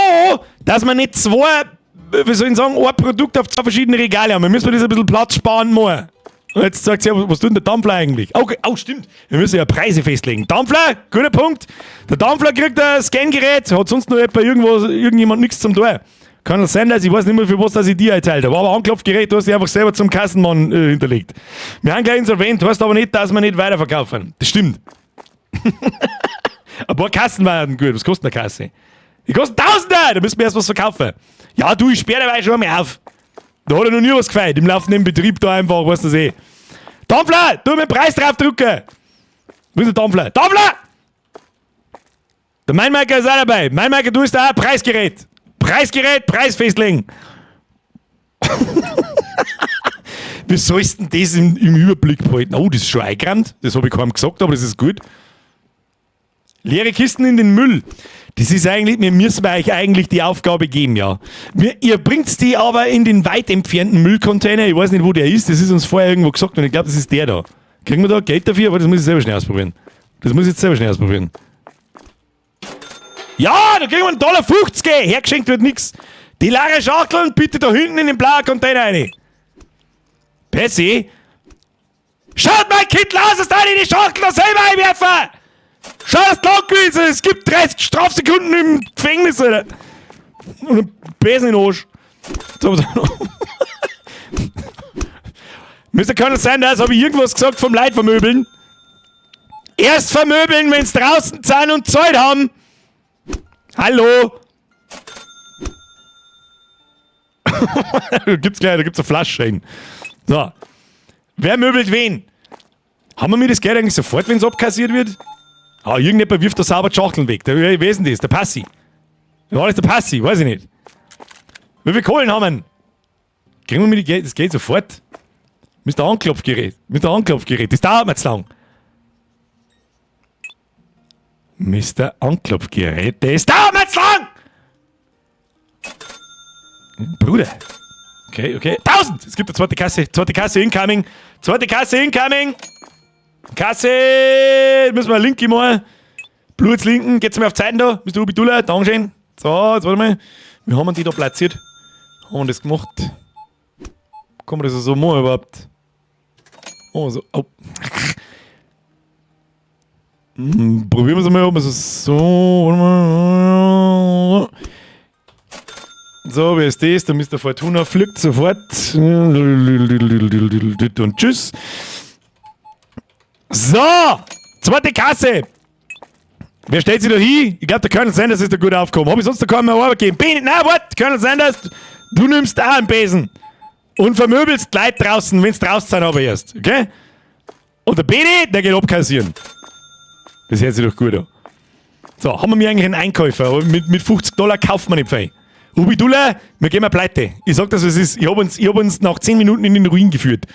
dass man nicht zwei, wie soll ich sagen, ein Produkt auf zwei verschiedene Regale haben. Wir müssen das ein bisschen Platz sparen mal. Und jetzt sagt sie, was tut denn der Dampfler eigentlich? Okay, oh, stimmt. Wir müssen ja Preise festlegen. Dampfler, guter Punkt. Der Dampfler kriegt ein Scangerät, hat sonst noch etwa irgendwo, irgendjemand nichts zum Tor. Kann sein, dass ich weiß nicht mehr, für was dass ich die einteilt habe. Aber Anklopfgerät, du hast dich einfach selber zum Kassenmann hinterlegt. Wir haben gleich insolvent, heißt aber nicht, dass wir nicht weiterverkaufen. Das stimmt. Ein paar Kassen waren gut. Was kostet eine Kasse? Die kosten Tausende! Da müssen wir erst was verkaufen. Ja, du, ich sperre dabei schon mal auf. Da hat er noch nie was gefällt. Im laufenden Betrieb da einfach, weißt du das eh. Dampfler! Du mit dem Preis draufdrücken! Wo ist der Dampfler? Dampfler! Der Mainmaker ist auch dabei. Mainmaker, du bist da auch Preisgerät. Preisgerät, Preis festlegen. Wie sollst denn das im Überblick behalten? Oh, das ist schon eingerannt. Das habe ich kaum gesagt, aber das ist gut. Leere Kisten in den Müll. Das ist eigentlich, wir müssen euch eigentlich die Aufgabe geben, ja. Ihr bringt die aber in den weit entfernten Müllcontainer. Ich weiß nicht, wo der ist. Das ist uns vorher irgendwo gesagt und ich glaube, das ist der da. Kriegen wir da Geld dafür? Aber das muss ich selber schnell ausprobieren. Das muss ich jetzt selber schnell ausprobieren. Ja, da kriegen wir 1,50 Dollar. Hergeschenkt wird nix. Die leere Schachteln bitte da hinten in den blauen Container rein. Bessie? Schaut mein Kind, lass es da in die Schachtel da selber einwerfen! Schau, dass du lang gewesen Es gibt 30 Strafsekunden im Gefängnis, Alter. Und ein Besen in den Arsch. So, so. Mr. Colonel Sanders, habe ich irgendwas gesagt vom Leid vermöbeln? Erst vermöbeln, wenn's draußen sind und Zeit haben. Hallo? Da gibt's gleich, da gibt's eine Flasche hin. So. Wer möbelt wen? Haben wir mir das Geld eigentlich sofort, wenn's abkassiert wird? Ah, irgendjemand wirft da sauber die Schachteln weg. Der, wer ist denn das? Der Passi. Wer war das der Passi? Weiß ich nicht. Wie viel Kohlen haben wir? Kriegen wir mir die Geld, das Geld sofort? Mit der Anklopfgerät. Mit der Anklopfgerät. Das dauert mir zu lang. Mr. Anklopfgerät. Das dauert mir zu lang! Bruder. Okay, okay. 1000! Es gibt eine zweite Kasse. Zweite Kasse incoming. Zweite Kasse incoming. Kasse! Müssen wir linke mal. Blutslinken. Geht's mir auf Zeiten da? Mr. Ubidula, Dankeschön. So, jetzt warte mal. Wie haben wir die da platziert? Haben wir das gemacht? Kann man das so machen überhaupt? Oh, so. Oh. Probieren wir es mal, ob wir es so. Warte mal. So, wie ist das? Der Mr. Fortuna fliegt sofort. Und tschüss. So! Zweite Kasse! Wer stellt sich da hin? Ich glaube, der Colonel Sanders ist da gut aufgekommen. Hab ich sonst da keinen mehr Arbeit gegeben? Ben, nein, warte, Colonel Sanders, du nimmst auch einen Besen. Und vermöbelst Leute draußen, wenn's draußen sind, aber erst. Okay? Und der Beni, der geht abkassieren. Das hört sich doch gut an. So, haben wir mir eigentlich einen Einkäufer, aber mit 50 Dollar kauft man nicht viel. Ubidula, wir gehen mal pleite. Ich sag das, was es ist. Ich hab uns nach 10 Minuten in den Ruin geführt.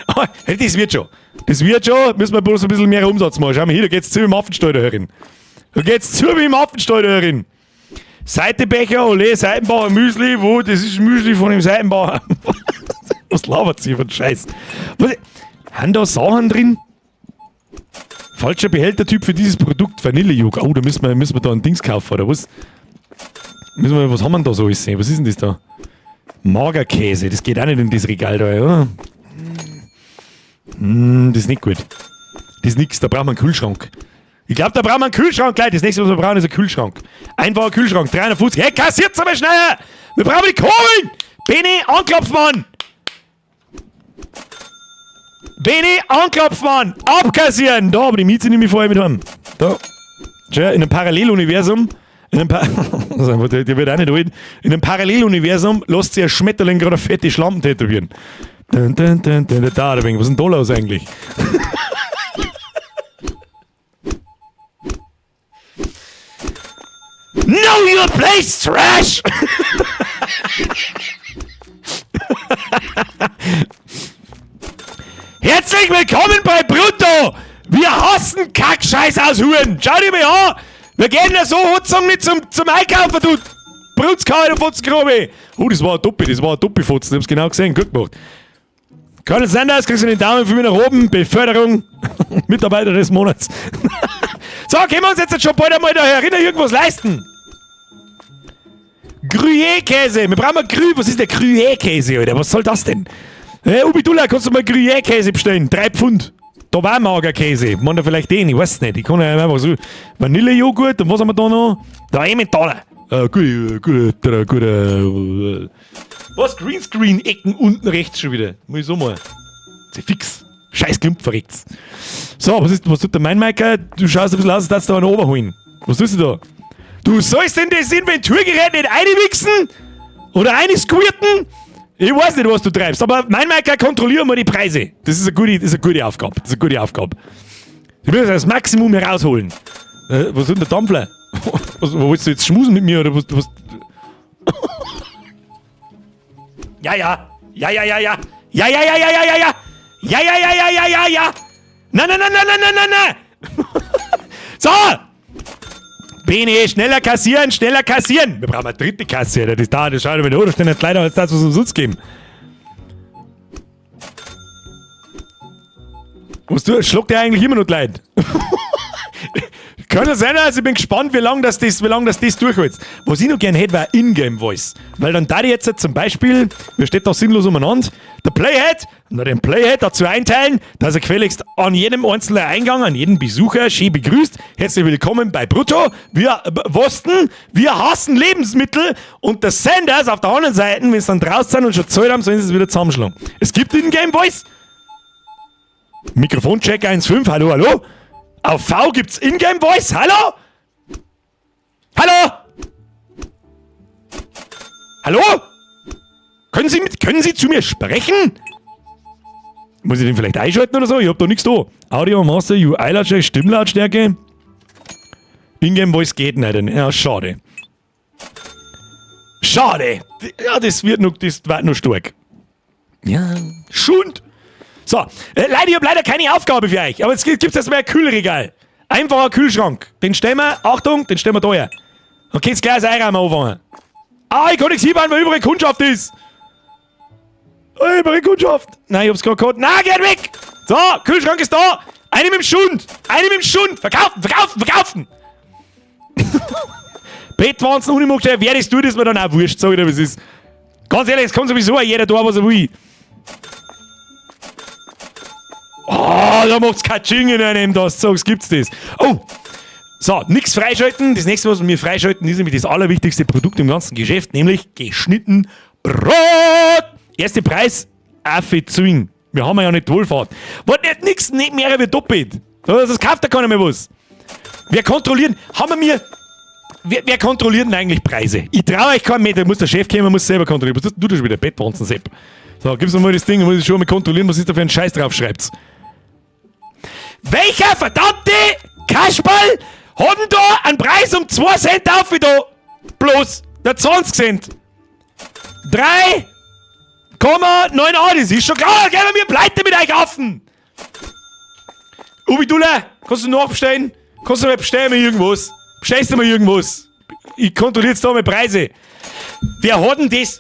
Aber hey, das wird schon. Das wird schon. Müssen wir bloß ein bisschen mehr Umsatz machen. Schau mal hier, da geht's zu im Affenstall da herin. Da geht's zu wie im Affenstall da herin. Seitebecher, ole, Seitenbacher Müsli, wo? Das ist Müsli von dem Seitenbacher. Was labert sie von Scheiß? Was, haben da Sachen drin? Falscher Behältertyp für dieses Produkt, Vanillejoghurt. Oh, da müssen wir da ein Dings kaufen, oder was? Müssen wir, was haben wir denn da so alles sehen? Was ist denn das da? Magerkäse, das geht auch nicht in das Regal da, oder? Das ist nicht gut. Das ist nix, da brauchen wir einen Kühlschrank. Ich glaub, da brauchen wir einen Kühlschrank, Leute. Das nächste, was wir brauchen, ist ein Kühlschrank. Einfacher Kühlschrank, 350. Hey, kassiert's aber schneller! Wir brauchen die Kohlen! Beni, anklopfen, Mann! Beni, anklopfen, Mann! Abkassieren! Da, aber die Miete nehme ich vorher mit heim. Da. Schau, in einem Paralleluniversum. In einem pa das ist einfach, der wird auch nicht alt. In einem Paralleluniversum lässt sich ein Schmetterling gerade eine fette Schlampen tätowieren. Dun, dun, dun, dun, dun, da, da, was ist denn da los eigentlich? Know your place, trash! Herzlich willkommen bei Brutto! Wir hassen Kackscheiß aus Huren! Schau dir mal an! Wir gehen ja so sozusagen nicht zum Einkaufen, du Brutzkau, du Fotzengrube! Oh, das war ein Doppi, das war ein Doppi-Fotzen, ich hab's genau gesehen, gut gemacht. Colonel Sanders, kriegst du den Daumen von mir nach oben, Beförderung, Mitarbeiter des Monats. So, können wir uns jetzt schon bald einmal da herinnen irgendwas leisten? Gruyère-Käse, wir brauchen mal Grü, was ist der Gruyère-Käse, Alter? Was soll das denn? Hey, Ubidula, kannst du mal Gruyère-Käse bestellen? 3 Pfund. Da war Magerkäse. Man da vielleicht den, ich weiß nicht. Ich kann ja einfach so Vanillejoghurt und was haben wir da noch? Da Emmentaler. Gut, gut, gut, gut. Was? Greenscreen-Ecken unten rechts schon wieder. Muss ich so mal. Ist fix. Scheiß Klump verreckt's. So, was tut der mein Maiker? Du schaust ein bisschen aus, als würdest du da einen oberholen. Was tust du da? Du sollst denn das Inventurgerät nicht einwichsen? Oder einsquirten? Ich weiß nicht, was du treibst, aber mein Maiker, kontrollier mal die Preise. Das ist eine gute, das ist eine gute Aufgabe. Das ist eine gute Aufgabe. Ich will das Maximum herausholen. Was ist denn der Dampfler? Was, wo willst du jetzt schmusen mit mir? Oder was, was? Ja, ja. Ja, ja, ja, ja. Ja, ja, ja, ja, ja, ja, ja. Ja, ja, ja, ja, ja, ja, ja. Nein, nein, nein, nein, nein, nein, nein, nein. So! Bene, schneller kassieren, schneller kassieren! Wir brauchen eine dritte Kasse, Alter. Das da, das schaut aber nicht, da stehen nicht leider als das, was umsonst geben. Was du, schlagt der eigentlich immer noch die Leute? Kann ja sein, also ich bin gespannt, wie lange das, das, wie lang das, das durchhält. Was ich noch gern hätte, wäre Ingame Voice. Weil dann da ich jetzt zum Beispiel, wir steht da sinnlos umeinander, der Playhead, und dann den Playhead dazu einteilen, dass er gefälligst an jedem einzelnen Eingang, an jedem Besucher schön begrüßt. Herzlich willkommen bei Brutto. Wir wussten, wir hassen Lebensmittel und der Sanders auf der anderen Seite, wenn sie dann draußen sind und schon gezahlt haben, sollen sie es wieder zusammenschlagen. Es gibt Ingame Voice. Mikrofoncheck 1.5, hallo, hallo. Auf V gibt's Ingame Voice, hallo? Hallo? Hallo? Können Sie, mit, können Sie zu mir sprechen? Muss ich den vielleicht einschalten oder so? Ich hab da nichts da. Audio Master, UI Lautstärke, Stimmlautstärke. Ingame Voice geht nicht. Ja, schade. Schade. Ja, das wird noch, das wird noch stark. Ja, Schund. So, leider, ich hab leider keine Aufgabe für euch. Aber jetzt gibt's erstmal ein Kühlregal. Einfacher Kühlschrank. Den stellen wir, Achtung, den stellen wir da her. Dann könnt's gleich das Einräumen anfangen. Ah, ich kann nichts hinbauen, weil überall Kundschaft ist. Oh, überall Kundschaft. Nein, ich hab's gerade gehabt. Nein, geht weg! So, Kühlschrank ist da. Eine mit dem Schund. Eine mit dem Schund. Verkaufen, verkaufen, verkaufen. Bettwanzen, Unimog, wer das tut, ist mir dann auch wurscht. Sag ich dir, was ist. Ganz ehrlich, es kann sowieso auch jeder da, was er will. Oh, da macht's Katsching in einem, das sagst, gibt's das. Oh! So, nix freischalten. Das nächste, was wir freischalten, ist nämlich das allerwichtigste Produkt im ganzen Geschäft, nämlich geschnitten Brot. Erster Preis, Affe Zwing. Wir haben ja nicht Wohlfahrt. Wollt nicht nix, nicht mehr wie doppelt. Das kauft ja keiner mehr was. Wer kontrollieren? Haben wir mir. Wer kontrolliert denn eigentlich Preise? Ich traue euch keinen Meter, muss der Chef kommen, muss selber kontrollieren. Was tust du da schon wieder? Bettwanzen, Sepp. So, gib's mir mal das Ding, muss ich schon mal kontrollieren, was ist da für ein Scheiß drauf schreibt. Welcher verdammte Kasperl hat denn da einen Preis um 2 Cent auf wie da? Bloß, der 20 Cent. 3,98, das ist schon klar, gehen wir mir pleite mit euch Affen. Ubidula, kannst du nachbestellen? Kannst du mal bestellen mal irgendwas? Bestellst du mal irgendwas? Ich kontrolliere jetzt da mal Preise. Wer hat denn das?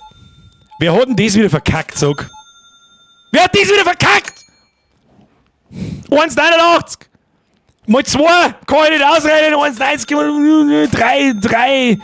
Wer hat denn das wieder verkackt, sag? Wer hat das wieder verkackt? 1,89! Mal 2, kann ich nicht ausrechnen, 1,90, 3, 3,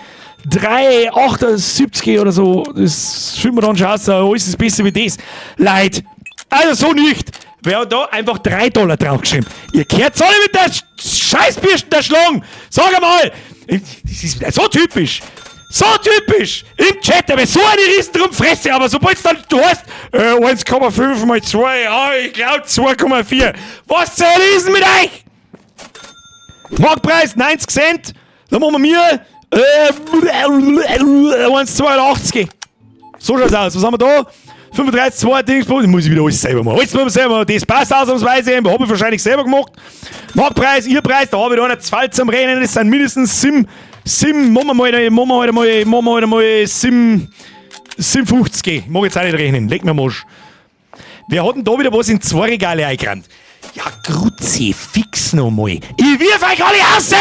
3, 78 oder so. Das fühlt man dann schon aus, alles ist besser wie das. Leid. Also so nicht. Wer hat da einfach 3 Dollar draufgeschrieben? Ihr kehrt alle mit der Scheißbürsten der Schlange. Sag einmal. Das ist so typisch. So typisch! Im Chat, aber so eine Riesendrummfresse, aber sobald es dann du hast, 1,5 mal 2, ah, ich glaub 2,4. Was zur Hölle ist denn mit euch? Marktpreis 90 Cent, dann machen wir mir 1,82. So schaut's aus. Was haben wir da? 35, 2 Dings, muss ich wieder alles selber machen. Alles muss man selber machen. Das passt ausnahmsweise, habe ich wahrscheinlich selber gemacht. Marktpreis, ihr Preis, da habe ich da einer zwei zum Rennen, das sind mindestens 7, 7, machen wir mal, machen wir halt mal, machen wir halt mal 7, 7,50. Mag jetzt auch nicht rechnen, leg mir am Arsch. Wer hat denn da wieder was in zwei Regale eingerannt? Ja, Kruzifix nochmal. Ich wirf euch alle raus!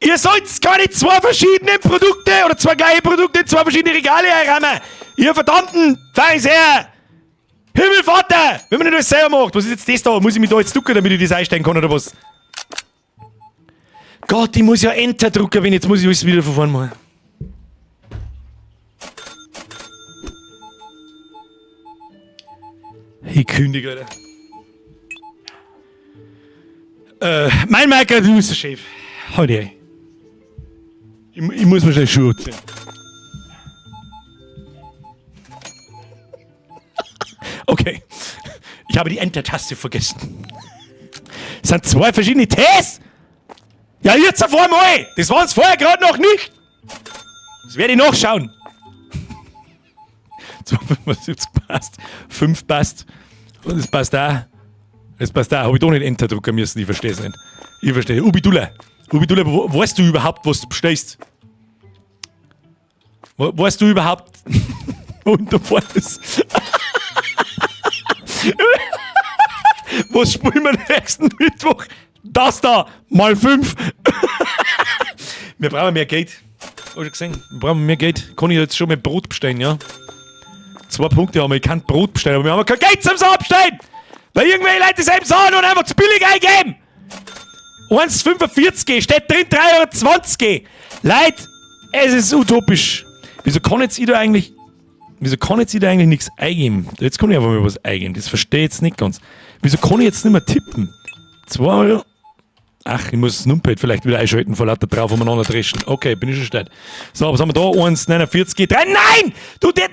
Ihr sollt keine zwei verschiedenen Produkte oder zwei gleiche Produkte in zwei verschiedene Regale einrammen! Ihr verdammten Pharisäer! Himmelvater! Wenn man nicht alles selber macht, was ist jetzt das da? Muss ich mich da jetzt ducken, damit ich das einstellen kann oder was? Gott, ich muss ja Enter drücken, wenn jetzt muss ich alles wieder von vorne machen. Ich kündige, Alter. Mein Michael, du bist der Chef. Halt dich. Ich muss mir schnell Schuhe ziehen. Okay. Ich habe die Enter-Taste vergessen. Es sind zwei verschiedene Ts. Ja, jetzt auf einmal. Das waren's vorher gerade noch nicht. Das werde ich nachschauen. 2,75 passt. 5 passt. Und das passt auch. Das passt auch. Habe ich doch nicht Enter drücken müssen. Ich verstehe es nicht. Ich verstehe. Ubidula. Ubidula, weißt du überhaupt, was du bestellst? Weißt du überhaupt, wo du vorne ist? Was spielen wir nächsten Mittwoch? Das da, mal 5. Wir brauchen mehr Geld. Hast du gesehen? Wir brauchen mehr Geld. Kann ich jetzt schon mit Brot bestellen, ja? 2 Punkte haben wir. Ich kann Brot bestellen, aber wir haben kein Geld zum Abstellen! Weil irgendwelche Leute das eben sagen und einfach zu billig eingeben! 1,45 steht drin 3,20 Euro. Leute, es ist utopisch. Wieso kann jetzt ich da eigentlich. Wieso kann jetzt ich da eigentlich nichts eingeben? Jetzt kann ich einfach mal was eingeben. Das verstehe ich jetzt nicht ganz. Wieso kann ich jetzt nicht mehr tippen? 2 Euro. Ach, ich muss das Numpad vielleicht wieder einschalten vor lauter drauf umeinander dreschen. Okay, bin ich schon stark. So, was haben wir da? 1,49, 3. Nein! Du, der,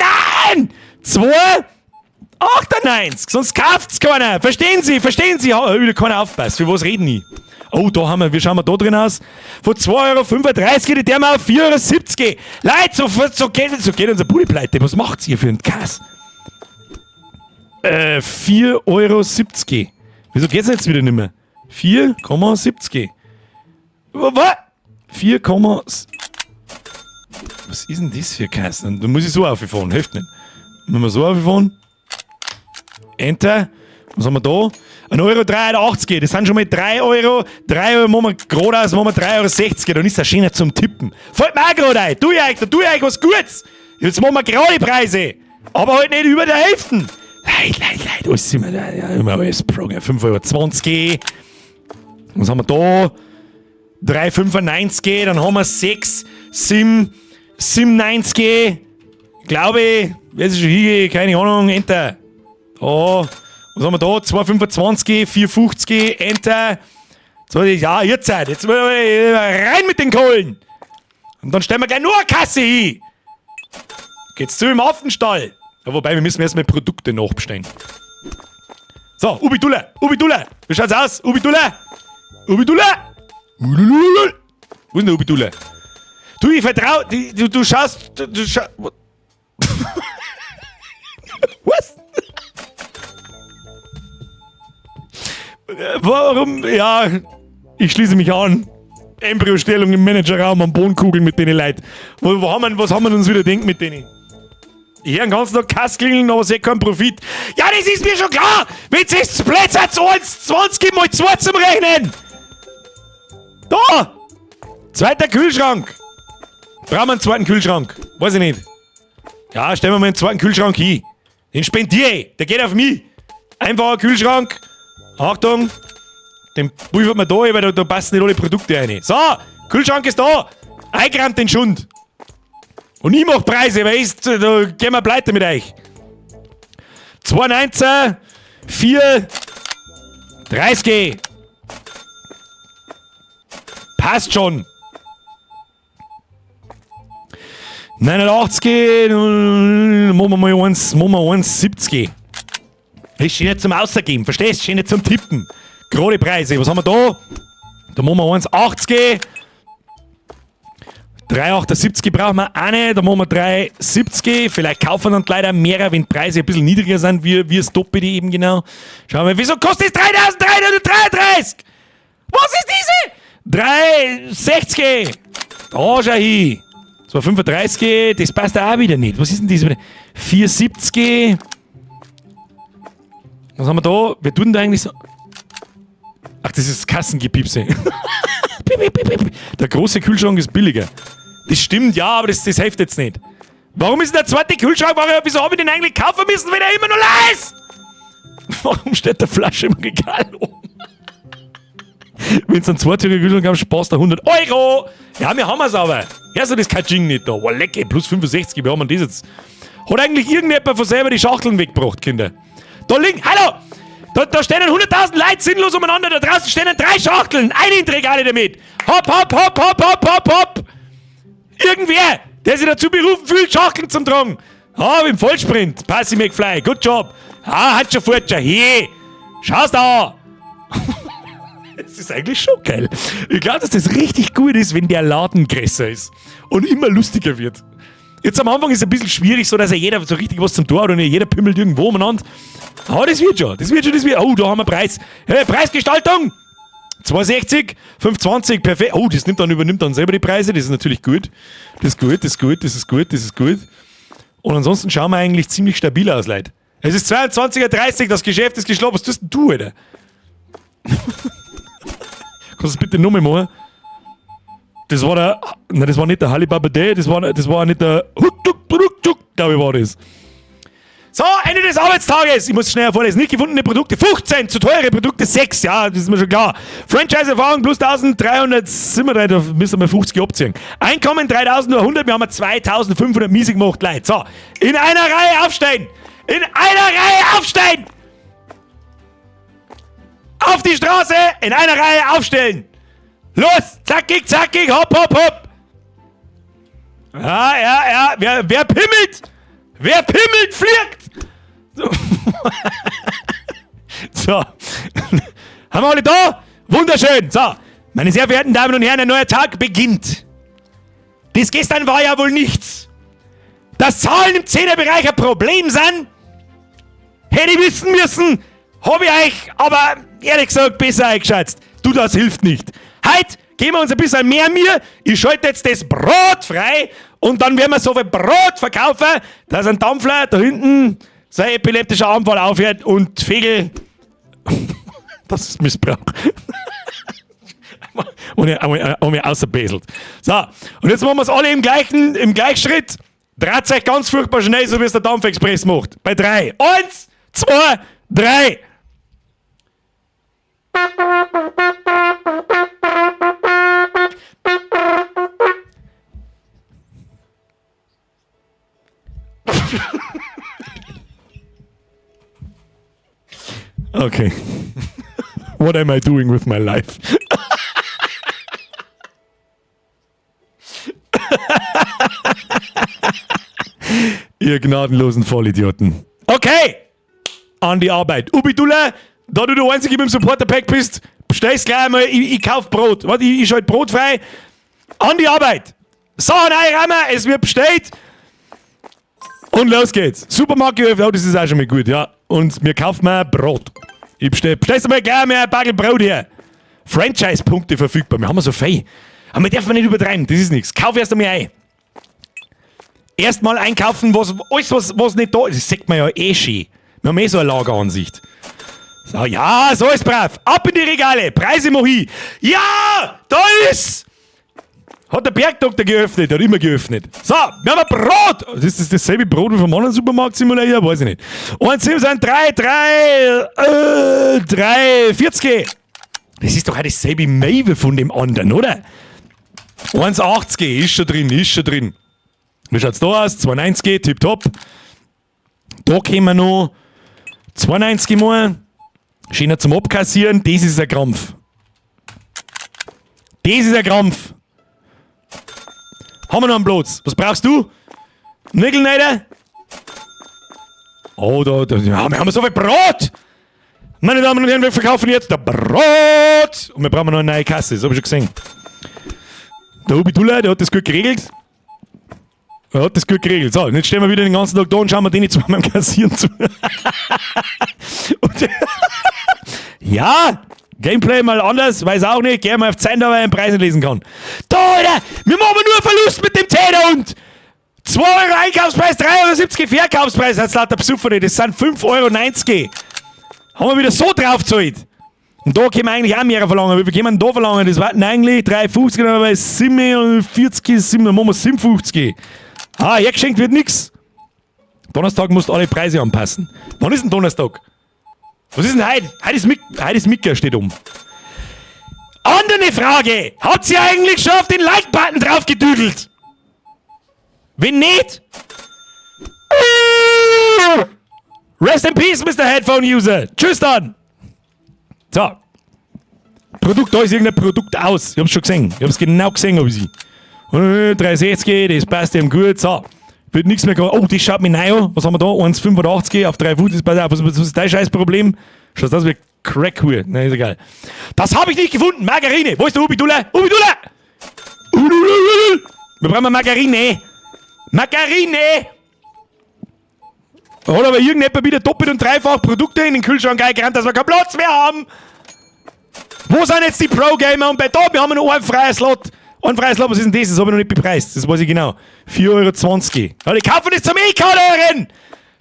nein! 2, 98! Sonst kauft's keiner! Verstehen Sie, verstehen Sie! Ha, wieder keiner aufpasst. Für was reden die? Oh, da haben wir, wie schauen wir da drin aus? Von 2,35 Euro geht der mal auf 4,70 Euro. Leute, so geht unser Bude pleite. Was macht's ihr für einen Kass? 4,70 Euro. Wieso geht's denn jetzt wieder nicht mehr? 4,70. Was? 4, was ist denn das für Kass? Da muss ich so auffahren, hilft nicht. Wenn wir so auffahren. Enter. Was haben wir da? 1,83 Euro. Das sind schon mal 3 Euro. 3 Euro machen wir gerade aus, machen wir 3,60 Euro. Dann ist das schöner zum Tippen. Fällt mir auch gerade ein. Tu ich euch, da tu ich euch was Gutes. Jetzt machen wir gerade Preise. Aber halt nicht über der Hälfte. Leid, leid, leid. Alles immer, ja, immer alles Programm. 5,20 Euro. Was haben wir da? 3,95, dann haben wir 6, 7, 97, glaube ich, wer ist schon hier, keine Ahnung, Enter. Da, was haben wir da? 2,25, 4,50, Enter. So, ja, jetzt, jetzt rein mit den Kohlen. Und dann stellen wir gleich nur eine Kasse hin. Geht's zu im Affenstall. Ja, wobei, wir müssen erstmal Produkte nachbestellen. So, Ubidula, Ubidula, wie schaut's aus? Ubidula, Ubidula. Wo ist denn der Ubidula? Du, ich vertrau, du, du schaust, du schaust. Was? Warum? Ja, ich schließe mich an. Embryostellung im Managerraum am Bohnenkugeln mit denen Leuten. Was haben wir uns wieder denkt mit denen? Ich höre den ganzen Tag Kass klingeln, aber sehe keinen Profit. Ja, das ist mir schon klar! Wenn es Plätze hat, 1,20 mal 2 zum Rechnen! Da! Zweiter Kühlschrank! Brauchen wir einen zweiten Kühlschrank? Weiß ich nicht. Ja, stellen wir mal einen zweiten Kühlschrank hin. Den spendiere ich. Der geht auf mich. Einfacher Kühlschrank. Achtung. Den pulvert man da, weil da passen nicht alle Produkte rein. So, Kühlschrank ist da. Eingerammt den Schund. Und ich mach Preise, weil ich, da gehen wir pleite mit euch. 2,19, 4, 30. Passt schon. 89, machen wir mal eins, machen wir 1,70. Ist schön nicht zum Außergeben, verstehst? Schön nicht zum Tippen. Gerade Preise. Was haben wir da? Da machen wir 1,80. 3,78 brauchen wir eine, da machen wir 3,70. Vielleicht kaufen dann leider mehr, wenn die Preise ein bisschen niedriger sind, wie das Doppelte eben genau. Schauen wir, wieso kostet es 3.333? Was ist diese? 3,60. Da schau hin. 2,35, das passt auch wieder nicht. Was ist denn das? 4,70. Was haben wir da? Wer tut denn da eigentlich so? Ach, das ist Kassengepiepse. Der große Kühlschrank ist billiger. Das stimmt, ja, aber das hilft jetzt nicht. Warum ist denn der zweite Kühlschrank? Wieso hab ich den eigentlich kaufen müssen, wenn er immer nur leer ist? Warum steht der Flasche im Regal oben? Wenn es einen zweitürigen Kühlschrank haben, sparst du 100 Euro. Ja, wir haben es aber. Ja, so das Kaching nicht da. Oh, lecker, plus 65, wie haben wir das jetzt? Hat eigentlich irgendjemand von selber die Schachteln weggebracht, Kinder? Da liegen, hallo! Da stehen 100.000 Leute sinnlos umeinander, da draußen stehen 3 Schachteln, eine in die Regale damit. Hopp, hopp, hopp, hopp, hopp, hopp, hopp! Irgendwer, der sich dazu berufen fühlt, Schachteln zum Tragen. Ah, im Vollsprint. Passi McFly, good job. Ah, hat schon fort, schon. Hey, schau's da. Das ist eigentlich schon geil. Ich glaub, dass das richtig gut ist, wenn der Laden größer ist und immer lustiger wird. Jetzt am Anfang ist es ein bisschen schwierig, so dass ja jeder so richtig was zum Tor hat und jeder pimmelt irgendwo umeinander. Ah, das wird schon, das wird schon, das wird. Oh, da haben wir Preis. Hey, Preisgestaltung! 2,60, 5,20, perfekt. Oh, das übernimmt dann selber die Preise, das ist natürlich gut. Das ist gut, das ist gut, das ist gut, das ist gut. Und ansonsten schauen wir eigentlich ziemlich stabil aus, Leute. Es ist 22:30 Uhr, das Geschäft ist geschlossen. Was tust denn du, Alter? Kannst du das bitte nochmal machen? Das war der. Nein, das war nicht der Halibaba Day, das war nicht der. Glaube ich, war das. So, Ende des Arbeitstages. Ich muss schnell vorlesen. Nicht gefundene Produkte 15, zu teure Produkte 6. Ja, das ist mir schon klar. Franchise-Erfahrung plus 1337, da müssen wir 50 abziehen. Einkommen 3100, wir haben 2500 miese gemacht, Leute. So, in einer Reihe aufstehen. In einer Reihe aufstehen. Auf die Straße, in einer Reihe aufstellen. Los, zackig, zackig, hopp, hopp, hopp. Ja, ja, ja. Wer pimmelt? Wer pimmelt, fliegt! So. So. Haben wir alle da? Wunderschön. So. Meine sehr verehrten Damen und Herren, ein neuer Tag beginnt. Das gestern war ja wohl nichts. Dass Zahlen im Zehnerbereich ein Problem sind, hätte ich wissen müssen, habe ich euch aber ehrlich gesagt besser eingeschätzt. Du, das hilft nicht. Heute geben wir uns ein bisschen mehr Mühe. Ich schalte jetzt das Brot frei und dann werden wir so viel Brot verkaufen, dass ein Dampfler da hinten sein epileptischer Anfall aufhört und Fegel. Das ist Missbrauch. Und er außerbeselt. So, und jetzt machen wir es alle im Gleichschritt. Dreht euch ganz furchtbar schnell, so wie es der Dampfexpress macht. Bei 3. 1, 2, 3. Okay. What am I doing with my life? Ihr gnadenlosen Vollidioten. Okay! An die Arbeit. Ubidula, da du der Einzige mit dem Supporter-Pack bist, bestellst gleich einmal, ich kauf Brot. Warte, ich schalte Brot frei. An die Arbeit! So, nein, Rammer, es wird bestellt. Und los geht's. Supermarkt geöffnet, oh, das ist auch schon mal gut, ja. Und wir kaufen mal Brot. Ich bestell, bestellst du mal gleich mal ein Bagel Brot her. Franchise-Punkte verfügbar. Wir haben so viel. Aber wir dürfen nicht übertreiben, das ist nichts. Kauf erst einmal ein. Erstmal einkaufen, was, alles, was nicht da ist. Das sieht man ja eh schön. Wir haben eh so eine Lageransicht. So, ja, so ist brav. Ab in die Regale. Preise mach ich. Ja, da ist! Hat der Bergdoktor geöffnet, hat immer geöffnet. So, wir haben ein Brot! Ist das dasselbe Brot wie vom anderen Supermarkt Simulator? Weiß ich nicht. 1, 7 sind 3, 3, 3, 40. Das ist doch auch dasselbe Mail von dem anderen, oder? 1,80 ist schon drin, ist schon drin. Wie schaut's da aus? 2,90, tipptopp. Da kommen wir noch 2,90 mal. Schöner zum Abkassieren. Das ist ein Krampf. Das ist ein Krampf. Haben wir noch einen Platz? Was brauchst du? Nägelneider? Oh, da, ja, wir haben so viel Brot! Meine Damen und Herren, wir verkaufen jetzt das Brot! Und wir brauchen noch eine neue Kasse, das hab ich schon gesehen. Der Ubidula, der hat das gut geregelt. Er hat das gut geregelt. So, jetzt stehen wir wieder den ganzen Tag da und schauen wir denen zwei beim Kassieren zu. Und, ja, Gameplay mal anders, weiß auch nicht. Geh mal auf Zeit, aber ich Preise lesen kann. Da, Alter, wir machen nur Verlust mit dem Täter und 2 Euro Einkaufspreis, 3,70 Euro Verkaufspreis, als lauter Besucher, das sind 5,90 Euro. Haben wir wieder so drauf gezahlt. Und da können wir eigentlich auch mehr verlangen. Wie viel können wir denn da verlangen? Das warten eigentlich 3,50, aber 47, 7, dann machen wir 57. Ah, hergeschenkt wird nix. Donnerstag musst du alle Preise anpassen. Wann ist denn Donnerstag? Was ist denn heute? Heute ist, heute ist Micker, steht um. Andere Frage! Habt ihr eigentlich schon auf den Like-Button drauf gedüdelt? Wenn nicht? Rest in Peace, Mr. Headphone User. Tschüss dann. So. Produkt, da ist irgendein Produkt aus. Ich hab's schon gesehen. Ich hab's genau gesehen, ob ich sie. 360, das passt ihm gut. So. Wird nichts mehr kommen. Oh, das schaut mir neu an. Was haben wir da? 1,85 auf 3 Fuß. Das passt auf. Was ist dein Scheißproblem? Schaut das wie Crack-Hure. Nein, ist egal. Das habe ich nicht gefunden. Margarine. Wo ist der Ubidula? Ubidula! Wir brauchen Margarine. Margarine! Da hat aber irgendjemand wieder doppelt und dreifach Produkte in den Kühlschrank eingerannt, dass wir keinen Platz mehr haben. Wo sind jetzt die Pro-Gamer? Und bei da, wir haben noch ein freies Slot. Ein freies Slot, was ist denn das? Das habe ich noch nicht bepreist. Das weiß ich genau. 4,20 Euro. Ja, die kaufen das zum E-Kaderin!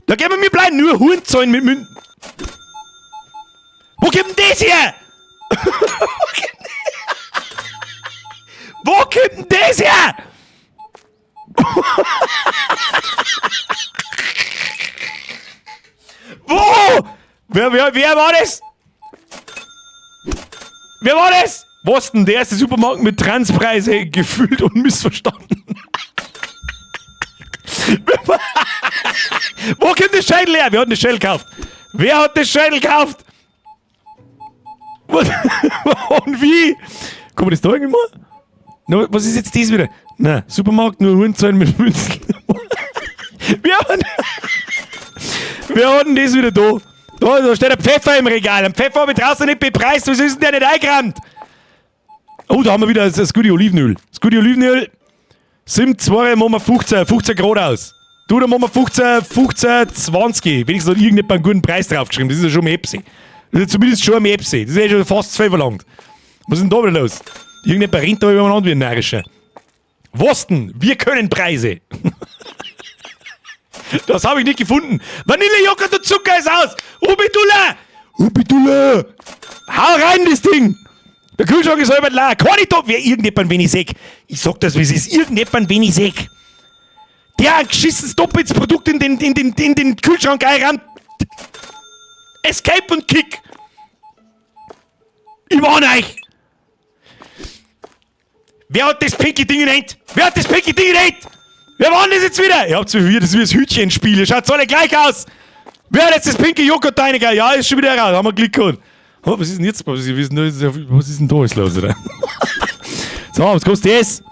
Da geben wir mir bleiben nur Hurenzahlen mit Münzen. Wo kommt denn das her? Wo kommt denn das her? Wo? Wer war das? Wer war das? Was denn? Der erste Supermarkt mit Transpreise gefühlt und missverstanden. Wo kommt das Schädel her? Wer hat denn das Schädel gekauft? Wer hat das Schädel gekauft? Und wie? Kann man das da irgendwie machen? Na, was ist jetzt das wieder? Na, Supermarkt, nur Hurenzahlen mit Münzen. Wer hat denn das wieder da? Da steht ein Pfeffer im Regal. Ein Pfeffer habe ich draußen nicht bepreist. Wieso ist denn der nicht eingerammt? Oh, da haben wir wieder das gute Olivenöl. Das gute Olivenöl. 7, 2, machen wir 15 Grad aus. Du, da machen wir 15, 15, 20. Wenigstens hat irgendjemand einen guten Preis draufgeschrieben. Das ist ja schon ein Epsi. Das ist zumindest schon ein Epsi. Das ist ja schon fast zu viel verlangt. Was ist denn da wieder los? Irgendjemand rennt da übereinander wie ein Närrischer. Was denn? Wir können Preise. Das habe ich nicht gefunden. Vanillejoghurt und Zucker ist aus. Ubidula! Ubidula! Hau rein, das Ding! Der Kühlschrank ist halb leer. Kann ich da... Wer irgendjemand, wenn ich seh. Ich sag das, wie es ist. Irgendjemand, wenn ich seh. Der ein geschissenes doppeltes Produkt in den Kühlschrank einrammt. Escape und Kick. Ich warne euch. Wer hat das pinke Ding in der Hand? Wer hat das pinke Ding in der Hand? Wer war denn das jetzt wieder? Ihr habt so wie das wie das Hütchenspiel. Ihr schaut alle gleich aus. Wer hat jetzt das pinke Joghurt reingehauen? Ja, ist schon wieder raus. Haben wir Glück gehabt. Oh, was ist denn jetzt? Was ist denn da alles los, oder? So, was kostet das?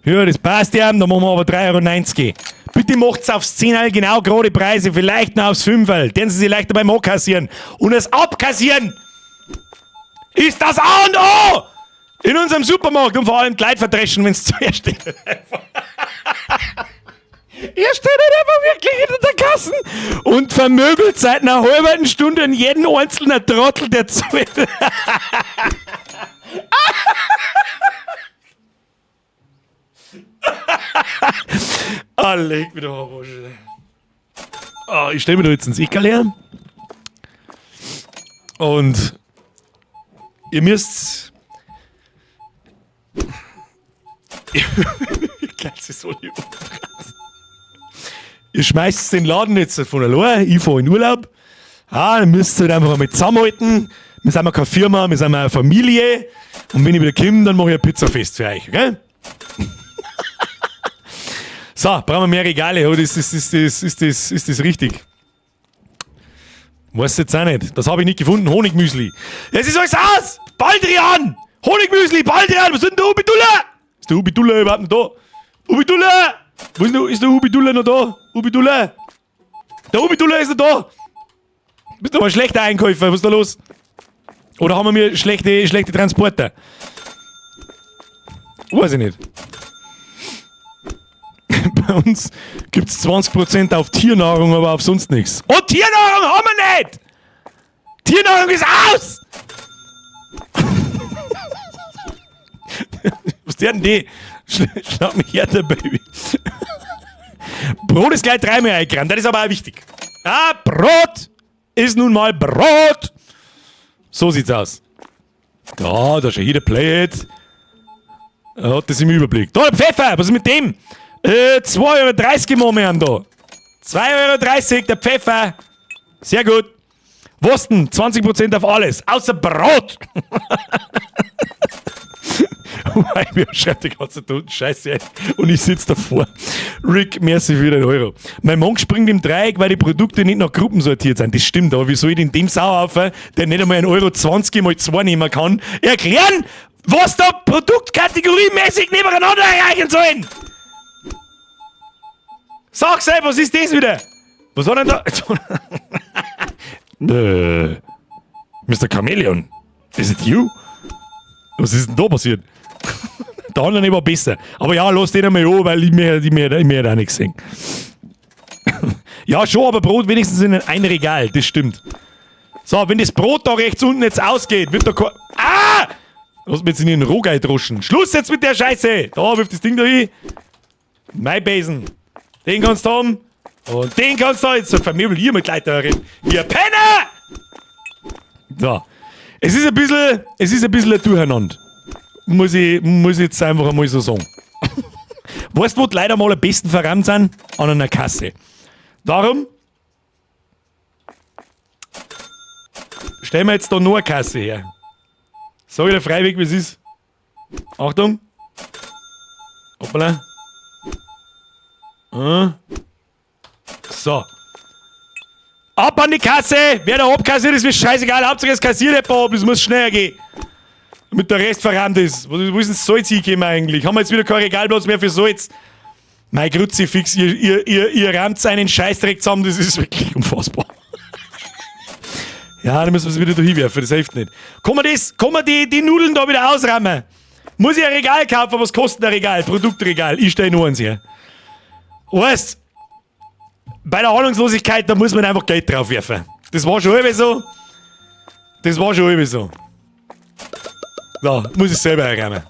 Ja, das passt ja. Da machen wir aber 3,90 Euro. Bitte macht's aufs 10 genau gerade Preise, vielleicht noch aufs 5. Den Sie sich leichter beim Abkassieren. Und das Abkassieren ist das A und O! In unserem Supermarkt und vor allem Kleid verdreschen, wenn's zuerst steht. Ihr steht halt einfach wirklich hinter der Kassen und vermöbelt seit einer halben Stunde in jeden einzelnen Trottel, der zu. Ah, leg mich doch am Arsch. Ah, ich stelle mir da jetzt ins Eckerl her. Und ihr müsst. Ich sie so nicht. Ihr schmeißt den Laden jetzt von allein, ich fahre in Urlaub. Ah, dann müsst ihr halt einfach mal zusammenhalten. Wir sind ja keine Firma, wir sind eine Familie. Und wenn ich wieder komme, dann mache ich ein Pizzafest für euch, okay? So, brauchen wir mehr Regale, oder ist das richtig? Weiß jetzt auch nicht. Das habe ich nicht gefunden. Honigmüsli. Es ist alles aus! Baldrian! Honigmüsli, Baldrian! Was ist denn der Ubidula? Ist der Ubidula überhaupt noch da? Ubidula! Wo ist, denn, ist der Ubidula noch da? Ubidula! Der Ubidula ist noch da! Bist du aber ein schlechter Einkäufer, was ist da los? Oder haben wir schlechte Transporter? Weiß ich nicht. Bei uns gibt es 20% auf Tiernahrung, aber auf sonst nichts. Und Tiernahrung haben wir nicht! Tiernahrung ist aus! Was der denn die? Schlag mich her, der Baby. Brot ist gleich dreimal eingerannt, das ist aber auch wichtig. Ah, Brot ist nun mal Brot! So sieht's aus. Da ist schon jeder Playhead. Er hat das im Überblick. Da, der Pfeffer, was ist mit dem? 2,30 Euro machen wir da. 2,30 Euro, der Pfeffer. Sehr gut. Was denn? 20% auf alles, außer Brot. Mir schreibt die ganze Zeit Scheiße ein und ich sitze davor. Rick, merci für den Euro. Mein Monk springt im Dreieck, weil die Produkte nicht nach Gruppen sortiert sind. Das stimmt, aber wie soll ich denn dem Sauhaufen, der nicht einmal 1,20 Euro mal 2 nehmen kann, erklären, was da produktkategoriemäßig nebeneinander erreichen sollen? Sag selber, was ist das wieder? Was war denn da? Mr. Chameleon, is it you? Was ist denn da passiert? Der andere war besser. Aber ja, lass den einmal an, weil ich mir auch nichts sehen. Ja, schon, aber Brot wenigstens in ein Regal, das stimmt. So, wenn das Brot da rechts unten jetzt ausgeht, wird da. Ah! Lass mich jetzt in den Rohgei droschen. Schluss jetzt mit der Scheiße! Da, wirf das Ding da hin. Mein Besen. Den kannst du haben. Und den kannst du jetzt vermöbel hier mit Leiterin. Ihr Penner! So. Es ist ein bisschen ein Durcheinander. Muss ich, muss ich jetzt einfach einmal so sagen. Weißt du, wo die Leute am allerbesten verrammt sind? An einer Kasse. Darum stellen wir jetzt da nur eine Kasse her. Sag ich dir freiwillig, wie es ist. Achtung. Hoppala. So. Ab an die Kasse! Wer da abkassiert, ist mir scheißegal. Hauptsache es kassiert jemand ab, es muss schneller gehen. Damit der Rest verrammt ist. Wo ist denn das Salz hingekommen eigentlich? Haben wir jetzt wieder keinen Regalplatz mehr für Salz? Mein Kruzifix, ihr rammt einen Scheißdreck zusammen, das ist wirklich unfassbar. Ja, dann müssen wir es wieder da hinwerfen, das hilft nicht. Kann man, das, kann man die Nudeln da wieder ausrammen? Muss ich ein Regal kaufen? Was kostet ein Regal? Produktregal. Ich stelle nur eins her. Weißt, bei der Ahnungslosigkeit, da muss man einfach Geld drauf werfen. Das war schon immer so. Das war schon immer so. So, muss ich selber herräumen.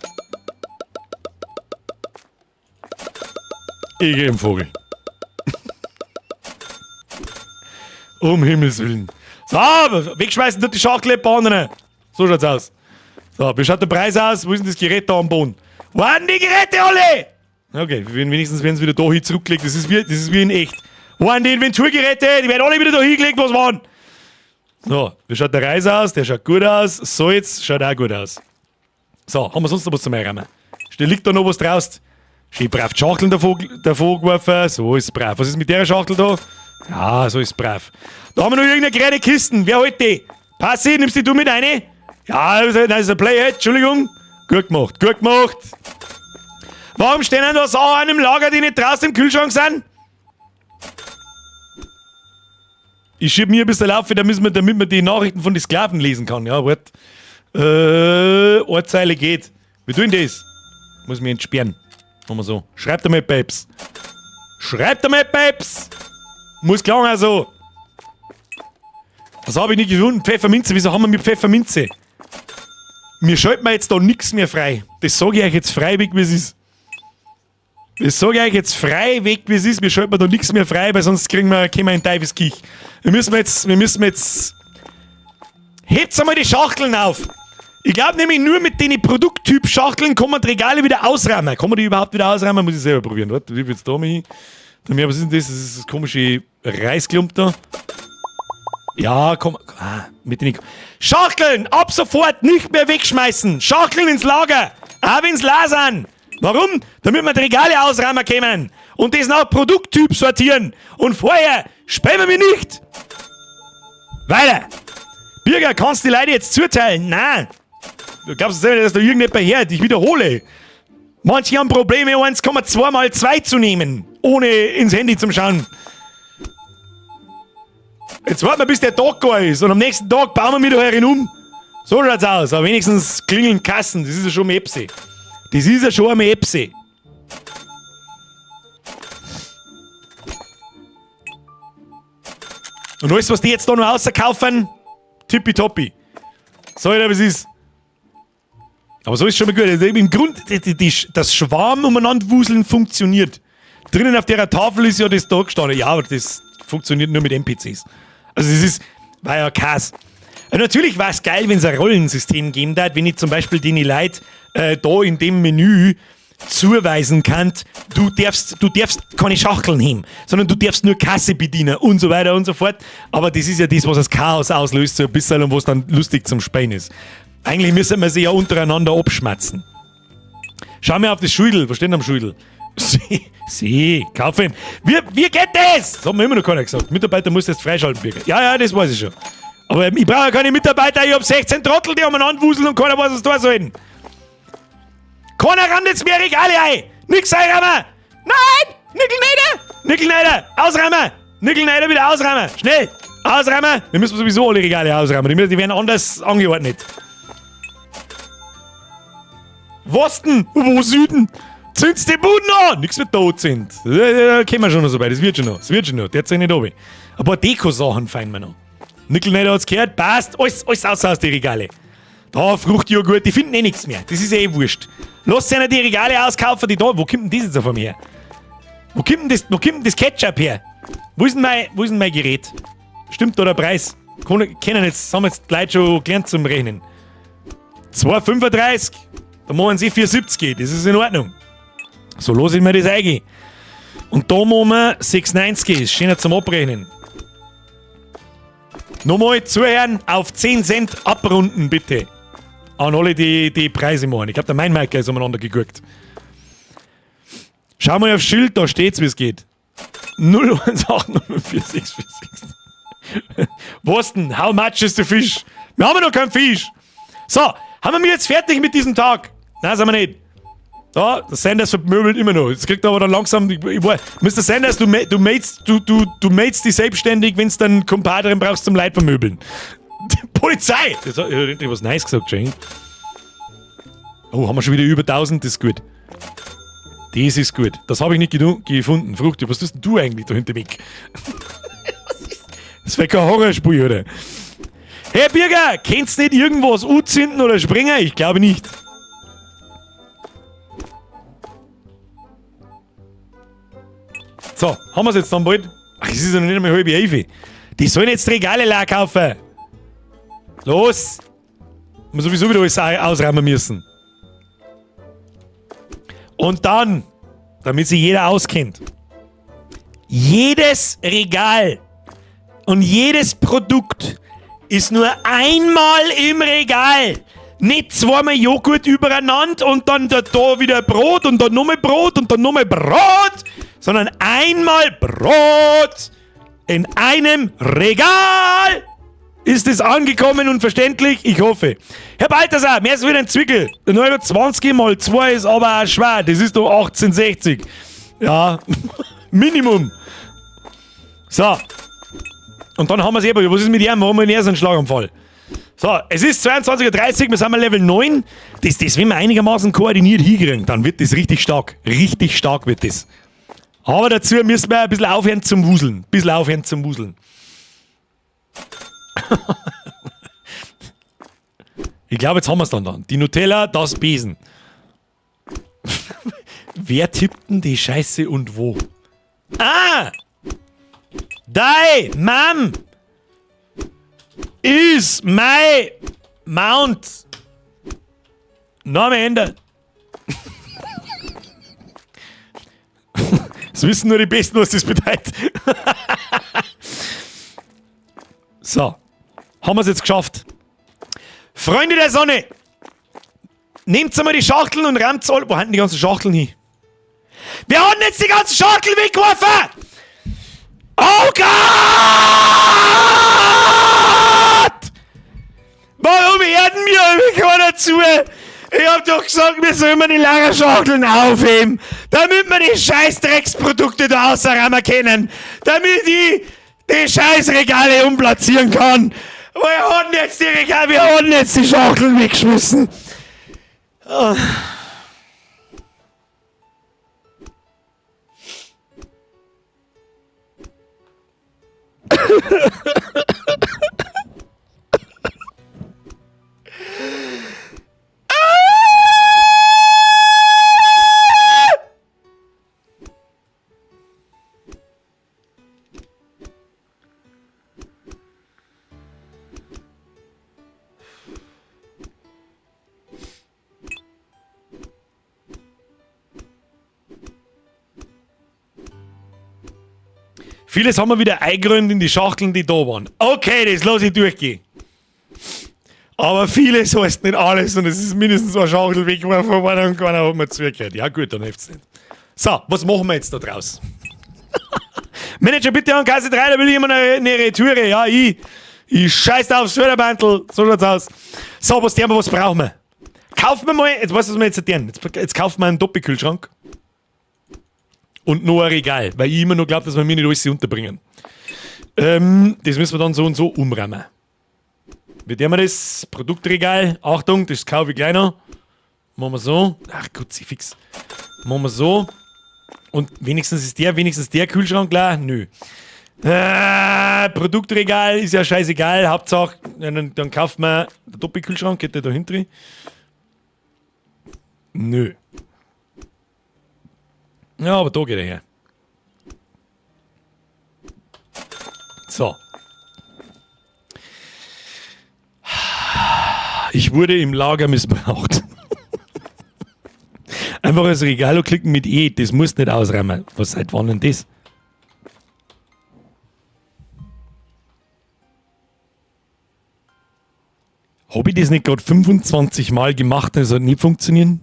Ich geh im Vogel. Um Himmels Willen. So, wegschmeißen tut die Schachtel anderen. So schaut's aus. So, wie schaut der Preis aus? Wo ist denn das Gerät da am Boden? Wo sind die Geräte alle? Okay, wenigstens werden sie wieder da hin zurückgelegt. Das ist wie in echt. Wo sind die Inventurgeräte? Die werden alle wieder da hingelegt, was waren. So, wie schaut der Reis aus? Der schaut gut aus. Salz schaut auch gut aus. So, haben wir sonst noch was zum Einräumen? Liegt da noch was draußen? Schön brav die Schachteln davor geworfen. So ist brav. Was ist mit der Schachtel da? Ja, so ist brav. Da haben wir noch irgendeine kleine Kisten. Wer holt die? Passi, nimmst die du mit rein? Ja, das ist ein Playhead, Entschuldigung. Gut gemacht, gut gemacht. Warum stehen denn da Sachen im Lager, die nicht draußen im Kühlschrank sind? Ich schieb mir ein bisschen auf, damit man die Nachrichten von den Sklaven lesen kann. Ja, warte. Eine Zeile geht. Wie tun das? Muss mich entsperren. Machen wir so. Schreibt einmal, Babes. Schreibt einmal, Babes! Muss klar also. Was habe ich nicht gefunden? Pfefferminze. Wieso haben wir mit Pfefferminze? Mir schalten wir jetzt da nichts mehr frei. Das sage ich euch jetzt freiweg, wie es ist. Das sage ich euch jetzt frei weg, wie es ist. Mir schalten wir da nichts mehr frei, weil sonst kriegen wir einen Teufelskich. Wir müssen jetzt. Hebt einmal die Schachteln auf! Ich glaub nämlich nur mit den Produkttyp-Schachteln kann man die Regale wieder ausräumen. Kann man die überhaupt wieder ausräumen? Muss ich selber probieren. Warte, wie wird's da mal hin? Was ist denn das? Das ist das komische Reisklump da. Ja, komm. Ah, mit den Schachteln! Ab sofort nicht mehr wegschmeißen! Schachteln ins Lager! Auch wenn's leer sind! Warum? Damit wir die Regale ausräumen können! Und das nach Produkttyp sortieren! Und vorher sperren wir nicht! Weiter! Birger, kannst du die Leute jetzt zuteilen? Nein! Du glaubst selber nicht, dass da irgendjemand hört. Ich wiederhole. Manche haben Probleme, 1,2 mal 2 zu nehmen, ohne ins Handy zu schauen. Jetzt warten wir, bis der Tag gar ist. Und am nächsten Tag bauen wir wieder herin um. So schaut's aus. Aber wenigstens klingeln Kassen. Das ist ja schon mal Epse. Das ist ja schon einmal Epse. Und alles, was die jetzt da noch rauskaufen, tippitoppi. So, was ist. Aber so ist schon mal gut. Also im Grund, das Schwarm umeinander wuseln funktioniert. Drinnen auf der Tafel ist ja das da gestanden. Ja, aber das funktioniert nur mit N P Cs. Also es ist, war ja Chaos. Und natürlich war es geil, wenn es ein Rollensystem geben hat, wenn ich zum Beispiel den Leuten da in dem Menü zuweisen kann, du darfst keine Schachteln heben, sondern du darfst nur Kasse bedienen und so weiter und so fort. Aber das ist ja das, was das Chaos auslöst, so ein bisschen, und was dann lustig zum Spielen ist. Eigentlich müsste man sich ja untereinander abschmatzen. Schau mir auf das Schüdel. Was steht denn am Schüdel? Sie, sie, kaufen. Wie geht das? Das hat mir immer noch keiner gesagt. Mitarbeiter muss jetzt freischalten, Birger. Ja, ja, das weiß ich schon. Aber ich brauche ja keine Mitarbeiter. Ich hab 16 Trottel, die umeinander wuseln und keiner weiß, was da sollen. Keiner rammt jetzt mehr Regale ein. Nix einrammen. Nein! Nickelneider! Nickelneider! Ausrammen! Nickelneider wieder ausrammen! Schnell! Ausrammen! Wir müssen sowieso alle Regale ausrammen. Die werden anders angeordnet. Was denn? Wo Süden? Zünd's die Buden an! Nix mit tot sind. Da kommen wir schon noch so weit. Das wird schon noch. Das wird schon noch. Der zieht nicht runter. Ein paar Deko-Sachen feiern wir noch. Nickelneider hat's gehört. Passt. Alles raus aus den Regale. Da, Fruchtjoghurt, die finden eh nichts mehr. Das ist eh wurscht. Lasst sich die Regale auskaufen, die da. Wo kommt denn das jetzt auf einmal her? Wo kommt denn das, wo kommt denn das Ketchup her? Wo ist denn mein, wo ist denn mein Gerät? Stimmt da der Preis? Kennen jetzt, haben jetzt die Leute schon gelernt zum Rechnen. 2,35. Da machen sie 4,70, das ist in Ordnung. So los ich mir das eingehen. Und da machen wir 6,90, ist schöner zum Abrechnen. Nochmal zuhören, auf 10 Cent abrunden bitte. An alle, die die Preise machen. Ich glaube, der Mainmarker ist umeinander geguckt. Schau mal aufs Schild, da steht's, wie es geht. 018044646. Was denn? How much is the fish? Wir haben ja noch keinen Fisch. So, haben wir jetzt fertig mit diesem Tag? Nein, sind wir nicht. Da, der Sanders vermöbelt immer noch. Jetzt kriegt er aber dann langsam. Ich weiß, Mr. Sanders, du mates dich selbstständig, wenn du dann Kompadren brauchst zum Leid vermöbeln. Polizei! Das hat endlich was Nice gesagt, Jane. Oh, haben wir schon wieder über 1000? Das ist gut. Das ist gut. Das habe ich nicht gefunden. Fruchti, was tust denn du eigentlich da hinter weg? Das wäre kein Horrorspiel, oder? Herr Birger, kennst du nicht irgendwas anzünden oder springen? Ich glaube nicht. So, haben wir's jetzt dann bald? Ach, es ist ja noch nicht einmal 10:30. Die sollen jetzt Regale leer kaufen. Los! Wir sowieso wieder alles ausräumen müssen. Und dann, damit sich jeder auskennt, jedes Regal und jedes Produkt ist nur einmal im Regal. Nicht zweimal Joghurt übereinander und dann da wieder Brot und dann nochmal Brot und dann nochmal Brot, sondern einmal Brot in einem Regal. Ist es angekommen und verständlich? Ich hoffe. Herr Balthasar, mehr ist wieder ein Zwickel. 9,20 mal 2 ist aber auch schwer. Das ist doch 18,60. Ja, Minimum. So. Und dann haben wir's eben. Was ist mit ihm? Warum haben wir erst einen Schlaganfall? So, es ist 22:30 Uhr, wir sind mal Level 9. Das, wenn wir einigermaßen koordiniert hinkriegen, dann wird das richtig stark. Richtig stark wird das. Aber dazu müssen wir ein bisschen aufhören zum Wuseln. Ein bisschen aufhören zum Wuseln. Ich glaube, jetzt haben wir's dann. Die Nutella, das Besen. Wer tippt denn die Scheiße und wo? Ah! Dei, Mam! Is my Mount. Name ändern. Das wissen nur die Besten, was das bedeutet. So. Haben wir's jetzt geschafft. Freunde der Sonne! Nehmt einmal die Schachteln und rammt alle. Wo haben denn die ganzen Schachteln hin? Wir haben jetzt die ganzen Schachteln weggeworfen! Oh Gott! Warum hören mir keiner zu? Ich hab doch gesagt, wir sollen die Lagerschachteln aufheben, damit wir die scheiß Drecksprodukte da ausräumen können, damit ich die Scheißregale umplatzieren kann. Wir haben jetzt die Regale, wir haben jetzt die Schachteln weggeschmissen. Oh. Vieles haben wir wieder eingeräumt in die Schachteln, die da waren. Okay, das lass ich durchgehen. Aber vieles heißt nicht alles und es ist mindestens eine Schachtel weggeworfen worden und keiner hat mir zugehört. Ja gut, dann hilft's nicht. So, was machen wir jetzt da draus? Manager, bitte an Kasse 3, da will ich immer eine Retoure. Ja, ich scheiß aufs Förderbandel. So schaut's aus. So, was tun wir, was brauchen wir? Kaufen wir mal, jetzt weißt du, was wir jetzt tun. Jetzt kaufen wir einen Doppelkühlschrank. Und noch ein Regal, weil ich immer noch glaub, dass wir mir nicht alles unterbringen. Das müssen wir dann so und so umräumen. Wie tun wir das? Produktregal. Achtung, das kaufe ich gleich noch. Machen wir so. Ach Gott, sie fix. Machen wir so. Und wenigstens der Kühlschrank klar? Nö. Produktregal ist ja scheißegal. Hauptsache, ja, dann kauft man der Doppelkühlschrank, geht der da hinten? Nö. Ja, aber da geht er her. So. Ich wurde im Lager missbraucht. Einfach das Regal klicken mit E, das musst nicht ausräumen. Was, seit wann denn das? Hab ich das nicht gerade 25 Mal gemacht und es hat nicht funktioniert?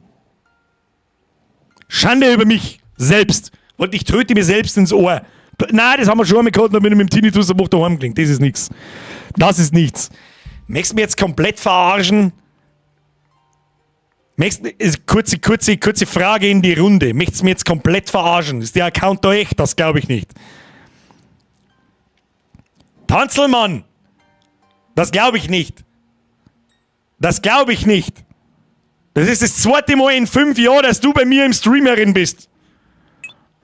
Schande über mich selbst. Und ich tröte mir selbst ins Ohr. Nein, das haben wir schon einmal gehabt, da bin ich mit dem Tinnitus eine Woche daheim gelegen. Das ist nichts. Das ist nichts. Möchtest du mich jetzt komplett verarschen? Möchtest, kurze, kurze, kurze Frage in die Runde. Möchtest du mich jetzt komplett verarschen? Ist der Account da echt? Das glaube ich nicht. Tanzelmann! Das glaube ich nicht. Das glaube ich nicht. Das ist das zweite Mal in 5 Jahren, dass du bei mir im Streamerin bist.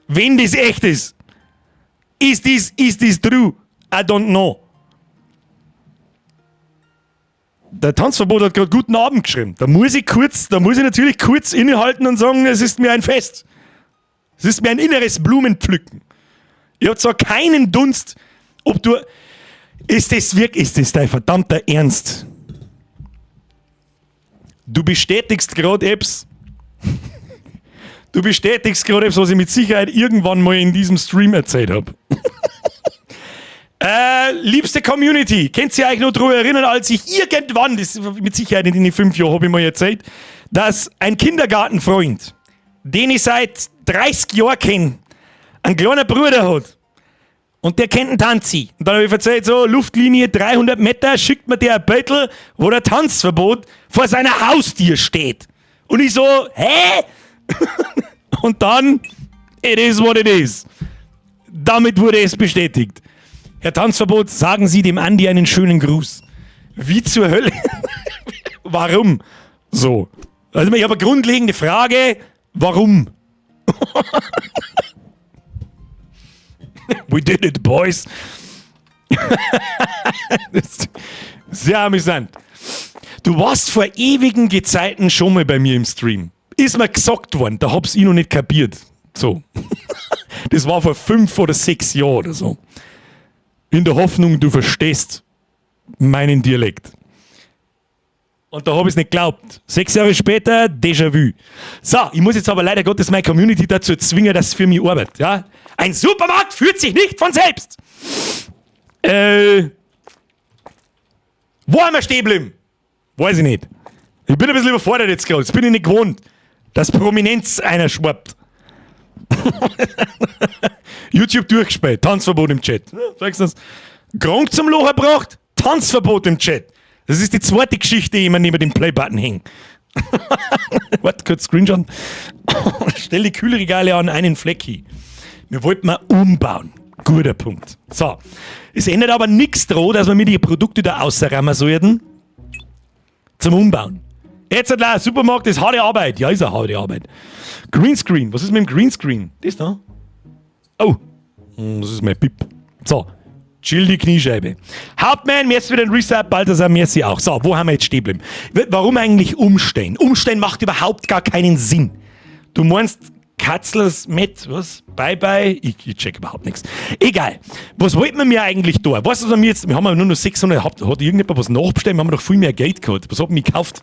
Wenn das echt ist. Is this true? I don't know. Der Tanzverbot hat gerade guten Abend geschrieben. Da muss ich natürlich kurz innehalten und sagen, es ist mir ein Fest. Es ist mir ein inneres Blumenpflücken. Ich habe zwar keinen Dunst, ob du. Ist das wirklich, ist das dein verdammter Ernst? Du bestätigst gerade etwas. Du bestätigst gerade etwas, was ich mit Sicherheit irgendwann mal in diesem Stream erzählt habe. Liebste Community, könnt ihr euch noch daran erinnern, als ich irgendwann, das ist mit Sicherheit in den 5 Jahren, habe ich mal erzählt, dass ein Kindergartenfreund, den ich seit 30 Jahren kenne, einen kleinen Bruder hat. Und der kennt einen Tanzi. Und dann habe ich erzählt, so, Luftlinie 300 Meter, schickt mir der ein Beutel, wo der Tanzverbot vor seiner Haustür steht. Und ich so, hä? Und dann, it is what it is. Damit wurde es bestätigt. Herr Tanzverbot, sagen Sie dem Andi einen schönen Gruß. Wie zur Hölle? Warum? So. Also ich habe eine grundlegende Frage. Warum? We did it, boys. Das ist sehr amüsant. Du warst vor ewigen Gezeiten schon mal bei mir im Stream. Ist mir gesagt worden, da hab's ich noch nicht kapiert. So. Das war vor 5 oder 6 Jahren oder so. In der Hoffnung, du verstehst meinen Dialekt. Und da habe ich es nicht geglaubt. 6 Jahre später, Déjà-vu. So, ich muss jetzt aber leider Gottes meine Community dazu zwingen, dass es für mich arbeitet. Ja? Ein Supermarkt führt sich nicht von selbst. Wo haben wir stehen geblieben? Weiß ich nicht. Ich bin ein bisschen überfordert jetzt gerade. Jetzt bin ich nicht gewohnt, dass Prominenz einer schwappt. YouTube durchgespielt. Tanzverbot im Chat. Ja, sagst du das? Krank zum Locher gebracht? Tanzverbot im Chat. Das ist die zweite Geschichte, die immer neben dem Play-Button hängt. Warte, kurz Screenshot. Stell die Kühlregale an einen Fleck hin. Wir wollten mal umbauen. Guter Punkt. So. Es ändert aber nichts dran, dass wir mit die Produkte da ausräumen sollten. Zum Umbauen. Jetzt hat der Supermarkt ist harte Arbeit. Ja, ist eine harte Arbeit. Greenscreen. Was ist mit dem Greenscreen? Das da? Oh. Das ist mein Pip. So. Chill die Kniescheibe. Hauptmann, merci für den Resub, Balthasar, merci auch. So, wo haben wir jetzt stehen geblieben? Warum eigentlich umstellen? Umstellen macht überhaupt gar keinen Sinn. Du meinst Katzlers mit, was? Bye bye? Ich check überhaupt nichts. Egal. Was wollten wir mir eigentlich da? Weißt du, was wir jetzt, wir haben ja nur noch 600, hat irgendjemand was nachbestellt? Wir haben doch viel mehr Geld gehabt. Was hat mich gekauft?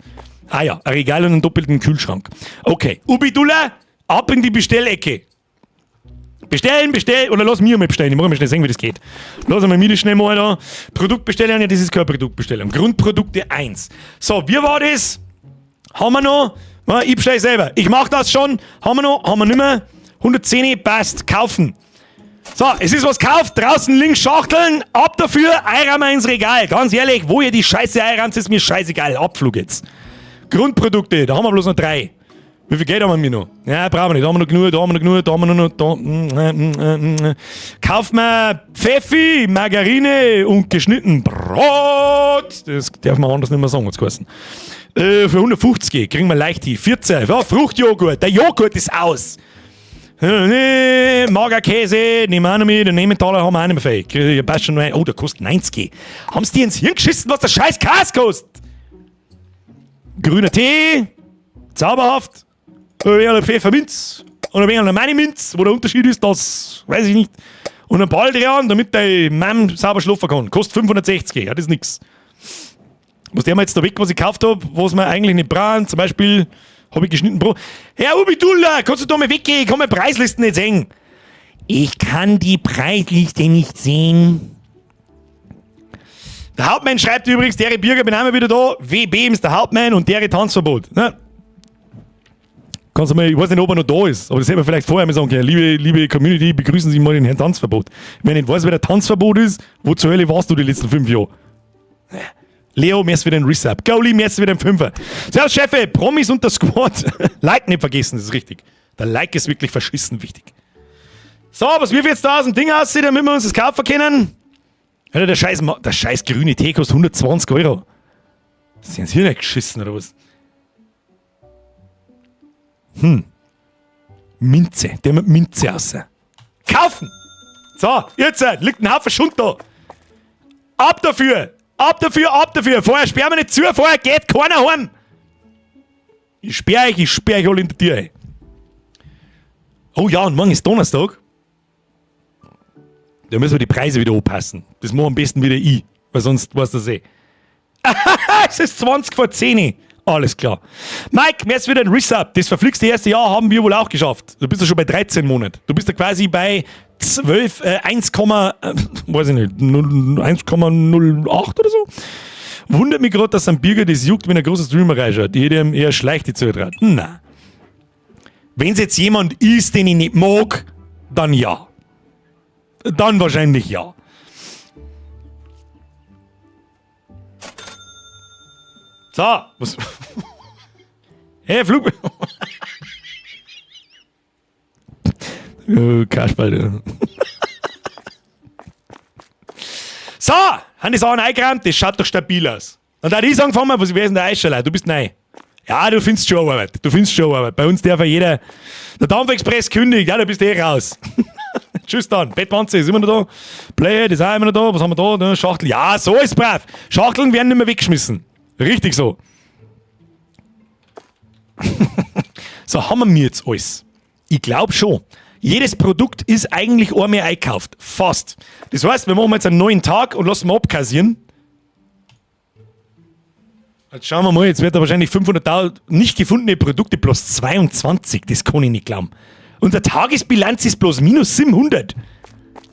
Ah ja, ein Regal und einen doppelten Kühlschrank. Okay. Ubidullah, ab in die Bestellecke. Bestellen, bestellen, oder lass mir mal bestellen. Ich muss mal schnell sehen, wie das geht. Lass mal mir das schnell mal da. Produktbestellung, ja, das ist keine Produktbestellung. Grundprodukte 1. So, wie war das? Haben wir noch? Ich bestelle selber. Ich mach das schon. Haben wir noch? Haben wir nicht mehr? 110 passt. Kaufen. So, es ist was gekauft. Draußen links Schachteln. Ab dafür. Einräumen ins Regal. Ganz ehrlich, wo ihr die Scheiße einräumt, ist mir scheißegal. Abflug jetzt. Grundprodukte, da haben wir bloß noch drei. Wie viel Geld haben wir noch? Ja, brauchen wir nicht. Da haben wir noch genug, da haben wir noch genug, da haben wir noch. Da, Kauft man Pfeffi, Margarine und geschnitten Brot. Das darf man anders nicht mehr sagen, hat's geheißen. Für 150 kriegen wir leicht die 14. Ja, Fruchtjoghurt. Der Joghurt ist aus. Nee, Magerkäse, nehmen wir auch noch mit. Den Emmentaler haben wir auch nicht mehr viel. Passt schon noch ein. Oh, der kostet 90. Haben sie die ins Hirn geschissen, was der scheiß Käse kostet? Grüner Tee, zauberhaft, ein wenig Pfefferminz und ein wenig meine Minz. Wo der Unterschied ist, das weiß ich nicht. Und ein Baldrian, damit der Mann sauber schlafen kann. Kostet 560, ja, das ist nix. Was der wir jetzt da weg, was ich gekauft habe, was wir eigentlich nicht brauchen, zum Beispiel Hab ich geschnitten Brot. Herr Ubidullah, kannst du da mal weggehen? Ich kann meine Preislisten nicht sehen. Ich kann die Preisliste nicht sehen. Der Hauptmann schreibt übrigens, der Birger, bin einmal wieder da. WB ist der Hauptmann und der Tanzverbot. Ne? Kannst du mal, ich weiß nicht, ob er noch da ist, aber das hätte man vielleicht vorher mal sagen können. Liebe Community, begrüßen Sie mal den Herrn Tanzverbot. Wenn ich nicht weiß, wer der Tanzverbot ist, wo zur Hölle warst du die letzten 5 Jahre? Leo, mir ist wieder ein Resub. Goalie, mir ist wieder ein Fünfer. Servus, Chefe, Promis und der Squad. Like nicht vergessen, das ist richtig. Der Like ist wirklich verschissen wichtig. So, was wirf jetzt da aus dem Ding aussieht, damit wir uns das kaufen können? Alter, der scheiß grüne Tee kostet 120 Euro. Sind sie hier nicht geschissen oder was? Minze, der mit Minze raus. Kaufen! So, jetzt liegt ein Haufen Schund da. Ab dafür! Ab dafür, ab dafür! Vorher sperren wir nicht zu, vorher geht keiner heim! Ich sperr euch alle in die Tür ein. Oh ja, und morgen ist Donnerstag. Da müssen wir die Preise wieder anpassen. Das machen am besten wieder ich, weil sonst weißt du das eh. Es ist 20 vor 10. Alles klar. Mike, mir ist wieder ein Resub. Das verflixte erste Jahr haben wir wohl auch geschafft. Du bist ja schon bei 13 Monaten. Du bist ja quasi bei 12, 1, weiß ich nicht, 1,08 oder so. Wundert mich gerade, dass ein Birger das juckt, wenn ein großer Streamer reinschaut. Die hätte ihm eher schleicht die Zuhörer. Na. Wenn's jetzt jemand ist, den ich nicht mag, dann ja. Dann wahrscheinlich ja. So, was? Hey, Flug. Kasperl. So, haben die Sachen eingeräumt, das schaut doch stabil aus. Und da ich sagen, fahren wir, was, wer ist denn der Eischerl? Du bist neu. Ja, du findest schon Arbeit. Du findest schon Arbeit. Bei uns darf ja jeder. Der Dampfexpress kündigt, ja, da bist du eh raus. Tschüss dann. Bettwanze ist immer noch da. Playhead ist auch immer noch da. Was haben wir da? Schachtel. Ja, so ist brav. Schachteln werden nicht mehr weggeschmissen. Richtig so. So, haben wir jetzt alles. Ich glaub schon. Jedes Produkt ist eigentlich einmal einkauft. Fast. Das heißt, wir machen jetzt einen neuen Tag und lassen wir abkassieren. Jetzt schauen wir mal, jetzt wird da wahrscheinlich 500.000 nicht gefundene Produkte plus 22. Das kann ich nicht glauben. Unsere Tagesbilanz ist bloß minus 700.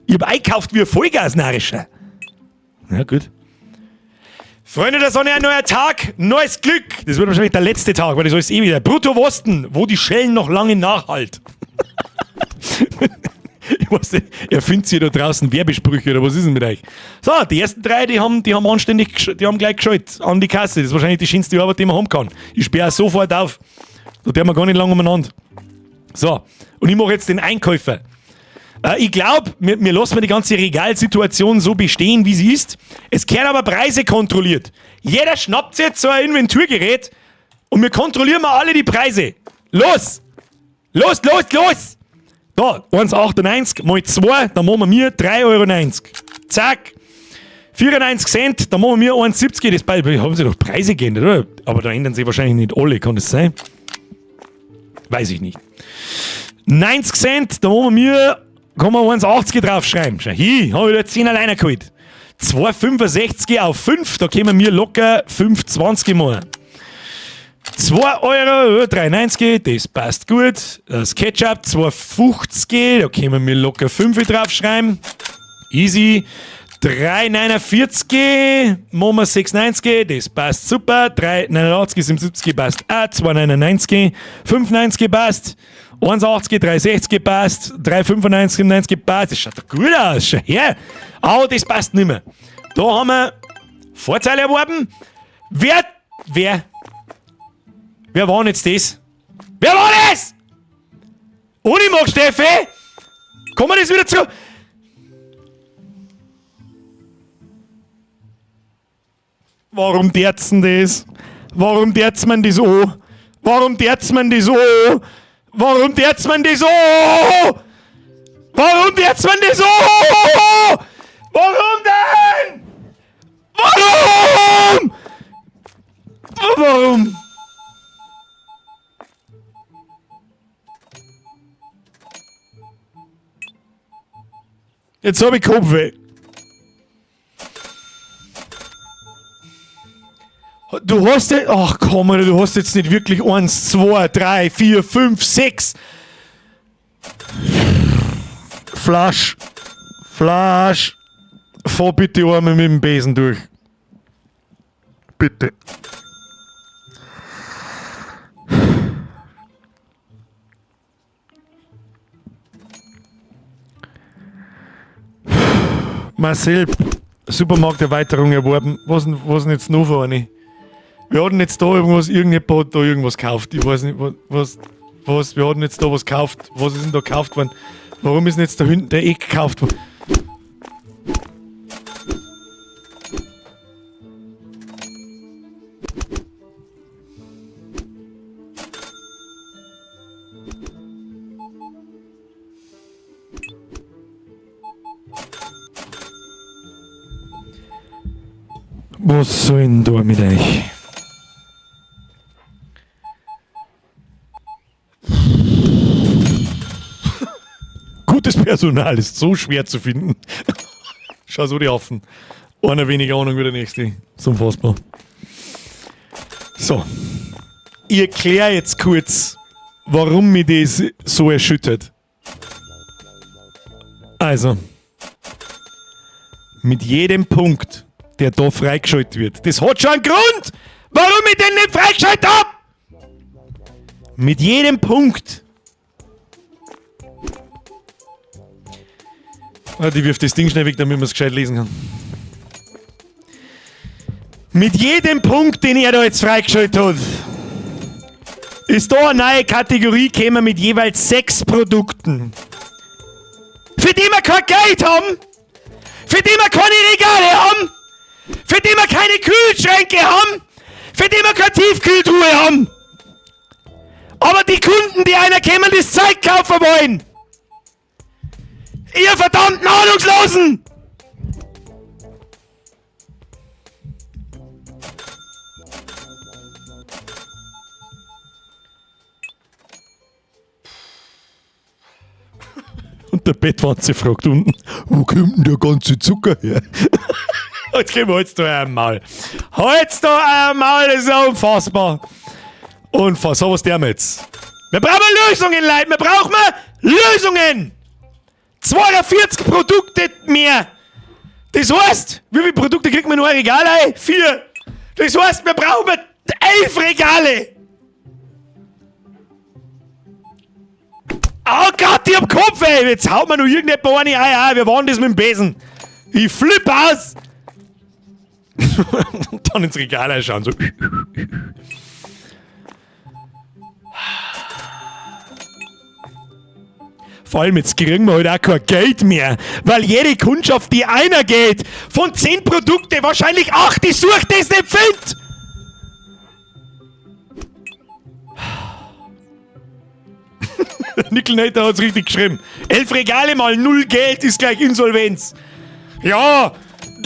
Ich hab einkauft wie ein Vollgasnarischer. Ja, gut. Freunde der Sonne, ein neuer Tag, neues Glück. Das wird wahrscheinlich der letzte Tag, weil das alles eh wieder. Brutto-Wosten, wo die Schellen noch lange nachhalt. Ich weiß nicht, er findet sich da draußen Werbesprüche oder was ist denn mit euch? So, die ersten drei, die haben anständig die haben gleich geschaltet an die Kasse. Das ist wahrscheinlich die schönste Arbeit, die man haben kann. Ich sperre sofort auf. Da tun wir gar nicht lange umeinander. So, und ich mache jetzt den Einkäufer. Ich glaub, wir lassen die ganze Regalsituation so bestehen, wie sie ist. Es werden aber Preise kontrolliert. Jeder schnappt sich jetzt so ein Inventurgerät und wir kontrollieren mal alle die Preise. Los! Los, los, los! Da, 1,98 mal 2, dann machen wir 3,90 Euro. Zack! 94 Cent, dann machen wir 1,70. Das bei, haben sie doch Preise geändert, oder? Aber da ändern sie wahrscheinlich nicht alle, kann das sein? Weiß ich nicht. 90 Cent, da machen wir, kann man 1,80 draufschreiben. Schau, hier, hab ich da 10 alleine geholt. 2,65 auf 5, da können wir locker 5,20 machen. 2 Euro, 3,90, das passt gut. Das Ketchup 2,50, da können wir locker 5 draufschreiben. Easy. 3,49, machen wir 6,90, das passt super. 3,89, 77 passt auch. 2,99, 5,90 passt. 1,80, 3,60 passt. 3,95, 97 passt. Das schaut doch gut aus. Schau her. Au, das passt nimmer. Da haben wir Vorteile erworben. Wer war denn jetzt das? Wer war das? Unimog, Steffi! Kommen wir das wieder zu? Warum derzen das? Warum derzt man das an? Warum derzt man das an? Warum derzt man das an? Warum derzt man das an? Warum denn? Warum? Warum? Jetzt hab ich Kopfweh. Du hast ja, ach komm, Alter, du hast jetzt nicht wirklich 1, 2, 3, 4, 5, 6. Flasch. Flasch. Fahr bitte einmal mit dem Besen durch. Bitte. Marcel, Supermarkterweiterung erworben. Was denn, was denn jetzt noch für eine? Wir hatten jetzt da irgendwas, irgendjemand hat da irgendwas gekauft. Ich weiß nicht, was, was, wir hatten jetzt da was gekauft. Was ist denn da gekauft worden? Warum ist denn jetzt da hinten der Eck gekauft worden? Was soll denn da mit euch? Gutes Personal ist so schwer zu finden. Schau so die Affen. Einer weniger Ahnung wie der nächste. Ist unfassbar. So. Ich erkläre jetzt kurz, warum mich das so erschüttert. Also, mit jedem Punkt, der da freigeschaltet wird, das hat schon einen Grund, warum ich den nicht freigeschaltet hab! Mit jedem Punkt. Warte, ich wirf das Ding schnell weg, damit man es gescheit lesen kann. Mit jedem Punkt, den er da jetzt freigeschaltet hat, ist da eine neue Kategorie gekommen mit jeweils 6 Produkten. Für die wir kein Geld haben, für die wir keine Regale haben, für die wir keine Kühlschränke haben, für die wir keine Tiefkühltruhe haben. Aber die Kunden, die einer kämen, das Zeug kaufen wollen. Ihr verdammten Ahnungslosen! Und der Bettwanze fragt unten, wo kommt denn der ganze Zucker her? Jetzt gehen wir jetzt da einmal. Halt's da einmal, das ist ja unfassbar. Unfassbar, so was der jetzt. Wir brauchen Lösungen, Leute, wir brauchen Lösungen! 42 Produkte mehr! Das heißt, wie viele Produkte kriegt man nur ein Regal ein? 4! Das heißt, wir brauchen 11 Regale! Oh Gott, ich hab Kopf, ey! Jetzt haut mir noch irgendjemand eine ein. Ah, wir waren das mit dem Besen. Ich flipp aus! Und dann ins Regal einschauen, so. Vor allem jetzt kriegen wir halt auch kein Geld mehr, weil jede Kundschaft, die einer geht, von 10 Produkte wahrscheinlich 8, die sucht, das nicht findet. Nickelnator hat's richtig geschrieben. 11 Regale mal 0 Geld ist gleich Insolvenz. Ja,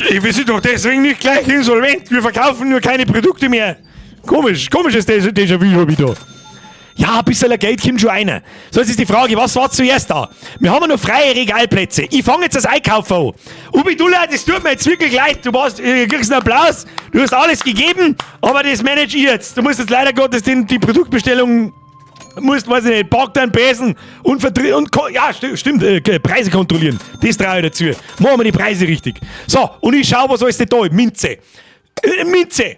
wir sind doch deswegen nicht gleich insolvent. Wir verkaufen nur keine Produkte mehr. Komisch, komisches Déjà-vu hab ich da. Ja, ein bisschen Geld kommt schon einer. So, jetzt ist die Frage, was war zuerst da? Wir haben ja noch freie Regalplätze. Ich fange jetzt das Einkaufen an. Ubidullah, das tut mir jetzt wirklich leid. Du kriegst einen Applaus, du hast alles gegeben, aber das manage ich jetzt. Du musst jetzt leider Gottes die Produktbestellung, musst, weiß ich nicht, pack deinen Besen und vertrie-, und ko-, ja, stimmt, Preise kontrollieren. Das traue ich dazu. Machen wir die Preise richtig. So, und ich schau, was alles da ist. Minze. Minze.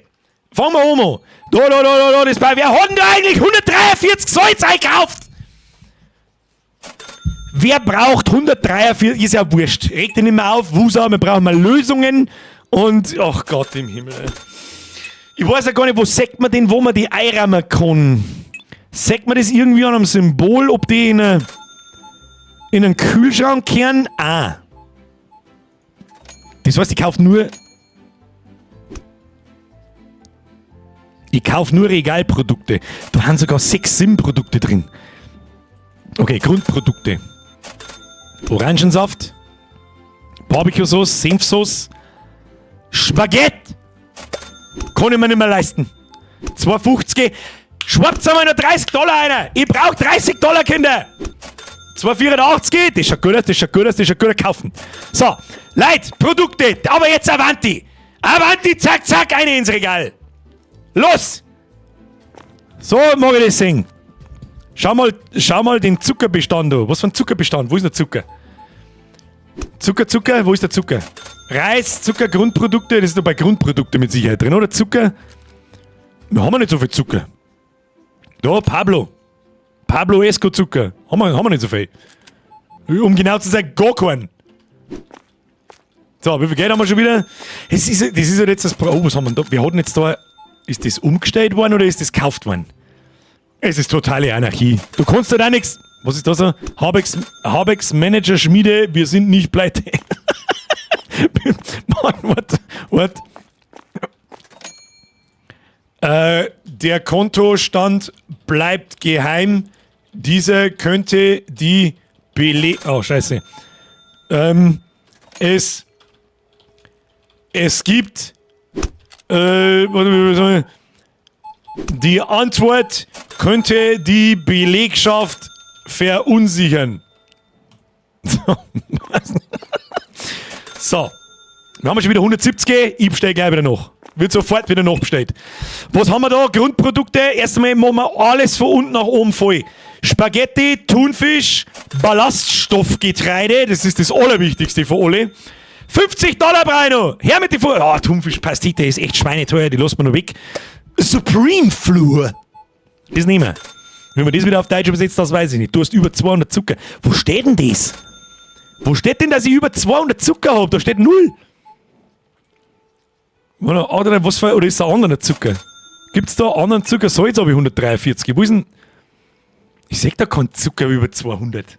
Fangen wir an. Da, da, da, da, da, das bei. Wer hat denn da eigentlich 143 Salz einkauft? Wer braucht 143? Ist ja wurscht. Regt dich nicht mehr auf. Wusa, wir brauchen mal Lösungen. Und, ach Gott im Himmel. Ich weiß ja gar nicht, wo sagt man denn, wo man die einräumen kann? Sagt man das irgendwie an einem Symbol, ob die in einen Kühlschrank kehren? Ah. Das heißt, ich kaufe nur... Ich kaufe nur Regalprodukte. Da haben sogar 6 SIM-Produkte drin. Okay, Grundprodukte. Orangensaft, Barbecue-Sauce, Senfsauce, Spaghetti. Kann ich mir nicht mehr leisten. 2,50. Schwappt einmal noch dreißig Dollar einer. Ich brauch dreißig Dollar, Kinder. 2,84. Das schaut gut aus, das schaut gut aus, das schaut gut aus. Kaufen. So, Leute, Produkte. Aber jetzt Avanti. Avanti, zack, zack, eine ins Regal. Los! So mag ich das sehen. Schau mal den Zuckerbestand an. Was für ein Zuckerbestand? Wo ist der Zucker? Zucker, Zucker, wo ist der Zucker? Reis, Zucker, Grundprodukte, das ist doch bei Grundprodukte mit Sicherheit drin, oder? Zucker? Wir haben ja nicht so viel Zucker. Da, Pablo. Pablo Esco Zucker. Haben wir nicht so viel. Um genau zu sein, gar keinen. So, wie viel Geld haben wir schon wieder? Das ist ja jetzt das. Oh, was haben wir denn da? Wir hatten jetzt da. Ist das umgestellt worden oder ist das gekauft worden? Es ist totale Anarchie. Du kannst da nichts. Was ist das so? Habex, Habex Manager Schmiede, wir sind nicht pleite. Mann, what? What? Der Kontostand bleibt geheim. Dieser könnte die Bele. Oh, scheiße. Es gibt. Warte, die Antwort könnte die Belegschaft verunsichern. So, so. Wir haben schon wieder 170, ich bestelle gleich wieder noch. Wird sofort wieder nachbestellt. Was haben wir da? Grundprodukte. Erst einmal machen wir alles von unten nach oben voll. Spaghetti, Thunfisch, Ballaststoffgetreide, das ist das Allerwichtigste für alle. 50 Dollar, Brino! Her mit die Fuhr! Oh, Thunfischpastete ist echt schweineteuer, die lassen wir noch weg. Supreme Flour. Das nehmen wir. Wenn man das wieder auf Deutsch übersetzt, das weiß ich nicht. Du hast über 200 Zucker. Wo steht denn das? Wo steht denn, dass ich über 200 Zucker habe? Da steht null. Oder, was für, oder ist da anderer Zucker? Gibt es da anderen Zucker? Salz habe ich 143. Wo ist denn. Ich seh da keinen Zucker über 200.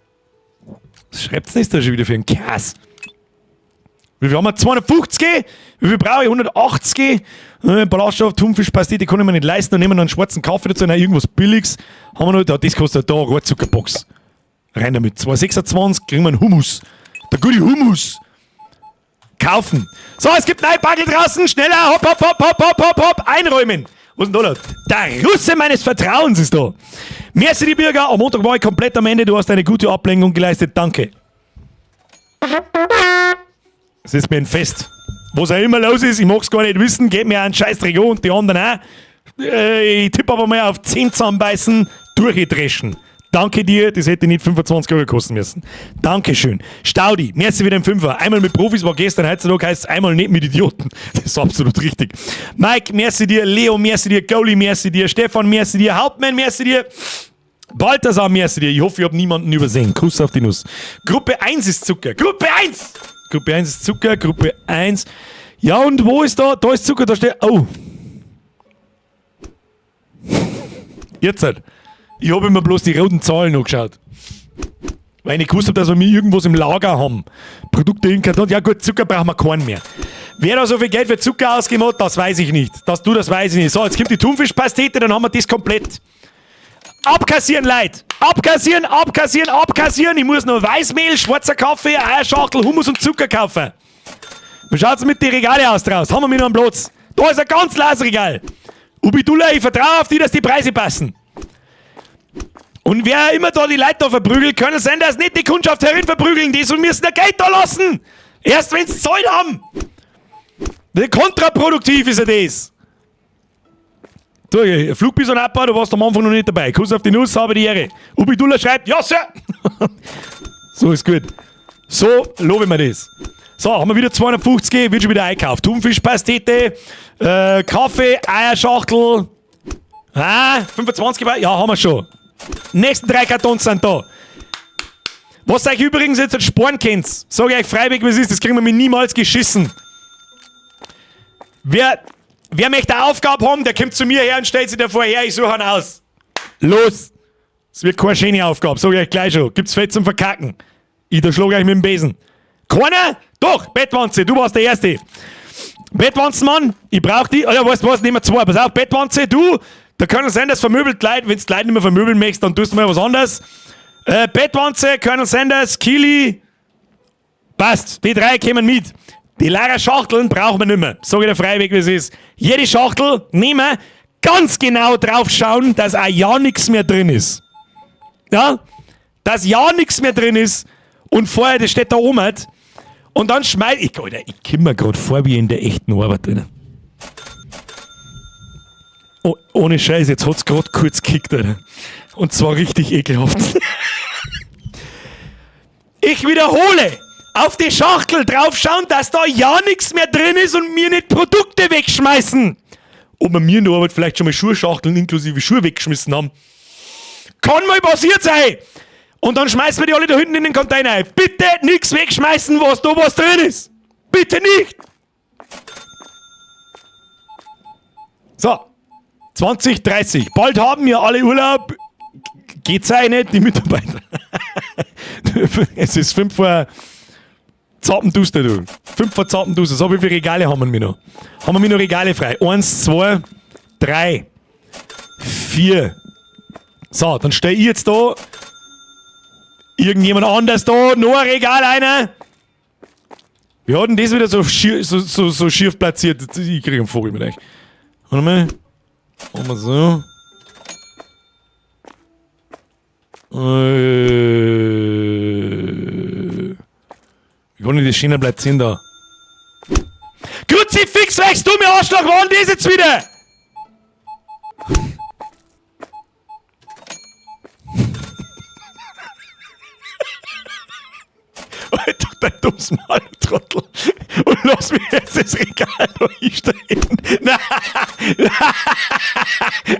Was schreibt's denn da schon wieder für einen Käse? Wie viel haben wir? 250? Wie viel brauche ich? 180? Ballaststoff, Thunfischpastete kann ich mir nicht leisten. Dann nehmen wir noch einen schwarzen Kaffee dazu. Nein, irgendwas Billiges. Haben wir noch. Da, das kostet da, Rohrzuckerbox. Rein damit. 2,26 kriegen wir einen Hummus. Der gute Hummus. Kaufen. So, es gibt ein Backel draußen. Schneller. Hopp, hopp, hopp, hopp, hopp, hopp, hopp. Einräumen. Was ist denn da los? Der Russe meines Vertrauens ist da. Merci, die Bürger. Am Montag war ich komplett am Ende. Du hast eine gute Ablenkung geleistet. Danke. Es ist mir ein Fest. Was auch immer los ist, ich mag's gar nicht wissen, geht mir einen Scheißdreck an und die anderen auch. Ich tippe aber mal auf 10 zusammenbeißen, durchdreschen. Danke dir, das hätte nicht 25 Euro kosten müssen. Dankeschön. Staudi, merci wieder im Fünfer. Einmal mit Profis war gestern, heutzutage heißt es einmal nicht mit Idioten. Das ist absolut richtig. Mike, merci dir. Leo, merci dir. Goalie, merci dir. Stefan, merci dir. Hauptmann, merci dir. Balthasar, merci dir. Ich hoffe, ich habe niemanden übersehen. Kuss auf die Nuss. Gruppe 1 ist Zucker. Gruppe 1! Gruppe 1 ist Zucker, Gruppe 1. Ja, und wo ist da? Da ist Zucker, da steht. Oh. Jetzt halt. Ich habe immer bloß die roten Zahlen angeschaut. Weil ich nicht gewusst habe, dass wir irgendwas im Lager haben. Produkte in Karton. Ja gut, Zucker brauchen wir keinen mehr. Wer da so viel Geld für Zucker ausgegeben hat, das weiß ich nicht. Dass du das weiß ich nicht. So, jetzt kommt die Thunfischpastete, dann haben wir das komplett. Abkassieren, Leute! Abkassieren, abkassieren, abkassieren! Ich muss noch Weißmehl, schwarzer Kaffee, Eierschachtel, Hummus und Zucker kaufen. Wie schaut's mit den Regale aus draußen? Haben wir mir noch einen Platz? Da ist ein ganz leeres Regal. Ubidullah, ich vertraue auf die, dass die Preise passen. Und wer immer da die Leute da verprügelt, können sein, dass nicht die Kundschaft herin verprügeln, die so müssen ja Geld da lassen. Erst wenn's Zeit haben. Kontraproduktiv ist ja das. Du, Flugbison Abba, du warst am Anfang noch nicht dabei. Kuss auf die Nuss, habe die Ehre. Ubidullah schreibt, ja, Sir! So ist gut. So lobe ich mir das. So, haben wir wieder 250, wird schon wieder einkauft. Thunfischpastete, Kaffee, Eierschachtel. Ah, 25, ja, haben wir schon. Nächsten drei Kartons sind da. Was euch übrigens jetzt sparen könnt, sage ich euch freiwillig, was ist, das kriegen wir mir niemals geschissen. Wer möchte eine Aufgabe haben, der kommt zu mir her und stellt sich davor her, ich suche einen aus. Los! Es wird keine schöne Aufgabe, sag ich euch gleich schon. Gibt's Fett zum Verkacken. Ich da schlage euch mit dem Besen. Keiner? Doch, Bettwanze, du warst der Erste. Bettwanzenmann, ich brauch die. Oh ja, weißt du was, nehmen wir zwei. Pass auf, Bettwanze, du, da können sein, dass vermöbelt Leute, wenn du Leute nicht mehr vermöbeln möchtest, dann tust du mal was anderes. Bettwanze, Colonel Sanders, Kili, passt, die drei kommen mit. Die leeren Schachteln brauchen wir nicht mehr. Sag ich dir freiwillig, wie es ist. Jede Schachtel nehmen, ganz genau drauf schauen, dass auch ja nichts mehr drin ist. Ja? Dass ja nichts mehr drin ist und vorher, das steht da oben halt. Und dann schmeiß ich, Alter, ich komm mir grad vor wie in der echten Arbeit drin. Ohne Scheiß, jetzt hat's grad kurz gekickt, Alter. Und zwar richtig ekelhaft. Ich wiederhole! Auf die Schachtel draufschauen, dass da ja nichts mehr drin ist und mir nicht Produkte wegschmeißen! Ob wir mir in der Arbeit vielleicht schon mal Schuhschachteln inklusive Schuhe weggeschmissen haben. Kann mal passiert sein! Und dann schmeißen wir die alle da hinten in den Container ein. Bitte nichts wegschmeißen, was da was drin ist! Bitte nicht! So, 2030. Bald haben wir alle Urlaub. Geht's eigentlich nicht, die Mitarbeiter. Es ist 5 vor Zappenduster, du. 5 vor Zappenduster. So, wie viele Regale haben wir noch? Haben wir noch Regale frei? 1, 2, 3, 4. So, dann steh ich jetzt da. Irgendjemand anders da. Noch ein Regal einer. Wir hatten das wieder so, schier, so, so, so schief platziert. Ich krieg einen Vogel mit euch. Warte mal. Machen wir so. Wie kann ich das schöner platzieren da? Kruzifix, wächst du mir Arschloch, wo denn das jetzt wieder? Halt doch dein dummes Maul, du Trottel. Und lass mich jetzt das Regal da hinstellen. Nein,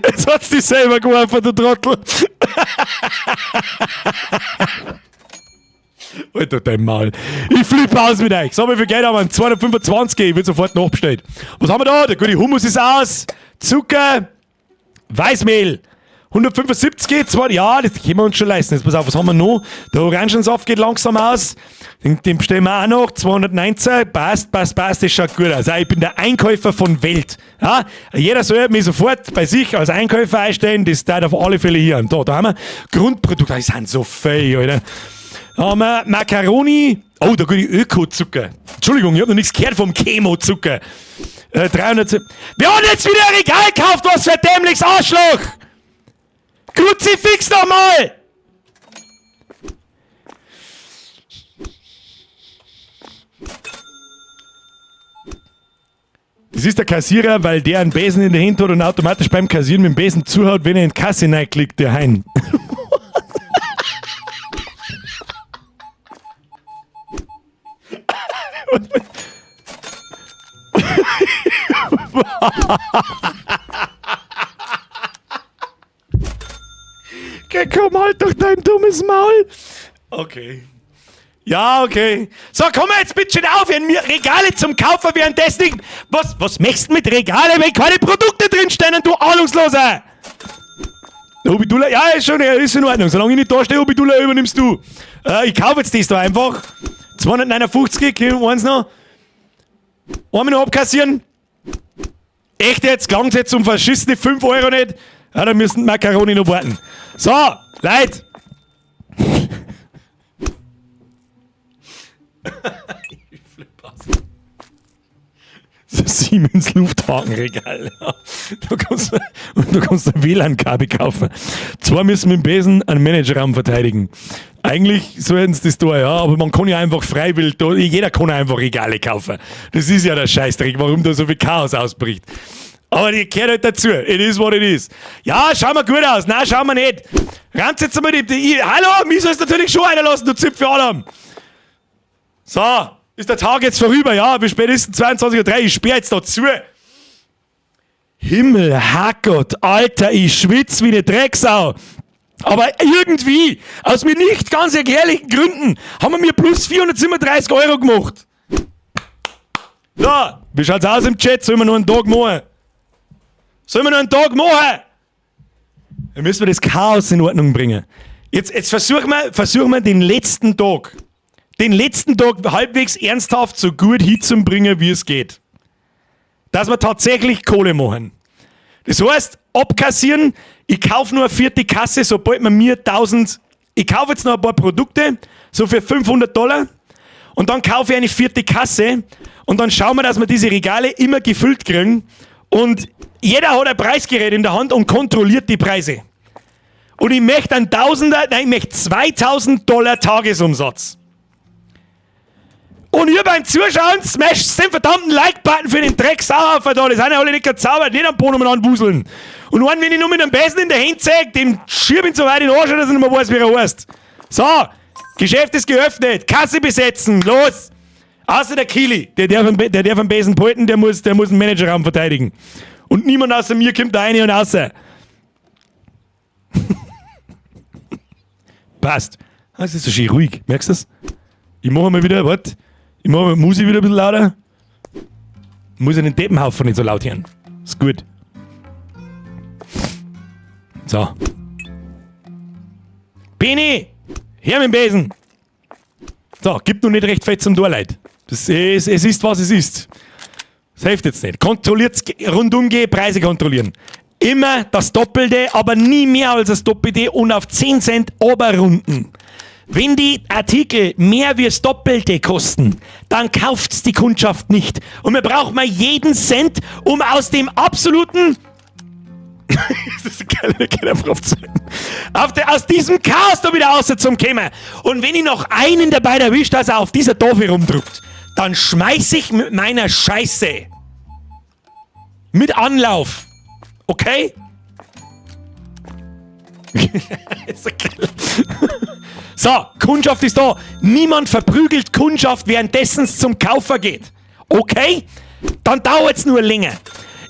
jetzt hat's dich selber geworfen, du Trottel. Halt doch dein Maul. Ich flippe aus mit euch. So, wie viel Geld haben wir? 225, ich wird sofort nachbestellt. Was haben wir da? Der gute Hummus ist aus. Zucker. Weißmehl. 175, zwei, ja, das können wir uns schon leisten. Jetzt pass auf, was haben wir noch? Der Orangensaft geht langsam aus. Den bestellen wir auch noch. 219, passt, passt, passt, das schaut gut aus. Ich bin der Einkäufer von Welt. Ja, jeder soll mich sofort bei sich als Einkäufer einstellen, das darf auf alle Fälle hier. Und da haben wir Grundprodukte, die sind so fein, Alter. Da haben wir Macaroni. Oh, da gute Öko-Zucker. Entschuldigung, ich hab noch nichts gehört vom Chemo-Zucker. 300. Wir haben jetzt wieder ein Regal gekauft, was für ein dämliches Arschloch! Kruzifix nochmal! Das ist der Kassierer, weil der einen Besen in der Hand hat und automatisch beim Kassieren mit dem Besen zuhaut, wenn er in die Kasse reinklickt, der Hein. Komm halt doch dein dummes Maul. Okay. Ja, okay. So, komm jetzt bitte schön auf, wenn mir Regale zum Kaufen währenddessen nicht. Was möchtest du mit Regale, wenn keine Produkte drinstehen, du Ahnungsloser? Hobidula, ja, ist schon, ist in Ordnung. Solange ich nicht da stehe, Hobidula, übernimmst du. Ich kaufe jetzt das da einfach. 259, okay, eins noch. Einmal noch abkassieren. Echt jetzt? Klang's jetzt um verschissene 5 Euro nicht? Ja, dann müssen die Macaroni noch warten. So, Leute. Ich flipp aus. Das Siemens Lufthakenregal. Da kannst du, und du kannst ein WLAN-Kabel kaufen. Zwei müssen mit dem Besen einen Managerraum verteidigen. Eigentlich sollten sie das da, ja, aber man kann ja einfach freiwillig, da, jeder kann einfach Regale kaufen. Das ist ja der Scheißdreck, warum da so viel Chaos ausbricht. Aber die gehört halt dazu. It is what it is. Ja, schauen wir gut aus. Nein, schauen wir nicht. Rammt jetzt einmal die. Hallo, mich sollst natürlich schon einer lassen, du Zipfel-Alarm. So, ist der Tag jetzt vorüber, ja? Wie spät ist denn? 22:03 Uhr? Ich sperr jetzt da zu. Himmel, Herrgott, Alter, ich schwitz wie eine Drecksau. Aber irgendwie, aus mir nicht ganz erklärlichen Gründen, haben wir mir plus 437 Euro gemacht. So, wie schaut's aus im Chat? Sollen wir noch einen Tag machen? Sollen wir noch einen Tag machen? Dann müssen wir das Chaos in Ordnung bringen. Jetzt versuchen wir den letzten Tag. Den letzten Tag halbwegs ernsthaft so gut hinzubringen, wie es geht. Dass wir tatsächlich Kohle machen. Das heißt, abkassieren, ich kaufe nur eine vierte Kasse, sobald man mir 1000, ich kaufe jetzt noch ein paar Produkte, so für 500 Dollar, und dann kaufe ich eine vierte Kasse und dann schauen wir, dass wir diese Regale immer gefüllt kriegen und jeder hat ein Preisgerät in der Hand und kontrolliert die Preise. Und ich möchte einen Tausender, nein, ich möchte 2000 Dollar Tagesumsatz. Und ihr beim Zuschauen smasht den verdammten Like-Button für den Dreck Sauhaufen da. Das sind ja alle nicht gezaubert, nicht am Boden umeinander wuseln. Und einen, wenn ich nur mit einem Besen in der Hand zeig, dem schieb ich so weit in den Arsch, dass ich nicht mehr weiß, wie er heißt. So, Geschäft ist geöffnet, Kasse besetzen, los! Außer der Kili, der darf am Besen behalten, der muss den Managerraum verteidigen. Und niemand außer mir kommt da rein und außer. Passt. Ah, es ist so schön ruhig, merkst du das? Ich mache mal wieder, warte. Ich mache mal Musik wieder ein bisschen lauter. Muss ich den Deppenhaufen nicht so laut hören. Ist gut. So. Beni! Her mit dem Besen! So, gibt noch nicht recht fett zum Torleid. Es ist, was es ist. Das hilft jetzt nicht. Kontrolliert rundum gehen, Preise kontrollieren. Immer das Doppelte, aber nie mehr als das Doppelte und auf 10 Cent oberrunden. Wenn die Artikel mehr wie das Doppelte kosten, dann kauft's die Kundschaft nicht. Und wir brauchen mal jeden Cent, um aus dem absoluten, das ist geil, ich kann einfach aufzeigen. Aus diesem Chaos da wieder raus zum kommen. Und wenn ich noch einen dabei erwischt, dass er auf dieser Tafel rumdrückt, dann schmeiß ich mit meiner Scheiße. Mit Anlauf. Okay? Ist so geil. So, Kundschaft ist da. Niemand verprügelt Kundschaft, währenddessen es zum Kaufer geht. Okay? Dann dauert's nur länger.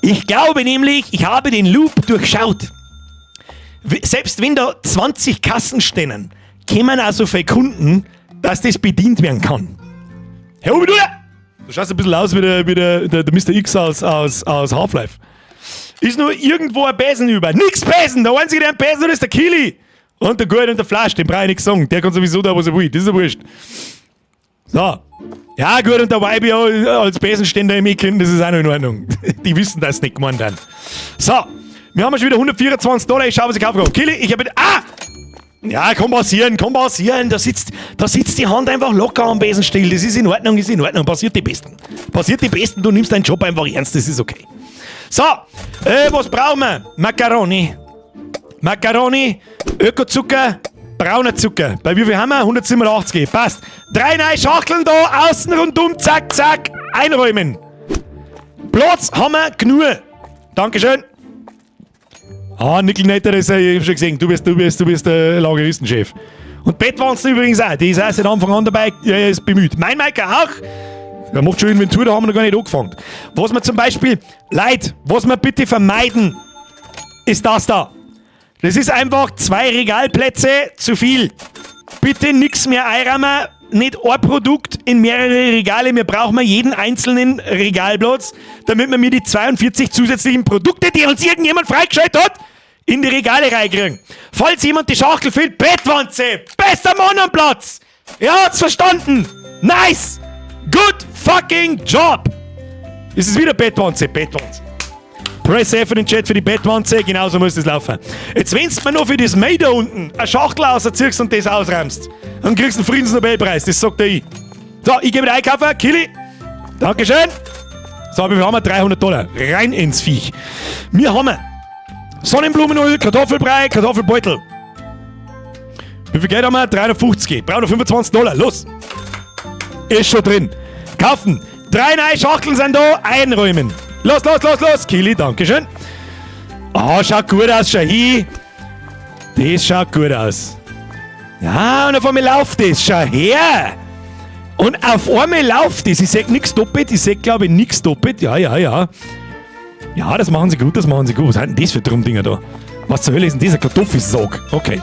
Ich glaube nämlich, ich habe den Loop durchschaut. Selbst wenn da 20 Kassen stehen, kämen auch so viele Kunden, dass das bedient werden kann. Herr Obi, du! Du schaust ein bisschen aus wie der Mr. X aus Half-Life. Ist nur irgendwo ein Besen über. Nix Besen! Der Einzige, der einen Besen hat, ist der Kili. Und der Gurt und der Flasch, den brauche ich nicht sagen. Der kann sowieso da, was er will. Das ist ja wurscht. So. Ja, gut, und der YBO als Besenständer im Eck, das ist auch noch in Ordnung. Die wissen das nicht gemeint dann. So, wir haben schon wieder 124 Dollar. Ich schaue, was ich kaufen kann. Kili, ich habe. Ah! Ja, kann passieren, kann passieren. Da sitzt die Hand einfach locker am Besenstiel. Das ist in Ordnung, ist in Ordnung. Passiert die Besten. Passiert die Besten, du nimmst deinen Job einfach ernst, das ist okay. So, was brauchen wir? Macaroni. Macaroni, Ökozucker, brauner Zucker. Bei wie viel haben wir? 187. Passt. Drei neue Schachteln da, außen rundum, zack, zack, einräumen. Platz haben wir genug. Dankeschön. Ah, Nickelnetter ist ja, ich hab schon gesehen, du bist der Lageristenchef. Und Bettwanzen übrigens auch, die ist auch seit Anfang an dabei, ja, ist bemüht. Mein Meiker auch. Der macht schon Inventur, da haben wir noch gar nicht angefangen. Was wir zum Beispiel, Leute, was wir bitte vermeiden, ist das da. Das ist einfach zwei Regalplätze zu viel. Bitte nichts mehr einräumen, nicht ein Produkt in mehrere Regale. Wir brauchen jeden einzelnen Regalplatz, damit wir mir die 42 zusätzlichen Produkte, die uns irgendjemand freigeschaltet hat, in die Regale reinkriegen. Falls jemand die Schachtel fehlt, Bettwanze! Bester Mann am Platz! Er hat's verstanden! Nice! Good fucking job! Ist es wieder Bettwanze? Bettwanze. Press F in den Chat für die Bettwanze, genauso muss es laufen. Jetzt, wenn du mir noch für das Mai da unten eine Schachtel rausziehst und das ausräumst, dann kriegst du einen Friedensnobelpreis, das sagt der ich. So, ich gebe wieder einkaufen, Kili. Dankeschön. So, wie viel haben wir? 300 Dollar. Rein ins Viech. Wir haben Sonnenblumenöl, Kartoffelbrei, Kartoffelbeutel. Wie viel Geld haben wir? 350. 325 Dollar. Los. Ist schon drin. Kaufen. Drei neue Schachteln sind da. Einräumen. Los, los, los, los. Kili, Dankeschön. Ah, schaut gut aus, schau hin. Das schaut gut aus. Ja, und auf einmal läuft das. Schau her. Und auf einmal läuft das. Ich seh nichts doppelt. Ich seh, glaube ich, nichts doppelt. Ja. Ja, das machen sie gut, das machen sie gut. Was sind denn das für Drumdinger da? Was zur Hölle ist denn dieser Kartoffelsack? Okay.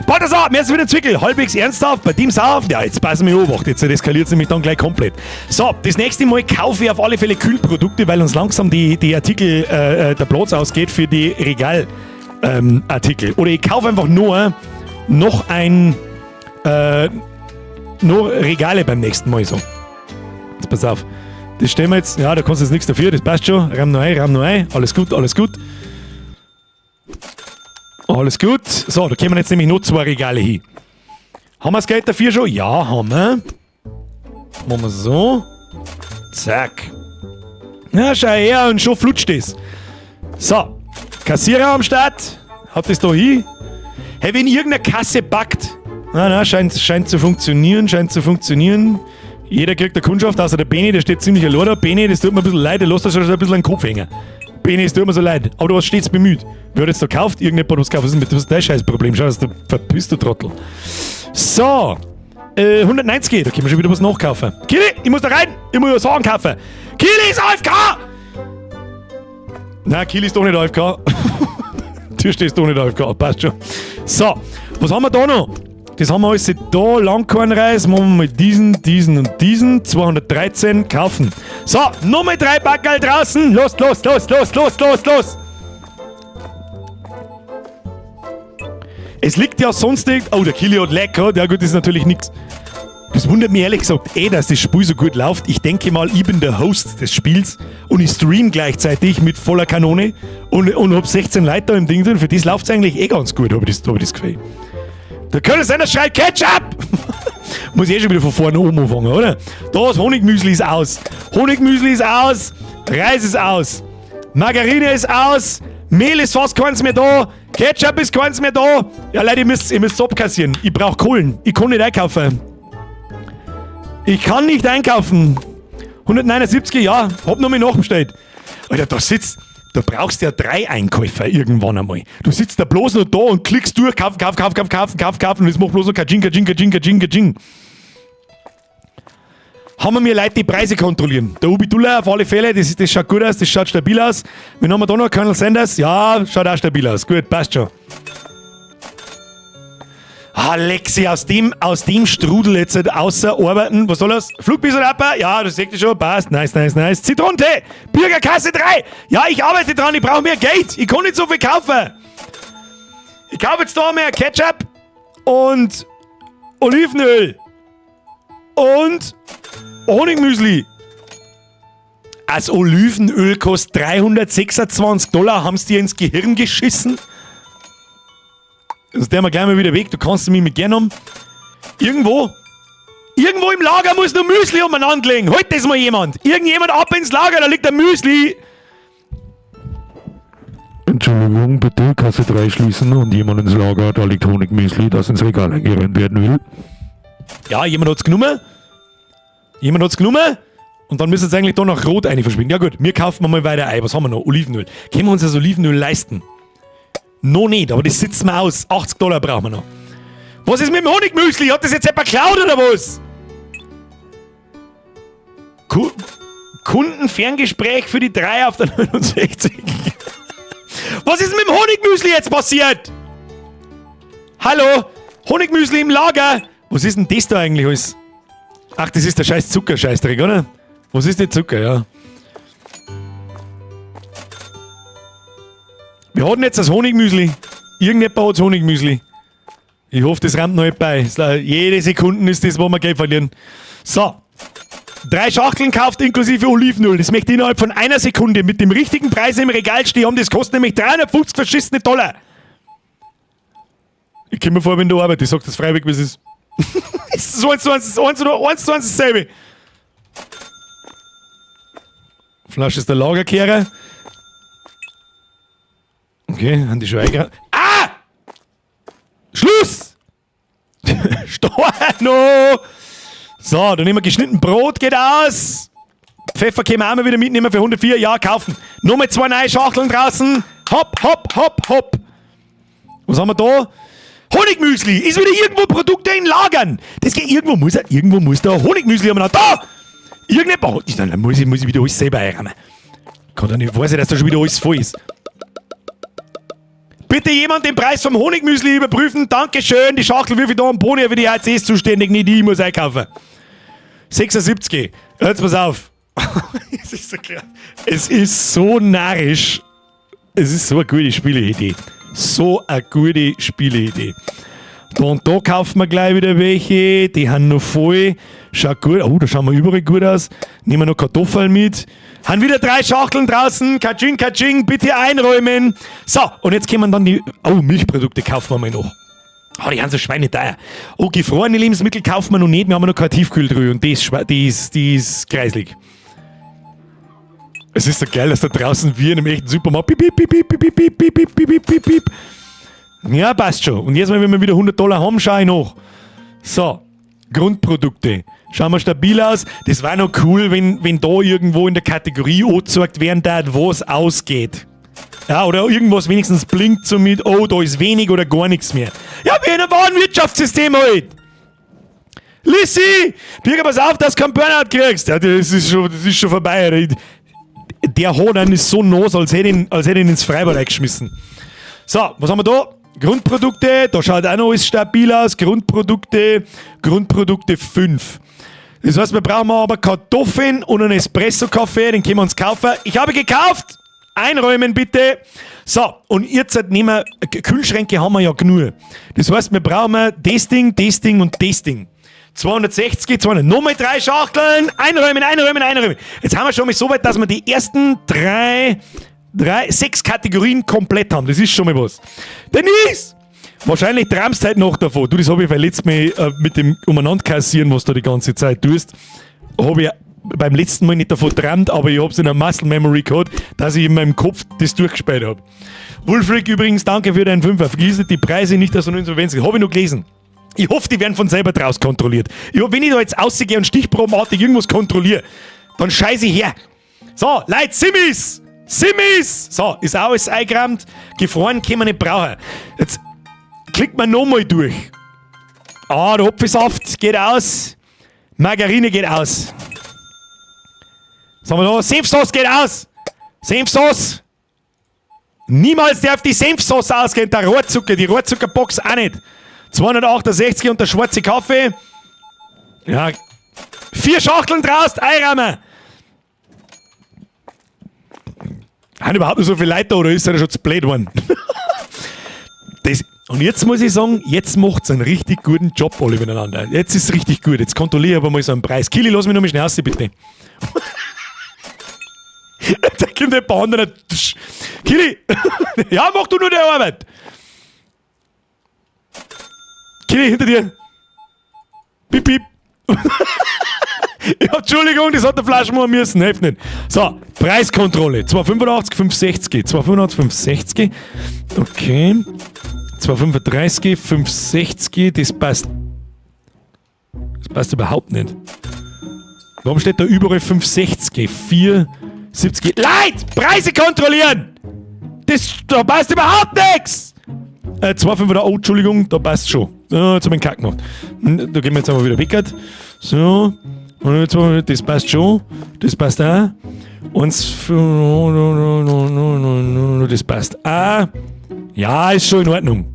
Balthasar, mir ist wieder Zwickel. Halbwegs ernsthaft, bei dem Sauf. Ja, jetzt passen wir Obacht. Jetzt eskaliert es nämlich dann gleich komplett. So, das nächste Mal kaufe ich auf alle Fälle Kühlprodukte, weil uns langsam die Artikel, der Platz ausgeht für die Regalartikel. Artikel. Oder ich kaufe einfach nur noch nur Regale beim nächsten Mal so. Jetzt pass auf. Das stellen wir jetzt, ja, da kannst du jetzt nichts dafür, das passt schon. Raum noch ein, Raum noch ein. Alles gut, alles gut. Alles gut. So, da kommen jetzt nämlich noch zwei Regale hin. Haben wir das Geld dafür schon? Ja, haben wir. Machen wir so. Zack. Ja, schau her und schon flutscht es. So, Kassierer am Start. Hat das da hin? Hey, wenn irgendeine Kasse buggt. Na, na, scheint zu funktionieren, scheint zu funktionieren. Jeder kriegt eine Kundschaft, außer der Beni, der steht ziemlich allein da. Beni, das tut mir ein bisschen leid, der lässt das schon ein bisschen an den Kopf hängen. Beni, es tut mir so leid. Aber du warst stets bemüht. Wer hat jetzt da gekauft? Irgendjemand hat was gekauft. Was ist denn mit dein Scheißproblem? Schau, das ist der verpiss du Trottel. So. 190, da können wir schon wieder was nachkaufen. Kili, ich muss da rein! Ich muss ja Sachen kaufen. Kili ist AFK! Nein, Kili ist doch nicht AFK. Tür stehst doch nicht AFK, passt schon. So, was haben wir da noch? Das haben wir alles da, Langkornreis, machen wir mal diesen, diesen und diesen. 213 kaufen. So, nochmal 3 Packerl draußen. Los, los, los, los, los, los, los. Es liegt ja sonst nicht. Oh, der Kili hat leck gehabt. Ja gut, das ist natürlich nix. Das wundert mich ehrlich gesagt eh, dass das Spiel so gut läuft. Ich denke mal, ich bin der Host des Spiels und ich stream gleichzeitig mit voller Kanone und hab 16 Leute da im Ding drin. Für das läuft's eigentlich eh ganz gut, hab ich das Gefühl. Der Colonel Sanders schreit Ketchup! Muss ich eh schon wieder von vorne oben anfangen, oder? Da, das Honigmüsli ist aus. Honigmüsli ist aus. Reis ist aus. Margarine ist aus. Mehl ist fast keins mehr da. Ketchup ist keins mehr da. Ja, Leute, ihr müsst's abkassieren. Ich brauch Kohlen. Ich kann nicht einkaufen. Ich kann nicht einkaufen. 179, ja, hab noch mal nachbestellt. Alter, da sitzt, da brauchst du ja 3 Einkäufer irgendwann einmal. Du sitzt da bloß noch da und klickst durch, kaufen, kaufen, kaufen, kaufen, kaufen, kaufen, kaufen und es macht bloß noch Kaching, Kaching, Kaching, Kaching, Kaching. Haben wir mir Leute die Preise kontrollieren. Der Ubidullah auf alle Fälle, das schaut gut aus, das schaut stabil aus. Wen haben wir da noch? Colonel Sanders? Ja, schaut auch stabil aus. Gut, passt schon. Ah, Lexi, aus dem Strudel jetzt halt außer arbeiten. Was soll das? Flugbisserapper? Ja, das seht ihr schon. Passt. Nice, nice, nice. Zitronentee! Bürgerkasse 3! Ja, ich arbeite dran, ich brauche mehr Geld. Ich kann nicht so viel kaufen. Ich kaufe jetzt da mehr Ketchup und Olivenöl und Honigmüsli. Das Olivenöl kostet 326 Dollar. Haben's dir ins Gehirn geschissen? Das der wir gleich mal wieder weg. Du kannst mich mit gern haben. Irgendwo. Irgendwo im Lager muss noch Müsli umeinander liegen. Holt das mal jemand. Irgendjemand ab ins Lager, da liegt ein Müsli. Entschuldigung, bitte Kasse 3 schließen und jemand ins Lager, da liegt Honigmüsli, das ins Regal eingeräumt werden will. Ja, jemand hat's genommen. Jemand hat's genommen. Und dann müssen sie eigentlich da noch rot eine verschwinden. Ja gut, wir kaufen mal weiter ein. Was haben wir noch? Olivenöl. Können wir uns das Olivenöl leisten? Noch nicht, aber das sitzen wir aus. 80 Dollar brauchen wir noch. Was ist mit dem Honigmüsli? Hat das jetzt jemand geklaut oder was? Kundenferngespräch für die 3 auf der 69. Was ist mit dem Honigmüsli jetzt passiert? Hallo? Honigmüsli im Lager? Was ist denn das da eigentlich alles? Ach, das ist der scheiß Zuckerscheißdreck, oder? Was ist der Zucker, ja? Wir hatten jetzt das Honigmüsli. Irgendjemand hat das Honigmüsli. Ich hoffe, das rammt noch nicht bei. Jede Sekunde ist das, wo wir Geld verlieren. So. 3 Schachteln kauft inklusive Olivenöl. Das möchte ich innerhalb von einer Sekunde mit dem richtigen Preis im Regal stehen haben. Das kostet nämlich 350 verschissene Dollar. Ich komme mir vor, wenn du arbeitest. Ich sag das freiwillig, wie es ist. Es ist 1 zu 1, 1 zu 1 zu 1 dasselbe. Flasche ist der Lagerkehrer. Okay, haben die schon eingerannt. Ah! Schluss! Storno! So, dann nehmen wir geschnitten Brot, geht aus. Pfeffer können wir auch mal wieder mitnehmen für 104. Ja, kaufen. Nochmal 2 neue Schachteln draußen. Hopp, hopp, hopp, hopp. Was haben wir da? Honigmüsli! Ist wieder irgendwo Produkte in Lagern. Das geht irgendwo, muss er, irgendwo muss da Honigmüsli haben. Da! Irgendjemand. Dann muss ich wieder alles selber einräumen. Kann doch nicht wahr sein, dass da schon wieder alles voll ist. Bitte jemand den Preis vom Honigmüsli überprüfen. Dankeschön. Die Schachtel wirf ich da am Boni für die ACs ist zuständig. Nicht ich muss einkaufen. 76. Jetzt pass auf. Es ist so klar. Es ist so narrisch. Es ist so eine gute Spieleidee. So eine gute Spieleidee. Da und da kaufen wir gleich wieder welche. Die haben noch voll. Schaut gut. Oh, da schauen wir überall gut aus. Nehmen wir noch Kartoffeln mit. Haben wieder 3 Schachteln draußen. Katsching, katsching. Bitte einräumen. So, und jetzt kommen dann die... Oh, Milchprodukte kaufen wir mal noch. Oh, die haben so schweineteuer. Oh, gefrorene Lebensmittel kaufen wir noch nicht. Wir haben noch keine Tiefkühltruhe und die ist kreislig. Es ist so geil, dass da draußen wir in einem echten Supermarkt... Piep, piep, piep, piep, piep, piep, piep, piep, piep, piep, piep. Ja, passt schon. Und jetzt mal, wenn wir wieder 100 Dollar haben, schau ich nach. So, Grundprodukte. Schauen wir stabil aus. Das war noch cool, wenn da irgendwo in der Kategorie angezeigt werden darf, was ausgeht. Ja, oder irgendwas wenigstens blinkt so mit, oh, da ist wenig oder gar nichts mehr. Ja, wie in einem Warenwirtschaftssystem halt. Lissi! Birger, pass auf, dass du keinen Burnout kriegst. Ja, das ist schon vorbei. Der Hoden ist so nass, als hätte ihn ins Freibad eingeschmissen. So, was haben wir da? Grundprodukte, da schaut auch noch alles stabil aus. Grundprodukte, Grundprodukte 5. Das heißt, wir brauchen aber Kartoffeln und einen Espresso-Kaffee, den können wir uns kaufen. Ich habe gekauft! Einräumen bitte! So, und jetzt nehmen wir, Kühlschränke haben wir ja genug. Das heißt, wir brauchen das Ding, das Ding und das Ding. 260, 200, nochmal drei Schachteln, einräumen, einräumen, einräumen. Jetzt haben wir schon mal so weit, dass wir die ersten drei, drei, sechs Kategorien komplett haben. Das ist schon mal was. Denise! Wahrscheinlich träumst du heute noch davon. Du, das habe ich letztes Mal mit dem Umeinander kassieren, was du die ganze Zeit tust, habe ich beim letzten Mal nicht davon geträumt, aber ich habe es in der Muscle Memory gehabt, dass ich in meinem Kopf das durchgespielt habe. Wulfric übrigens, danke für deinen Fünfer. Vergiss nicht die Preise, nicht, dass du nur Insolvenz. Habe ich noch gelesen. Ich hoffe, die werden von selber draus kontrolliert. Ich hoffe, wenn ich da jetzt ausgehe und stichprobenartig irgendwas kontrolliere, dann scheiße ich her. So, Leute, Simmis! Simmis! So, ist auch alles eingeräumt. Gefroren können wir nicht brauchen. Jetzt klickt man nochmal durch. Ah, der Apfelsaft geht aus. Margarine geht aus. Was haben wir da? Senfsauce geht aus. Senfsauce. Niemals darf die Senfsauce ausgehen. Der Rohrzucker, die Rohrzuckerbox auch nicht. 268 und der schwarze Kaffee. Ja. Vier Schachteln draus, einräumen. Haben überhaupt noch so viele Leute da oder ist er schon zu blöd geworden? Und jetzt muss ich sagen, jetzt macht es einen richtig guten Job alle miteinander. Jetzt ist es richtig gut. Jetzt kontrolliere ich aber mal so einen Preis. Kili, lass mich noch mal schnell raus, bitte. Da kommt ein paar andere. Kili! Ja, mach du nur die Arbeit! Kili, hinter dir! Piep, piep! Ja, Entschuldigung, das hat der Flaschen machen müssen, hilft nicht. So, Preiskontrolle. 2,85, 5,60. 2,85, 5,60. Okay. 2,35, 5,60. Das passt. Das passt überhaupt nicht. Warum steht da überall 5,60? 4,70? Leute! Preise kontrollieren! Da passt überhaupt nichts! 2,5, oh, Entschuldigung, da passt schon. Jetzt hab ich einen Kack gemacht. Da gehen wir jetzt einmal wieder weg. So. Das passt schon. Das passt auch. 1, 5, das passt auch. Ja, ist schon in Ordnung.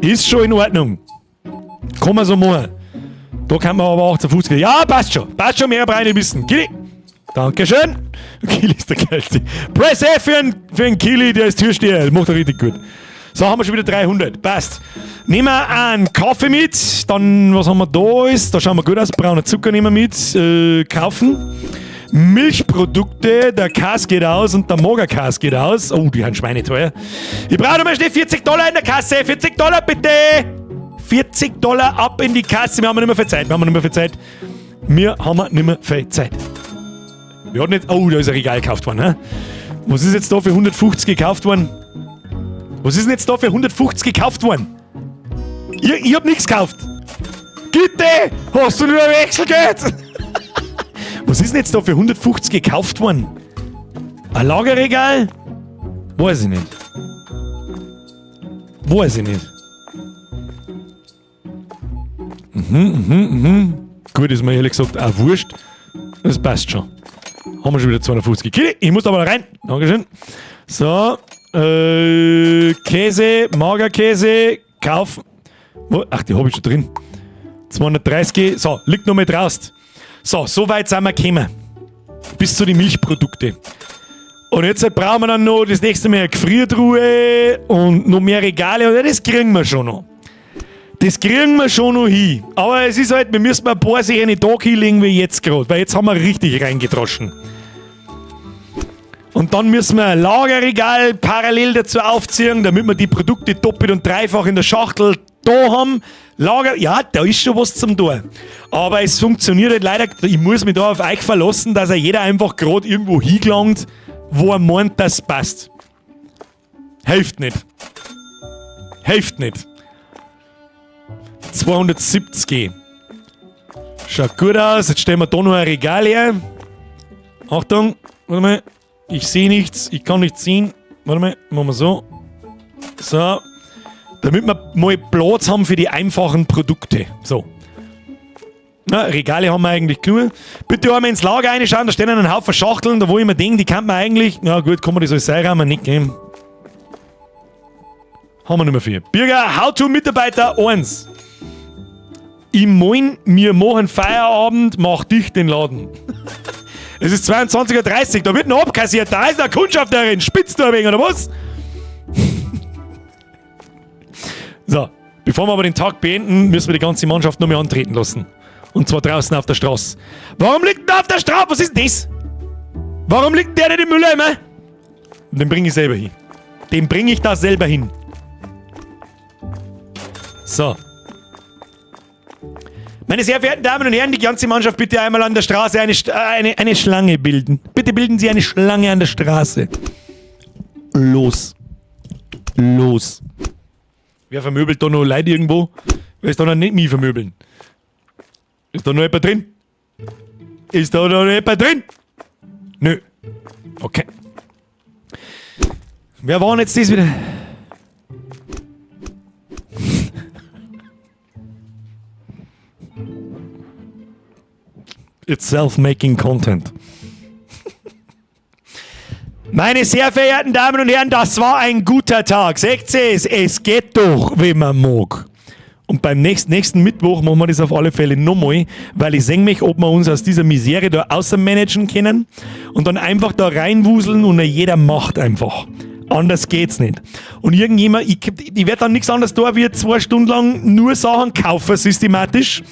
Ist schon in Ordnung. Kann man so machen. Da kann man aber auch zu Fuß gehen. Ja, passt schon. Passt schon, mehr brauche ich nicht wissen. Kili. Dankeschön. Kili ist der geilste. Press F für einen Kili, der ist Türsteher. Das macht er richtig gut. So, haben wir schon wieder 300. Passt. Nehmen wir einen Kaffee mit. Dann, was haben wir da ist? Da schauen wir gut aus. Brauner Zucker nehmen wir mit. Kaufen. Milchprodukte, der Käse geht aus und der Magerkäse geht aus. Oh, die haben schweineteuer. Ich brauche noch mal schnell 40 $ in der Kasse. 40 $ bitte. 40 $ ab in die Kasse. Wir haben nicht mehr viel Zeit. Wir haben nicht mehr viel Zeit. Wir haben nicht mehr viel Zeit. Wir hatten nicht. Oh, da ist ein Regal gekauft worden. Hä? Was ist jetzt da für 150 gekauft worden? Was ist denn jetzt da für 150 gekauft worden? Ich hab nichts gekauft. Gitte! Hast du nur ein Wechselgeld? Was ist denn jetzt da für 150 gekauft worden? Ein Lagerregal? Weiß ich nicht. Weiß ich nicht. Gut, ist mir ehrlich gesagt auch wurscht. Das passt schon. Haben wir schon wieder 250. Kili, ich muss aber rein. Dankeschön. So, Käse, Magerkäse, kaufen. Wo? Ach, die habe ich schon drin. 230. So, liegt noch mit raus. So, so weit sind wir gekommen. Bis zu den Milchprodukten. Und jetzt brauchen wir dann noch das nächste Mal eine Gefriertruhe und noch mehr Regale. Und das kriegen wir schon noch. Das kriegen wir schon noch hin. Aber es ist halt, wir müssen ein paar sich eine Tag hinlegen wie jetzt gerade, weil jetzt haben wir richtig reingedroschen. Und dann müssen wir ein Lagerregal parallel dazu aufziehen, damit wir die Produkte doppelt und dreifach in der Schachtel da haben. Lager, ja, da ist schon was zum tun. Aber es funktioniert halt leider, ich muss mich da auf euch verlassen, dass er jeder einfach gerade irgendwo hingelangt, wo er meint, das passt. Hilft nicht. Hilft nicht. 270. Schauen wir mal. Schaut gut aus. Jetzt stellen wir da noch ein Regal her. Achtung, warte mal. Ich sehe nichts, ich kann nichts sehen. Warte mal, machen wir so. So. Damit wir mal Platz haben für die einfachen Produkte. So. Na, Regale haben wir eigentlich genug. Bitte einmal ins Lager reinschauen, da stehen ein Haufen Schachteln, da wo ich mir denke, die kann man eigentlich. Na gut, kann man das alles einräumen, nicht geben. Haben wir nicht mehr viel. Birger, How to Mitarbeiter 1. Ich mein, wir machen Feierabend, mach dich den Laden. Es ist 22.30 Uhr, da wird noch abkassiert, da ist eine Kundschaft darin, spitzt du ein wenig, oder was? So, bevor wir aber den Tag beenden, müssen wir die ganze Mannschaft noch mehr antreten lassen. Und zwar draußen auf der Straße. Warum liegt denn da auf der Straße? Was ist denn das? Warum liegt der nicht im Mülleimer? Den bringe ich selber hin. Den bringe ich da selber hin. So. Meine sehr verehrten Damen und Herren, die ganze Mannschaft bitte einmal an der Straße eine Schlange bilden. Bitte bilden Sie eine Schlange an der Straße. Los. Los. Wer vermöbelt da noch Leute irgendwo? Wer ist da noch nicht mich vermöbeln? Ist da noch jemand drin? Ist da noch jemand drin? Nö. Okay. Wer war denn jetzt das wieder? It's self-making content. Meine sehr verehrten Damen und Herren, das war ein guter Tag. Seht ihr es? Es geht doch, wenn man mag. Und beim nächsten Mittwoch machen wir das auf alle Fälle nochmal, weil ich seh mich, ob wir uns aus dieser Misere da außermanagen können und dann einfach da reinwuseln und jeder macht einfach. Anders geht's nicht. Und irgendjemand, ich werd dann nichts anderes da, wie 2 Stunden lang nur Sachen kaufen systematisch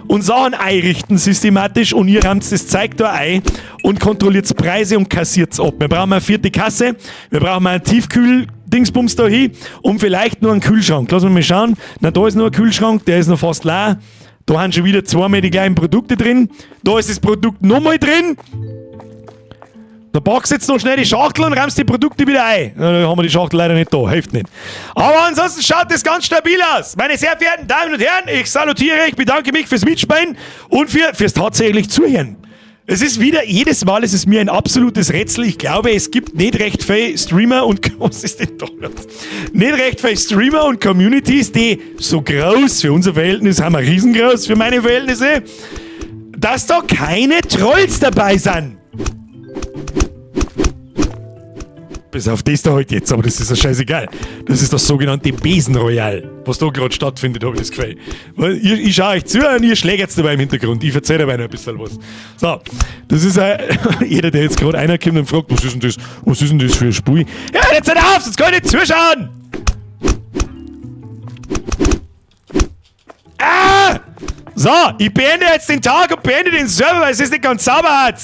und Sachen einrichten systematisch und ihr rammt das Zeug da ein und kontrolliert Preise und kassiert's ab. Wir brauchen eine 4. Kasse, wir brauchen einen Tiefkühl-Dingsbums da hin und vielleicht nur einen Kühlschrank. Lass mich mal schauen. Na, da ist nur ein Kühlschrank, der ist noch fast leer. Da haben schon wieder zweimal die gleichen Produkte drin. Da ist das Produkt nochmal drin. Da packst du jetzt noch schnell die Schachtel und rammst die Produkte wieder ein. Na, da haben wir die Schachtel leider nicht da, hilft nicht. Aber ansonsten schaut das ganz stabil aus. Meine sehr verehrten Damen und Herren, ich salutiere, ich bedanke mich fürs Mitspielen und fürs tatsächlich Zuhören. Es ist wieder, jedes Mal ist es mir ein absolutes Rätsel. Ich glaube, es gibt nicht recht viele Streamer und, was ist denn da los? Nicht recht viele Streamer und Communities, die so groß, für unser Verhältnis haben wir riesengroß, für meine Verhältnisse, dass da keine Trolls dabei sind. Bis auf das da halt jetzt, aber das ist ja scheißegal. Das ist das sogenannte Besenroyal, was da gerade stattfindet, hab ich das Gefühl. Weil ich schau euch zu und ihr schlägt jetzt dabei im Hintergrund. Ich erzähl dabei noch ein bisschen was. So, das ist ein, jeder, der jetzt gerade reinkommt und fragt, was ist denn das? Was ist denn das für ein Spiel? Ja, jetzt hört auf, sonst kann ich nicht zuschauen! Ah! So, ich beende jetzt den Tag und beende den Server, weil es ist nicht ganz sauber hat.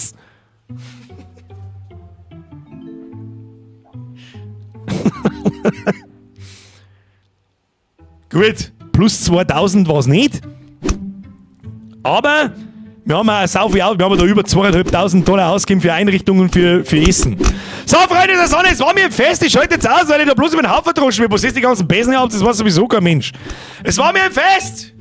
Gut, plus 2000 war's nicht. Aber wir haben auch sau viel aus, wir haben da über zweieinhalbtausend Dollar ausgegeben für Einrichtungen für Essen. So, Freunde der Sonne, es war mir ein Fest. Ich schalte jetzt aus, weil ich da bloß über den Haufen droschen will. Was ist die ganzen Besen gehabt? Das war sowieso kein Mensch. Es war mir ein Fest!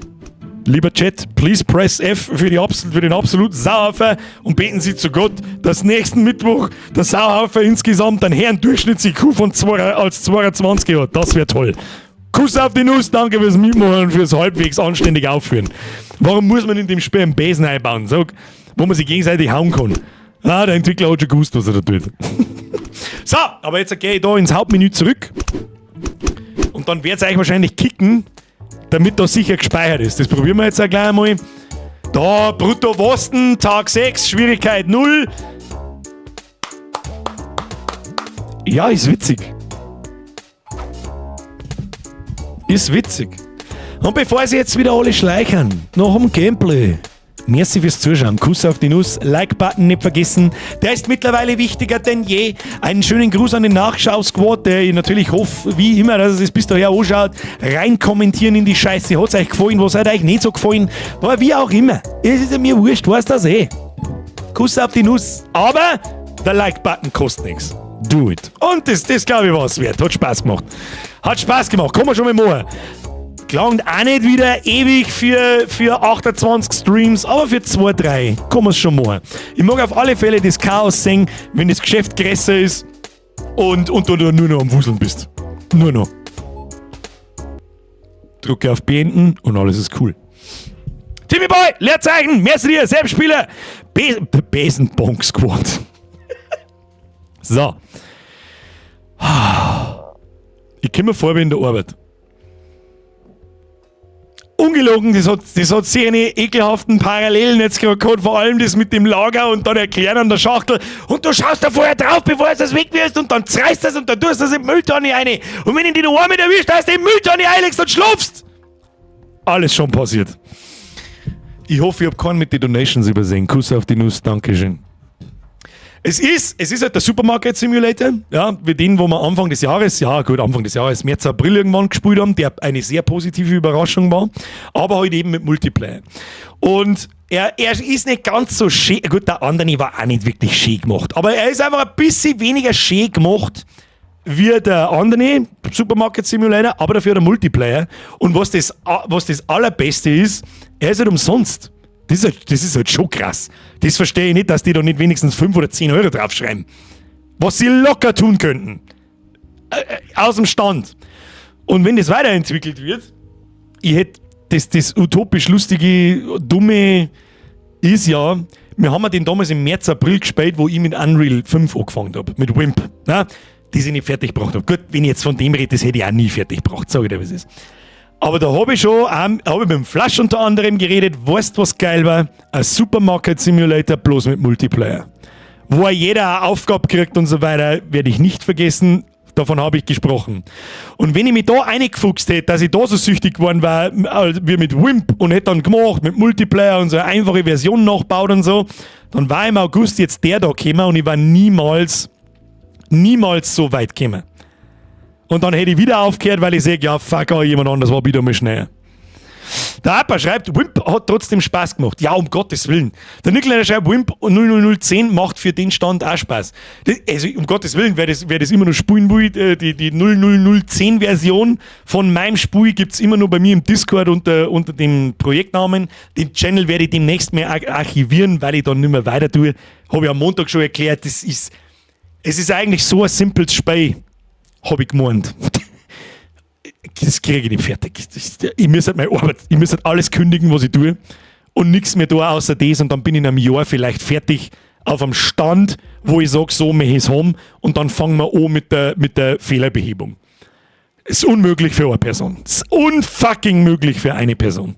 Lieber Chat, please press F für den absoluten Sauhaufen und beten Sie zu Gott, dass nächsten Mittwoch der Sauhaufen insgesamt einen Herrn Durchschnitts-I Q von zwei, als 22 hat. Das wär toll. Kuss auf die Nuss, danke fürs Mitmachen und fürs halbwegs anständig Aufführen. Warum muss man in dem Spiel einen Besen einbauen, sag, wo man sich gegenseitig hauen kann? Ah, der Entwickler hat schon gewusst, was er da tut. So, aber jetzt gehe ich da ins Hauptmenü zurück und dann wird's euch wahrscheinlich kicken, damit das sicher gespeichert ist. Das probieren wir jetzt auch gleich einmal. Da, Brutto Wosten, Tag 6, Schwierigkeit 0. Ja, ist witzig. Ist witzig. Und bevor sie jetzt wieder alle schleichen, nach dem Gameplay. Merci fürs Zuschauen. Kuss auf die Nuss. Like-Button nicht vergessen. Der ist mittlerweile wichtiger denn je. Einen schönen Gruß an den Nachschau-Squad, der ich natürlich hoffe, wie immer, dass es das bis daher anschaut. Rein kommentieren in die Scheiße. Hat's euch gefallen? Was hat euch nicht so gefallen? Aber wie auch immer. Es ist ja mir wurscht, weißt das eh. Kuss auf die Nuss. Aber der Like-Button kostet nichts. Do it. Und das glaube ich, war's wert. Hat Spaß gemacht. Hat Spaß gemacht. Kann man schon mal machen. Klangt auch nicht wieder ewig für 28 Streams, aber für 2, 3 kann man's schon machen. Ich mag auf alle Fälle das Chaos sehen, wenn das Geschäft größer ist und du nur noch am Wuseln bist. Nur noch. Drücke auf Beenden und alles ist cool. Timmy Boy, Leerzeichen, merci dir, Selbstspieler, Besenbonk Squad. So. Ich komme mir vor wie in der Arbeit. Ungelogen, das hat sehr eine ekelhaften Parallelen jetzt gerade gehabt, vor allem das mit dem Lager und dann erklären an der Schachtel und du schaust da vorher drauf, bevor du das wegwirfst, und dann zerreißt das und dann tust du das in die Mülltonne rein. Und wenn ich dich noch einmal erwischt, dass du in die Mülltonne einlegst und schlupfst. Alles schon passiert. Ich hoffe, ich habe keinen mit den Donations übersehen. Kuss auf die Nuss, Dankeschön. Es ist halt der Supermarket Simulator, ja, wie den, wo wir Anfang des Jahres, ja gut, Anfang des Jahres, März, April irgendwann gespielt haben, der eine sehr positive Überraschung war, aber halt eben mit Multiplayer. Und er ist nicht ganz so schön, gut, der andere war auch nicht wirklich schön gemacht, aber er ist einfach ein bisschen weniger schön gemacht wie der andere Supermarket Simulator, aber dafür der Multiplayer. Und was das Allerbeste ist, er ist halt umsonst. Das ist halt schon krass. Das verstehe ich nicht, dass die da nicht wenigstens 5 oder 10 Euro draufschreiben. Was sie locker tun könnten. Aus dem Stand. Und wenn das weiterentwickelt wird, ich hätte das utopisch lustige, dumme ist ja, wir haben ja den damals im März, April gespielt, wo ich mit Unreal 5 angefangen habe, mit Wimp, ne? Die ich nicht fertig gebracht habe. Gut, wenn ich jetzt von dem rede, das hätte ich auch nie fertig gebracht, sage ich dir, was ist. Aber da habe ich schon, hab ich mit dem Flasch unter anderem geredet, weißt, was geil war? Ein Supermarket Simulator bloß mit Multiplayer. Wo jeder eine Aufgabe kriegt und so weiter, werde ich nicht vergessen. Davon habe ich gesprochen. Und wenn ich mich da eingefuchst hätte, dass ich da so süchtig geworden war, wie mit Wimp, und hätte dann gemacht mit Multiplayer und so eine einfache Version nachbaut und so, dann war im August jetzt der da gekommen und ich war niemals, niemals so weit gekommen. Und dann hätte ich wieder aufgehört, weil ich sage, ja, fuck, oh, jemand anders war wieder mal schneller. Der Appa schreibt, Wimp hat trotzdem Spaß gemacht. Ja, um Gottes Willen. Der Nikolai schreibt, Wimp 00010 macht für den Stand auch Spaß. Das, also, um Gottes Willen, wer das immer noch spielen will, die 00010 Version von meinem Spiel gibt's immer noch bei mir im Discord unter dem Projektnamen. Den Channel werde ich demnächst mehr archivieren, weil ich dann nicht mehr weiter tue. Habe ich am Montag schon erklärt, es ist eigentlich so ein simples Spiel, habe ich gemeint. Das kriege ich nicht fertig. Ich muss halt meine Arbeit, ich muss halt alles kündigen, was ich tue, und nichts mehr da außer das, und dann bin ich in einem Jahr vielleicht fertig auf einem Stand, wo ich sage, so möchte ich es haben, und dann fangen wir an mit der Fehlerbehebung. Ist unmöglich für eine Person. Ist unfucking möglich für eine Person,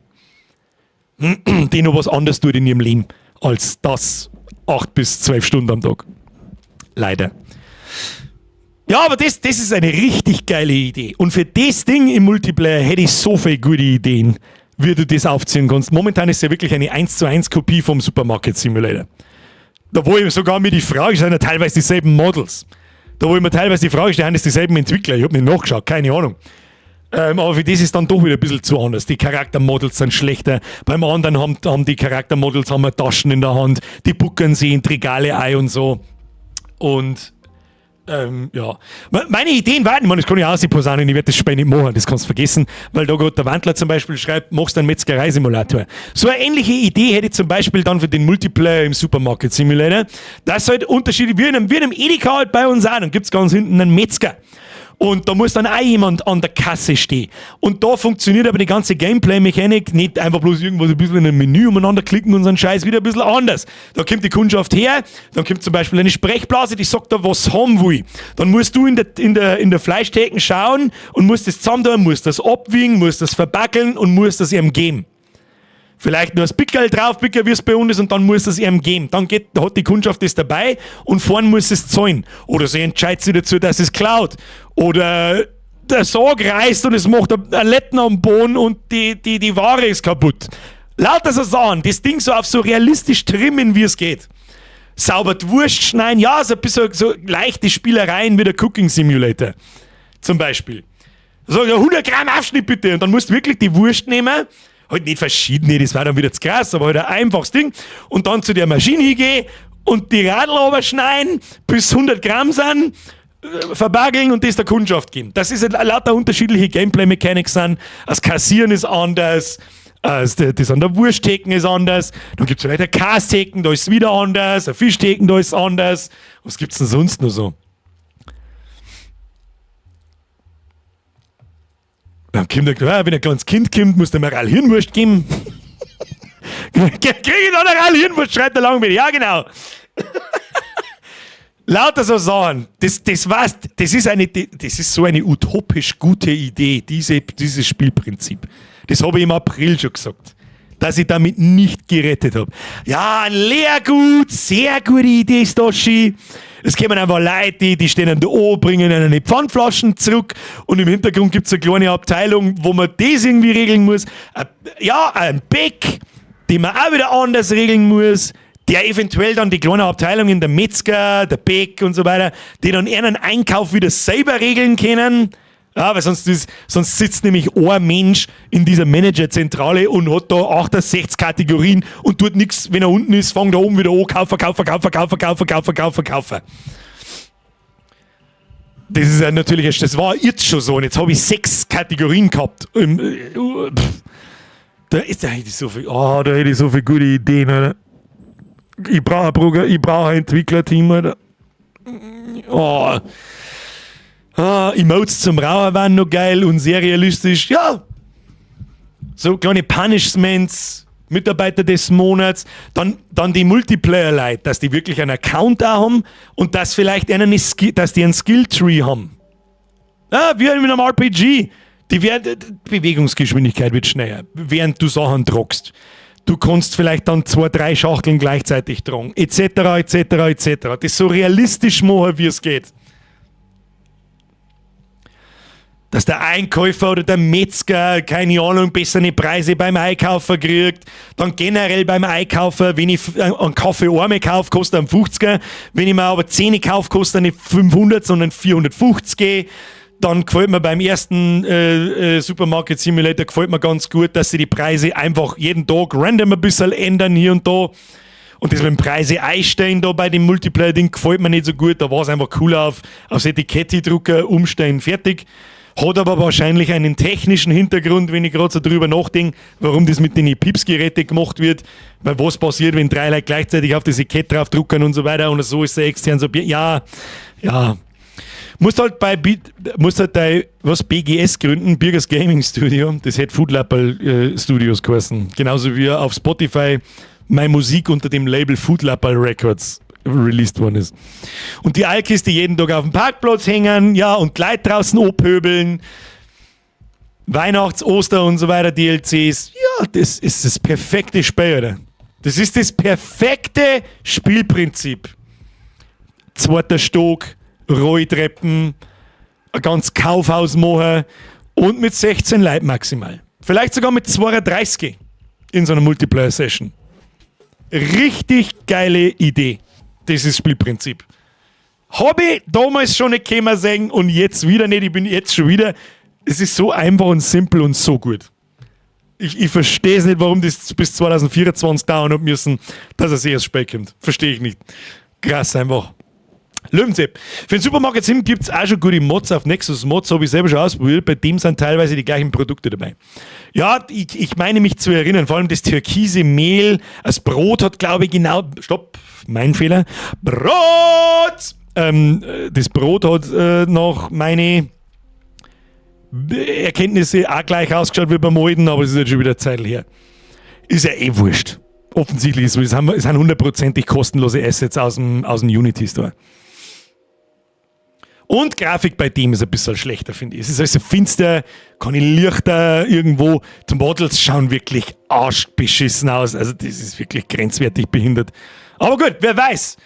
die noch was anderes tut in ihrem Leben als das 8 bis 12 Stunden am Tag. Leider. Ja, aber das ist eine richtig geile Idee. Und für das Ding im Multiplayer hätte ich so viele gute Ideen, wie du das aufziehen kannst. Momentan ist es ja wirklich eine 1 zu 1 Kopie vom Supermarket Simulator. Da wo ich sogar mir die Frage stelle, sind ja teilweise dieselben Models. Da wo ich mir teilweise die Frage stelle, sind das dieselben Entwickler? Ich habe nicht nachgeschaut, keine Ahnung. Aber für das ist dann doch wieder ein bisschen zu anders. Die Charaktermodels sind schlechter. Beim anderen haben die Charaktermodels haben Taschen in der Hand, die buckern sie in die Regale ein und so. Und ja. Meine Ideen waren, ich meine, das kann ich auch posaunen, ich werde das Spiel nicht machen, das kannst du vergessen, weil da gerade der Wandler zum Beispiel schreibt, machst du einen Metzgerei-Simulator. So eine ähnliche Idee hätte ich zum Beispiel dann für den Multiplayer im Supermarket Simulator. Das halt Unterschiede, wie in einem Edeka halt bei uns auch, dann gibt's ganz hinten einen Metzger. Und da muss dann auch jemand an der Kasse stehen. Und da funktioniert aber die ganze Gameplay-Mechanik nicht einfach bloß irgendwas ein bisschen in einem Menü umeinander klicken und so einen Scheiß, wieder ein bisschen anders. Da kommt die Kundschaft her, dann kommt zum Beispiel eine Sprechblase, die sagt da, was haben will. Dann musst du in der Fleischtheken schauen und musst das zusammentun, musst das abwiegen, musst das verpackeln und musst das ihm geben. Vielleicht nur das Pickerl drauf, Picker, wie es bei uns ist, und dann muss das ihm geben. Dann hat die Kundschaft das dabei und vorn muss es zahlen. Oder sie entscheidet sich dazu, dass es klaut. Oder der Sarg reißt und es macht ein Letten am Boden und die Ware ist kaputt. Lauter so Sachen, das Ding so auf so realistisch trimmen, wie es geht. Sauber die Wurst schneiden, ja, so ein bisschen so leichte Spielereien wie der Cooking Simulator. Zum Beispiel. So, ja, 100 Gramm Aufschnitt bitte. Und dann musst du wirklich die Wurst nehmen, halt nicht verschiedene, das war dann wieder zu krass, aber halt ein einfaches Ding. Und dann zu der Maschine hingehen und die Radl schneiden, bis 100 Gramm sind. Verbageln und das der Kundschaft geben. Das ist lauter unterschiedliche Gameplay-Mechanics sind. Das Kassieren ist anders, das an der Wursttheken ist anders. Dann gibt es vielleicht eine Kästheken, da ist es wieder anders, eine Fischtheken, da ist es anders. Was gibt's denn sonst noch so? Dann kommt der, wenn ein kleines Kind kommt, muss der mir Hirnwurst geben. Krieg ich da eine Hirnwurst, schreit der Langbein. Ja, genau. Lauter so Sachen. Das war's. Das ist so eine utopisch gute Idee, dieses Spielprinzip. Das habe ich im April schon gesagt. Dass ich damit nicht gerettet habe. Ja, ein Leergut, sehr gute Idee, Stoschi. Es kommen einfach Leute, die stehen dann da oben, bringen einen die Pfandflaschen zurück und im Hintergrund gibt es eine kleine Abteilung, wo man das irgendwie regeln muss. Ja, ein Bäck, den man auch wieder anders regeln muss, der eventuell dann die kleine Abteilung in der Metzger, der Bäck und so weiter, die dann ihren Einkauf wieder selber regeln können. Ja, weil sonst sitzt nämlich ein Mensch in dieser Managerzentrale und hat da 68 Kategorien und tut nichts, wenn er unten ist, fängt er oben wieder an, kaufen, kaufen, kaufen, kaufen, kaufen, kaufen, kaufen, kaufen. Das ist ja natürlich, das war jetzt schon so und jetzt habe ich 6 Kategorien gehabt. Da hätte ich so viel, oh, da hätte ich so viele gute Ideen, Alter. Ich brauche ein, ich brauche ein Entwicklerteam, Alter. Oh. Ah, Emotes zum Rauchen waren noch geil und sehr realistisch. Ja. So kleine Punishments, Mitarbeiter des Monats, dann die Multiplayer-Leute, dass die wirklich einen Account auch haben und dass vielleicht einen Skill, dass die einen Skill-Tree haben. Ja, wie in einem RPG. Die Bewegungsgeschwindigkeit wird schneller, während du Sachen druckst. Du kannst vielleicht dann 2, 3 Schachteln gleichzeitig tragen, et cetera, et cetera, et cetera. Das so realistisch machen, wie es geht. Dass der Einkäufer oder der Metzger, keine Ahnung, bessere Preise beim Einkaufen kriegt. Dann generell beim Einkaufen, wenn ich einen Kaffee einmal kaufe, kostet er einen 50er. Wenn ich mir aber 10 kaufe, kostet er nicht 500, sondern 450. Dann gefällt mir beim ersten Supermarket Simulator gefällt mir ganz gut, dass sie die Preise einfach jeden Tag random ein bisschen ändern hier und da. Und das mit dem Preise einstellen da bei dem Multiplayer-Ding gefällt mir nicht so gut. Da war es einfach cooler aufs Etikett drucken, umstellen, fertig. Hat aber wahrscheinlich einen technischen Hintergrund, wenn ich gerade so drüber nachdenke, warum das mit den Pips-Geräten gemacht wird. Weil was passiert, wenn 3 Leute gleichzeitig auf das Etikett draufdrucken und so weiter und so ist der extern so. Ja, ja. Musst halt bei B, musst halt bei, was, BGS gründen, Birgers Gaming Studio, das hätte Food Lappal Studios geheißen. Genauso wie auf Spotify meine Musik unter dem Label Food Lappal Records released worden ist. Und die Alkis, die jeden Tag auf dem Parkplatz hängen, ja, und die Leute draußen abpöbeln, Weihnachts-, Oster- und so weiter, D L Cs, ja, das ist das perfekte Spiel, oder? Das ist das perfekte Spielprinzip. 2. Stock, Rolltreppen, ein ganz Kaufhaus machen und mit 16 Leuten maximal. Vielleicht sogar mit 32 in so einer Multiplayer-Session. Richtig geile Idee. Das ist Spielprinzip. Hab ich damals schon nicht kommen sehen und jetzt wieder nicht. Ich bin jetzt schon wieder. Es ist so einfach und simpel und so gut. Ich verstehe es nicht, warum das bis 2024 dauern hat müssen, dass er sich erst spät kommt. Verstehe ich nicht. Krass einfach. Löwensepp. Für den Supermarket Sim gibt's auch schon gute Mods auf Nexus Mods, habe ich selber schon ausprobiert. Bei dem sind teilweise die gleichen Produkte dabei. Ja, ich meine mich zu erinnern, vor allem das türkise Mehl, das Brot hat, glaube ich, genau. Stopp, mein Fehler. Brot! Das Brot hat nach meine Erkenntnisse auch gleich ausgeschaut wie beim alten, aber es ist jetzt schon wieder Zeit her. Ist ja eh wurscht. Offensichtlich ist es, es sind hundertprozentig kostenlose Assets aus dem Unity Store. Und Grafik bei dem ist ein bisschen schlechter, finde ich. Es ist alles so finster, keine Lichter irgendwo. Die Models schauen wirklich arschbeschissen aus. Also das ist wirklich grenzwertig behindert. Aber gut, wer weiß.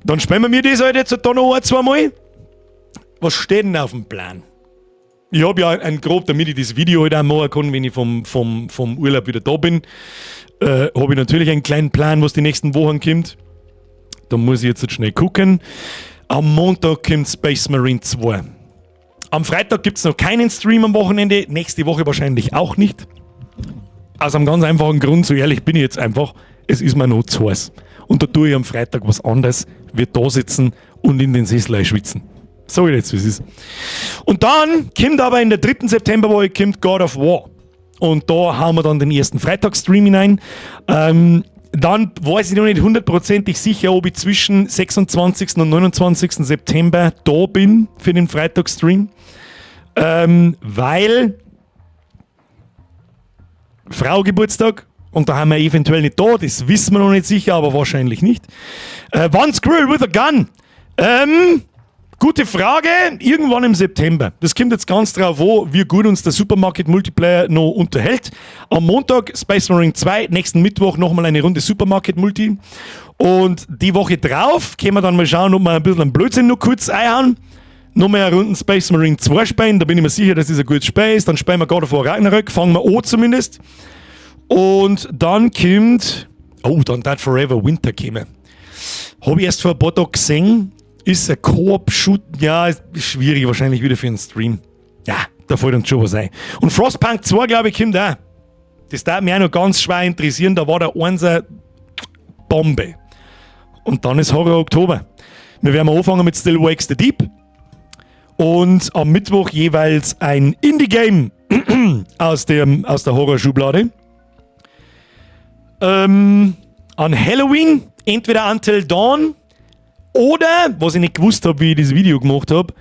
Dann spielen wir das halt jetzt da noch ein, zwei Mal. Was steht denn auf dem Plan? Ich hab ja ein grob, damit ich das Video halt auch machen kann, wenn ich vom Urlaub wieder da bin, hab ich natürlich einen kleinen Plan, was die nächsten Wochen kommt. Da muss ich jetzt schnell gucken. Am Montag kommt Space Marine 2. Am Freitag gibt's noch keinen Stream am Wochenende, nächste Woche wahrscheinlich auch nicht. Aus einem ganz einfachen Grund, so ehrlich bin ich jetzt einfach, es ist mir noch zu heiß. Und da tue ich am Freitag was anderes, wird da sitzen und in den Sessel schwitzen. Sag ich jetzt, wie es ist. Und dann kommt aber in der dritten Septemberwoche kommt God of War. Und da hauen wir dann den ersten Freitagsstream hinein. Dann weiß ich noch nicht hundertprozentig sicher, ob ich zwischen 26. und 29. September da bin für den Freitagsstream. Weil Frau Geburtstag und da haben wir eventuell nicht da, das wissen wir noch nicht sicher, aber wahrscheinlich nicht. One Squirrel with a Gun. Gute Frage, irgendwann im September. Das kommt jetzt ganz drauf an, wie gut uns der Supermarket Multiplayer noch unterhält. Am Montag Space Marine 2, nächsten Mittwoch nochmal eine Runde Supermarket Multi. Und die Woche drauf können wir dann mal schauen, ob wir ein bisschen einen Blödsinn noch kurz einhauen. Nochmal eine Runde Space Marine 2 spielen, da bin ich mir sicher, das ist ein gutes Spiel ist. Dann spielen wir God of War Ragnarök, fangen wir an zumindest. Und dann kommt. Oh, dann darf Forever Winter kommen. Habe ich erst vor ein paar Tagen gesehen. Ist ein Koop-Shoot. Ja, ist schwierig wahrscheinlich wieder für einen Stream. Ja, da fällt uns schon was ein. Und Frostpunk 2, glaube ich, kommt auch. Das darf mich auch noch ganz schwer interessieren. Da war der Einser Bombe. Und dann ist Horror Oktober. Wir werden anfangen mit Still Wakes the Deep. Und am Mittwoch jeweils ein Indie-Game aus der Horrorschublade. An Halloween entweder Until Dawn oder, was ich nicht gewusst habe, wie ich das Video gemacht habe,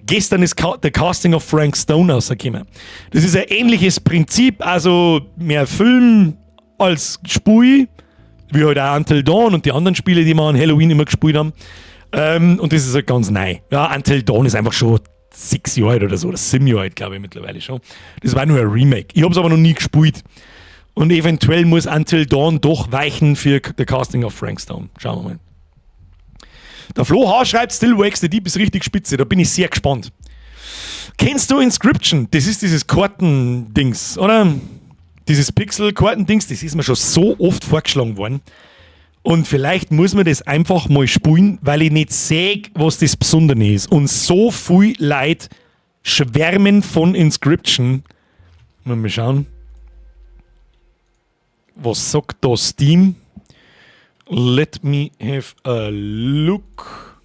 gestern ist The Casting of Frank Stone rausgekommen. Das ist ein ähnliches Prinzip, also mehr Film als Spiel, wie halt auch Until Dawn und die anderen Spiele, die wir an Halloween immer gespielt haben. Und das ist halt ganz neu. Ja, Until Dawn ist einfach schon 6 Jahre alt oder so, oder 7 Jahre alt, glaube ich, mittlerweile schon. Das war nur ein Remake. Ich habe es aber noch nie gespielt. Und eventuell muss Until Dawn doch weichen für The Casting of Frank Stone. Schauen wir mal. Der Flo H. schreibt, Still Wakes the Deep ist richtig spitze. Da bin ich sehr gespannt. Kennst du Inscryption? Das ist dieses Kartendings, oder? Dieses Pixel-Kartendings, das ist mir schon so oft vorgeschlagen worden. Und vielleicht muss man das einfach mal spielen, weil ich nicht sehe, was das Besondere ist. Und so viel Leute schwärmen von Inscryption. Mal schauen. Was sagt da Steam? Let me have a look.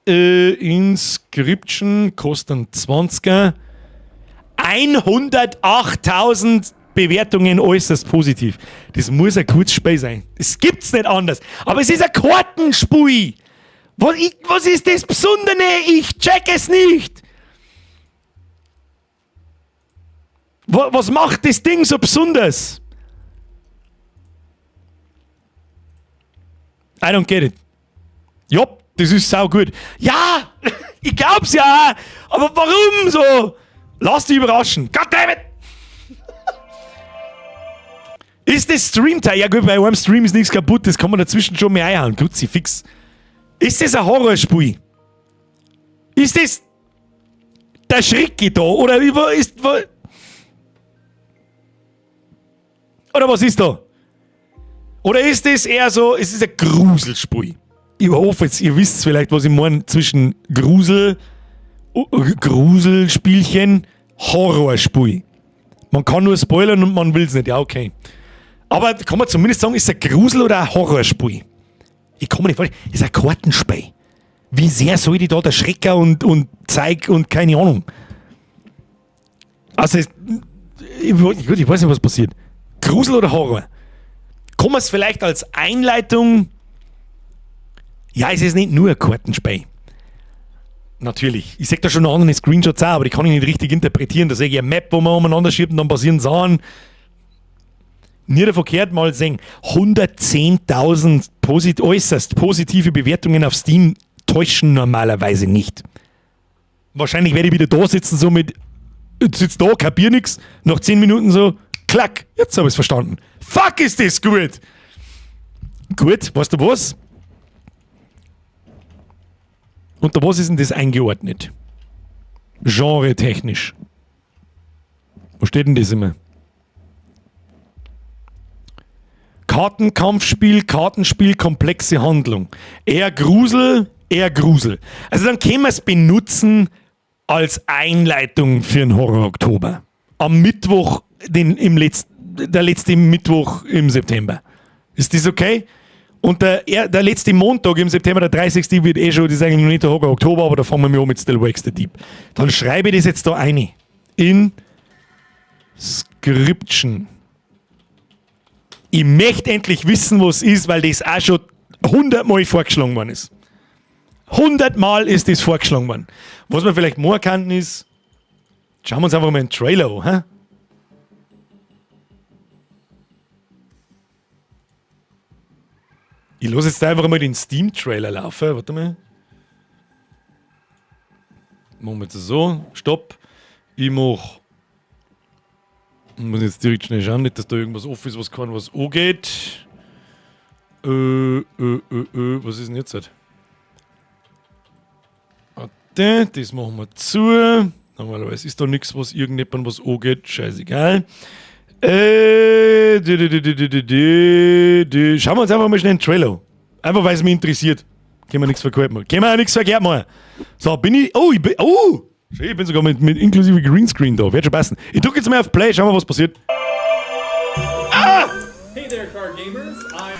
Inscryption kostet 20er. 108.000 Bewertungen äußerst positiv. Das muss ein gutes Spiel sein. Das gibt's nicht anders. Aber es ist ein Kartenspiel. Was ist das Besondere? Ich check es nicht. Was macht das Ding so besonders? I don't get it. Ja, das ist sau gut. Ja, ich glaub's ja. Aber warum so? Lass dich überraschen. Goddammit! Ist das Streamteil? Ja gut, bei einem Stream ist nichts kaputt, das kann man dazwischen schon mehr einhauen. Kruzifix. Ist das ein Horrorspiel? Ist das der Schrecki da? Oder ist, oder was ist da? Oder ist das eher so, es ist ein Gruselspiel? Ich hoffe jetzt, ihr wisst vielleicht, was ich meine zwischen Grusel, Gruselspielchen, Horrorspiel. Man kann nur spoilern und man will es nicht. Ja, okay. Aber kann man zumindest sagen, ist es ein Grusel oder ein Horrorspiel? Ich kann mir nicht vorstellen, ist ein Kartenspiel. Wie sehr soll ich da der Schrecker und Zeig und keine Ahnung. Also, ich, ich weiß nicht, was passiert. Grusel oder Horror? Kann man es vielleicht als Einleitung. Ja, es ist nicht nur ein Kartenspiel. Natürlich. Ich sehe da schon noch andere Screenshots auch, aber die kann ich nicht richtig interpretieren. Da sehe ich eine Map, wo man umeinander schiebt und dann passieren Sachen. Nicht verkehrt mal sehen. 110.000 posit äußerst positive Bewertungen auf Steam täuschen normalerweise nicht. Wahrscheinlich werde ich wieder da sitzen, so mit, jetzt sitzt da, kapier nix. Nach 10 Minuten so, klack, jetzt habe ich es verstanden. Fuck, ist das gut! Gut, weißt du was? Unter was ist denn das eingeordnet? Genre-technisch. Wo steht denn das immer? Kartenkampfspiel, Kartenspiel, komplexe Handlung. Eher Grusel, eher Grusel. Also dann können wir es benutzen als Einleitung für den Horror Oktober. Am Mittwoch, den, im letzten, der letzte Mittwoch im September. Ist das okay? Und der letzte Montag im September, der 30. wird eh schon, das ist eigentlich noch nicht der Horror Oktober, aber da fangen wir an mit Still Wakes the Deep. Dann schreibe ich das jetzt da rein. Inscryption. Ich möchte endlich wissen, was ist, weil das auch schon 100-mal vorgeschlagen worden ist. 100-mal ist das vorgeschlagen worden. Was man vielleicht machen kann, ist, schauen wir uns einfach mal einen Trailer an. Hä? Ich lasse jetzt einfach mal den Steam-Trailer laufen. Warte mal. Machen wir jetzt so. Stopp. Ich mach. Ich muss jetzt direkt schnell schauen, nicht, dass da irgendwas offen ist, was kann, was angeht. Was ist denn jetzt? Halt? Warte, das machen wir zu. Normalerweise ist da nichts, was irgendjemand was angeht. Scheißegal. Schauen wir uns einfach mal schnell einen Trailer an. Einfach weil es mich interessiert. Können wir nichts verkehrt machen. Können wir auch nichts verkehrt machen. So, bin ich. Oh, ich bin. Oh! Schön, ich bin sogar mit inklusive Greenscreen da. Wird schon passen. Ich drücke jetzt mal auf Play, schauen wir, was passiert. Ah! Hey there, card gamers. I'm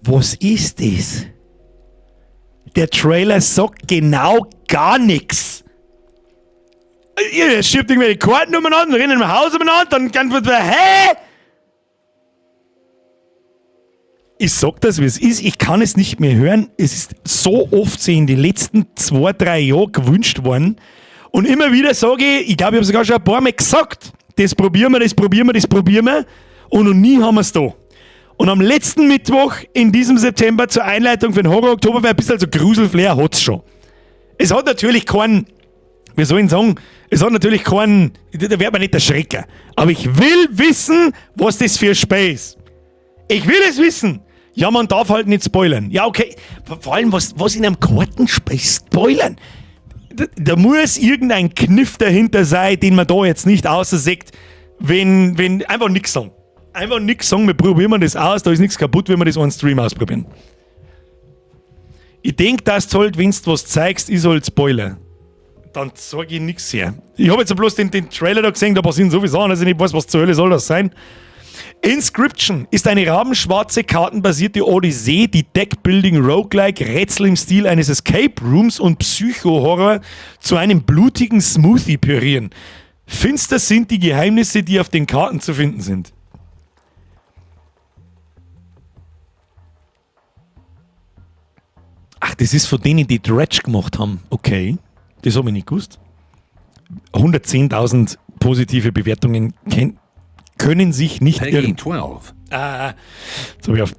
Was ist das? Der Trailer sagt genau gar nichts. Ihr schiebt irgendwelche Karten umeinander, rennen im Haus umeinander, dann kann man, hä? Ich sag das, wie es ist. Ich kann es nicht mehr hören. Es ist so oft in den letzten 2, 3 Jahren gewünscht worden. Und immer wieder sage ich, ich glaube, ich habe sogar schon ein paar Mal gesagt, das probieren wir, das probieren wir, das probieren wir. Und noch nie haben wir es da. Und am letzten Mittwoch in diesem September zur Einleitung für den Horror Oktober, weil ein bisschen so Gruselflair hat's schon. Es hat natürlich keinen, wie soll ich sagen, es hat natürlich keinen, da wird man nicht erschrecken. Aber ich will wissen, was das für ein Spiel ist. Ich will es wissen. Ja, man darf halt nicht spoilern. Ja, okay. Vor allem, was in einem Kartenspiel spoilern? Da muss irgendein Kniff dahinter sein, den man da jetzt nicht außersieht, wenn einfach nix sagen. Einfach nix sagen, wir probieren das aus, da ist nix kaputt, wenn wir das on Stream ausprobieren. Ich denk, dass du halt, wenn du was zeigst, ist halt Spoiler. Dann sag ich nix her. Ich hab jetzt bloß den Trailer da gesehen, da passieren so viele Sachen, dass ich nicht weiß, was zur Hölle soll das sein. Inscryption ist eine rabenschwarze, kartenbasierte Odyssee, die Deckbuilding, Roguelike, Rätsel im Stil eines Escape Rooms und Psycho-Horror zu einem blutigen Smoothie pürieren. Finster sind die Geheimnisse, die auf den Karten zu finden sind. Ach, das ist von denen, die Dredge gemacht haben. Okay, das hab ich nicht gewusst. 110.000 positive Bewertungen können sich nicht Peggy irren. 12. Ah, jetzt hab ich auf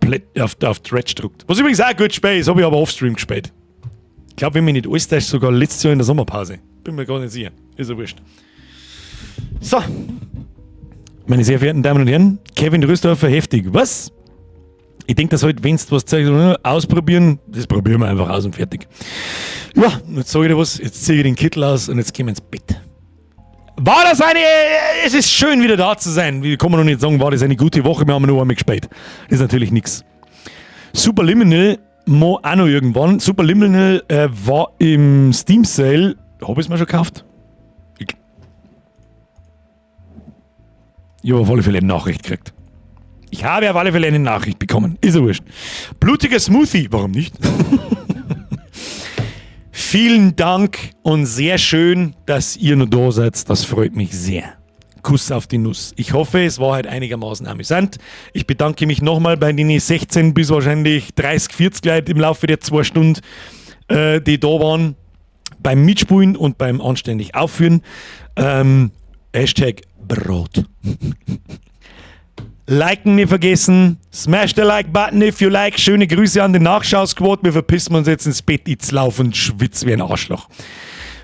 Dredge gedruckt. Was übrigens auch gut gespielt ist, hab ich aber offstream gespielt. Ich glaub, wenn mich nicht alles täuscht, sogar letztes Jahr in der Sommerpause. Bin mir gar nicht sicher. Ist ja wurscht. So. Meine sehr verehrten Damen und Herren, Kevin Rüsdorfer, heftig. Was? Ich denk, dass halt, wenn's was zeigt, ausprobieren, das probieren wir einfach aus und fertig. Ja, jetzt sag ich dir was, jetzt zieh ich den Kittel aus und jetzt gehen wir ins Bett. War das eine, es ist schön wieder da zu sein. Wir kann man noch nicht sagen, war das eine gute Woche, wir haben nur einmal gespielt. Das ist natürlich nix. Superliminal, mo auch noch irgendwann. Superliminal war im Steam Sale. Hab ich's mir schon gekauft? Ich hab auf alle Fälle eine Nachricht gekriegt. Ich habe auf alle Fälle eine Nachricht bekommen. Ist ja wurscht. Blutiger Smoothie, warum nicht? Vielen Dank und sehr schön, dass ihr noch da seid. Das freut mich sehr. Kuss auf die Nuss. Ich hoffe, es war halt einigermaßen amüsant. Ich bedanke mich nochmal bei den 16 bis wahrscheinlich 30, 40 Leuten im Laufe der 2 Stunden, die da waren, beim Mitspielen und beim anständig Aufführen. #Brot. Liken nicht vergessen. Smash the like button if you like. Schöne Grüße an den Nachschau-Squad. Wir verpissen uns jetzt ins Bett. Ich lauf und schwitz wie ein Arschloch.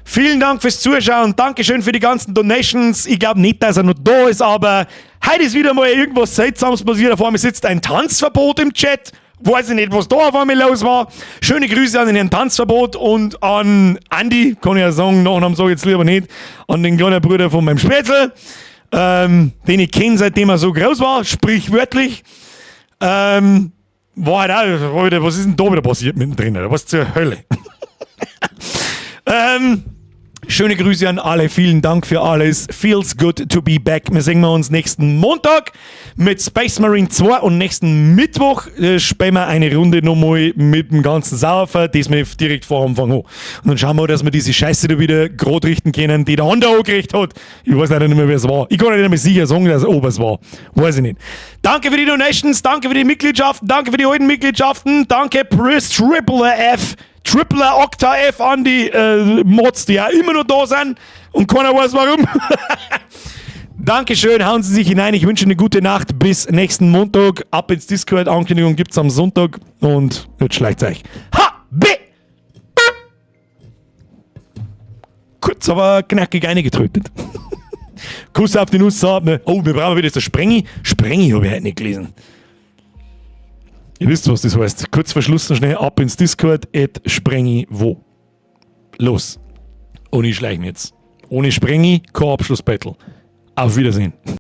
Vielen Dank fürs Zuschauen. Dankeschön für die ganzen Donations. Ich glaube nicht, dass er noch da ist, aber heute ist wieder mal irgendwas Seltsames passiert. Auf einmal sitzt ein Tanzverbot im Chat. Weiß ich nicht, was da auf einmal los war. Schöne Grüße an den Herrn Tanzverbot und an Andi, kann ich ja sagen, Nachnamen sage ich jetzt lieber nicht, an den kleinen Bruder von meinem Spätzl, den ich kenne, seitdem er so groß war, sprichwörtlich. War halt auch, war wieder, was ist denn da wieder passiert mittendrin? Alter? Was zur Hölle? Schöne Grüße an alle, vielen Dank für alles. Feels good to be back. Wir sehen wir uns nächsten Montag mit Space Marine 2 und nächsten Mittwoch spielen wir eine Runde nochmal mit dem ganzen Sauerfer, diesmal direkt vor Anfang an. Und dann schauen wir, dass wir diese Scheiße da wieder gerade richten können, die der andere angerichtet hat. Ich weiß leider nicht mehr, wer es war. Ich kann nicht mehr sicher sagen, dass ob es war. Weiß ich nicht. Danke für die Donations, danke für die Mitgliedschaften, danke für die alten Mitgliedschaften, danke Pris Triple F. Triple Octa F an die Mods, die ja immer noch da sind und keiner weiß, warum. Dankeschön, hauen Sie sich hinein. Ich wünsche eine gute Nacht. Bis nächsten Montag. Ab ins Discord. Ankündigung gibt's am Sonntag. Und jetzt schleicht euch. H, B! Kurz, aber knackig eingetrötet. Kuss auf die Nuss. Ne? Oh, wir brauchen wieder das Sprengi. Sprengi habe ich heute nicht gelesen. Ihr wisst, was das heißt. Kurz vor Schluss noch schnell ab ins Discord. @Sprengi wo. Los. Und ich schleiche jetzt. Ohne Sprengi, kein Abschlussbattle. Auf Wiedersehen.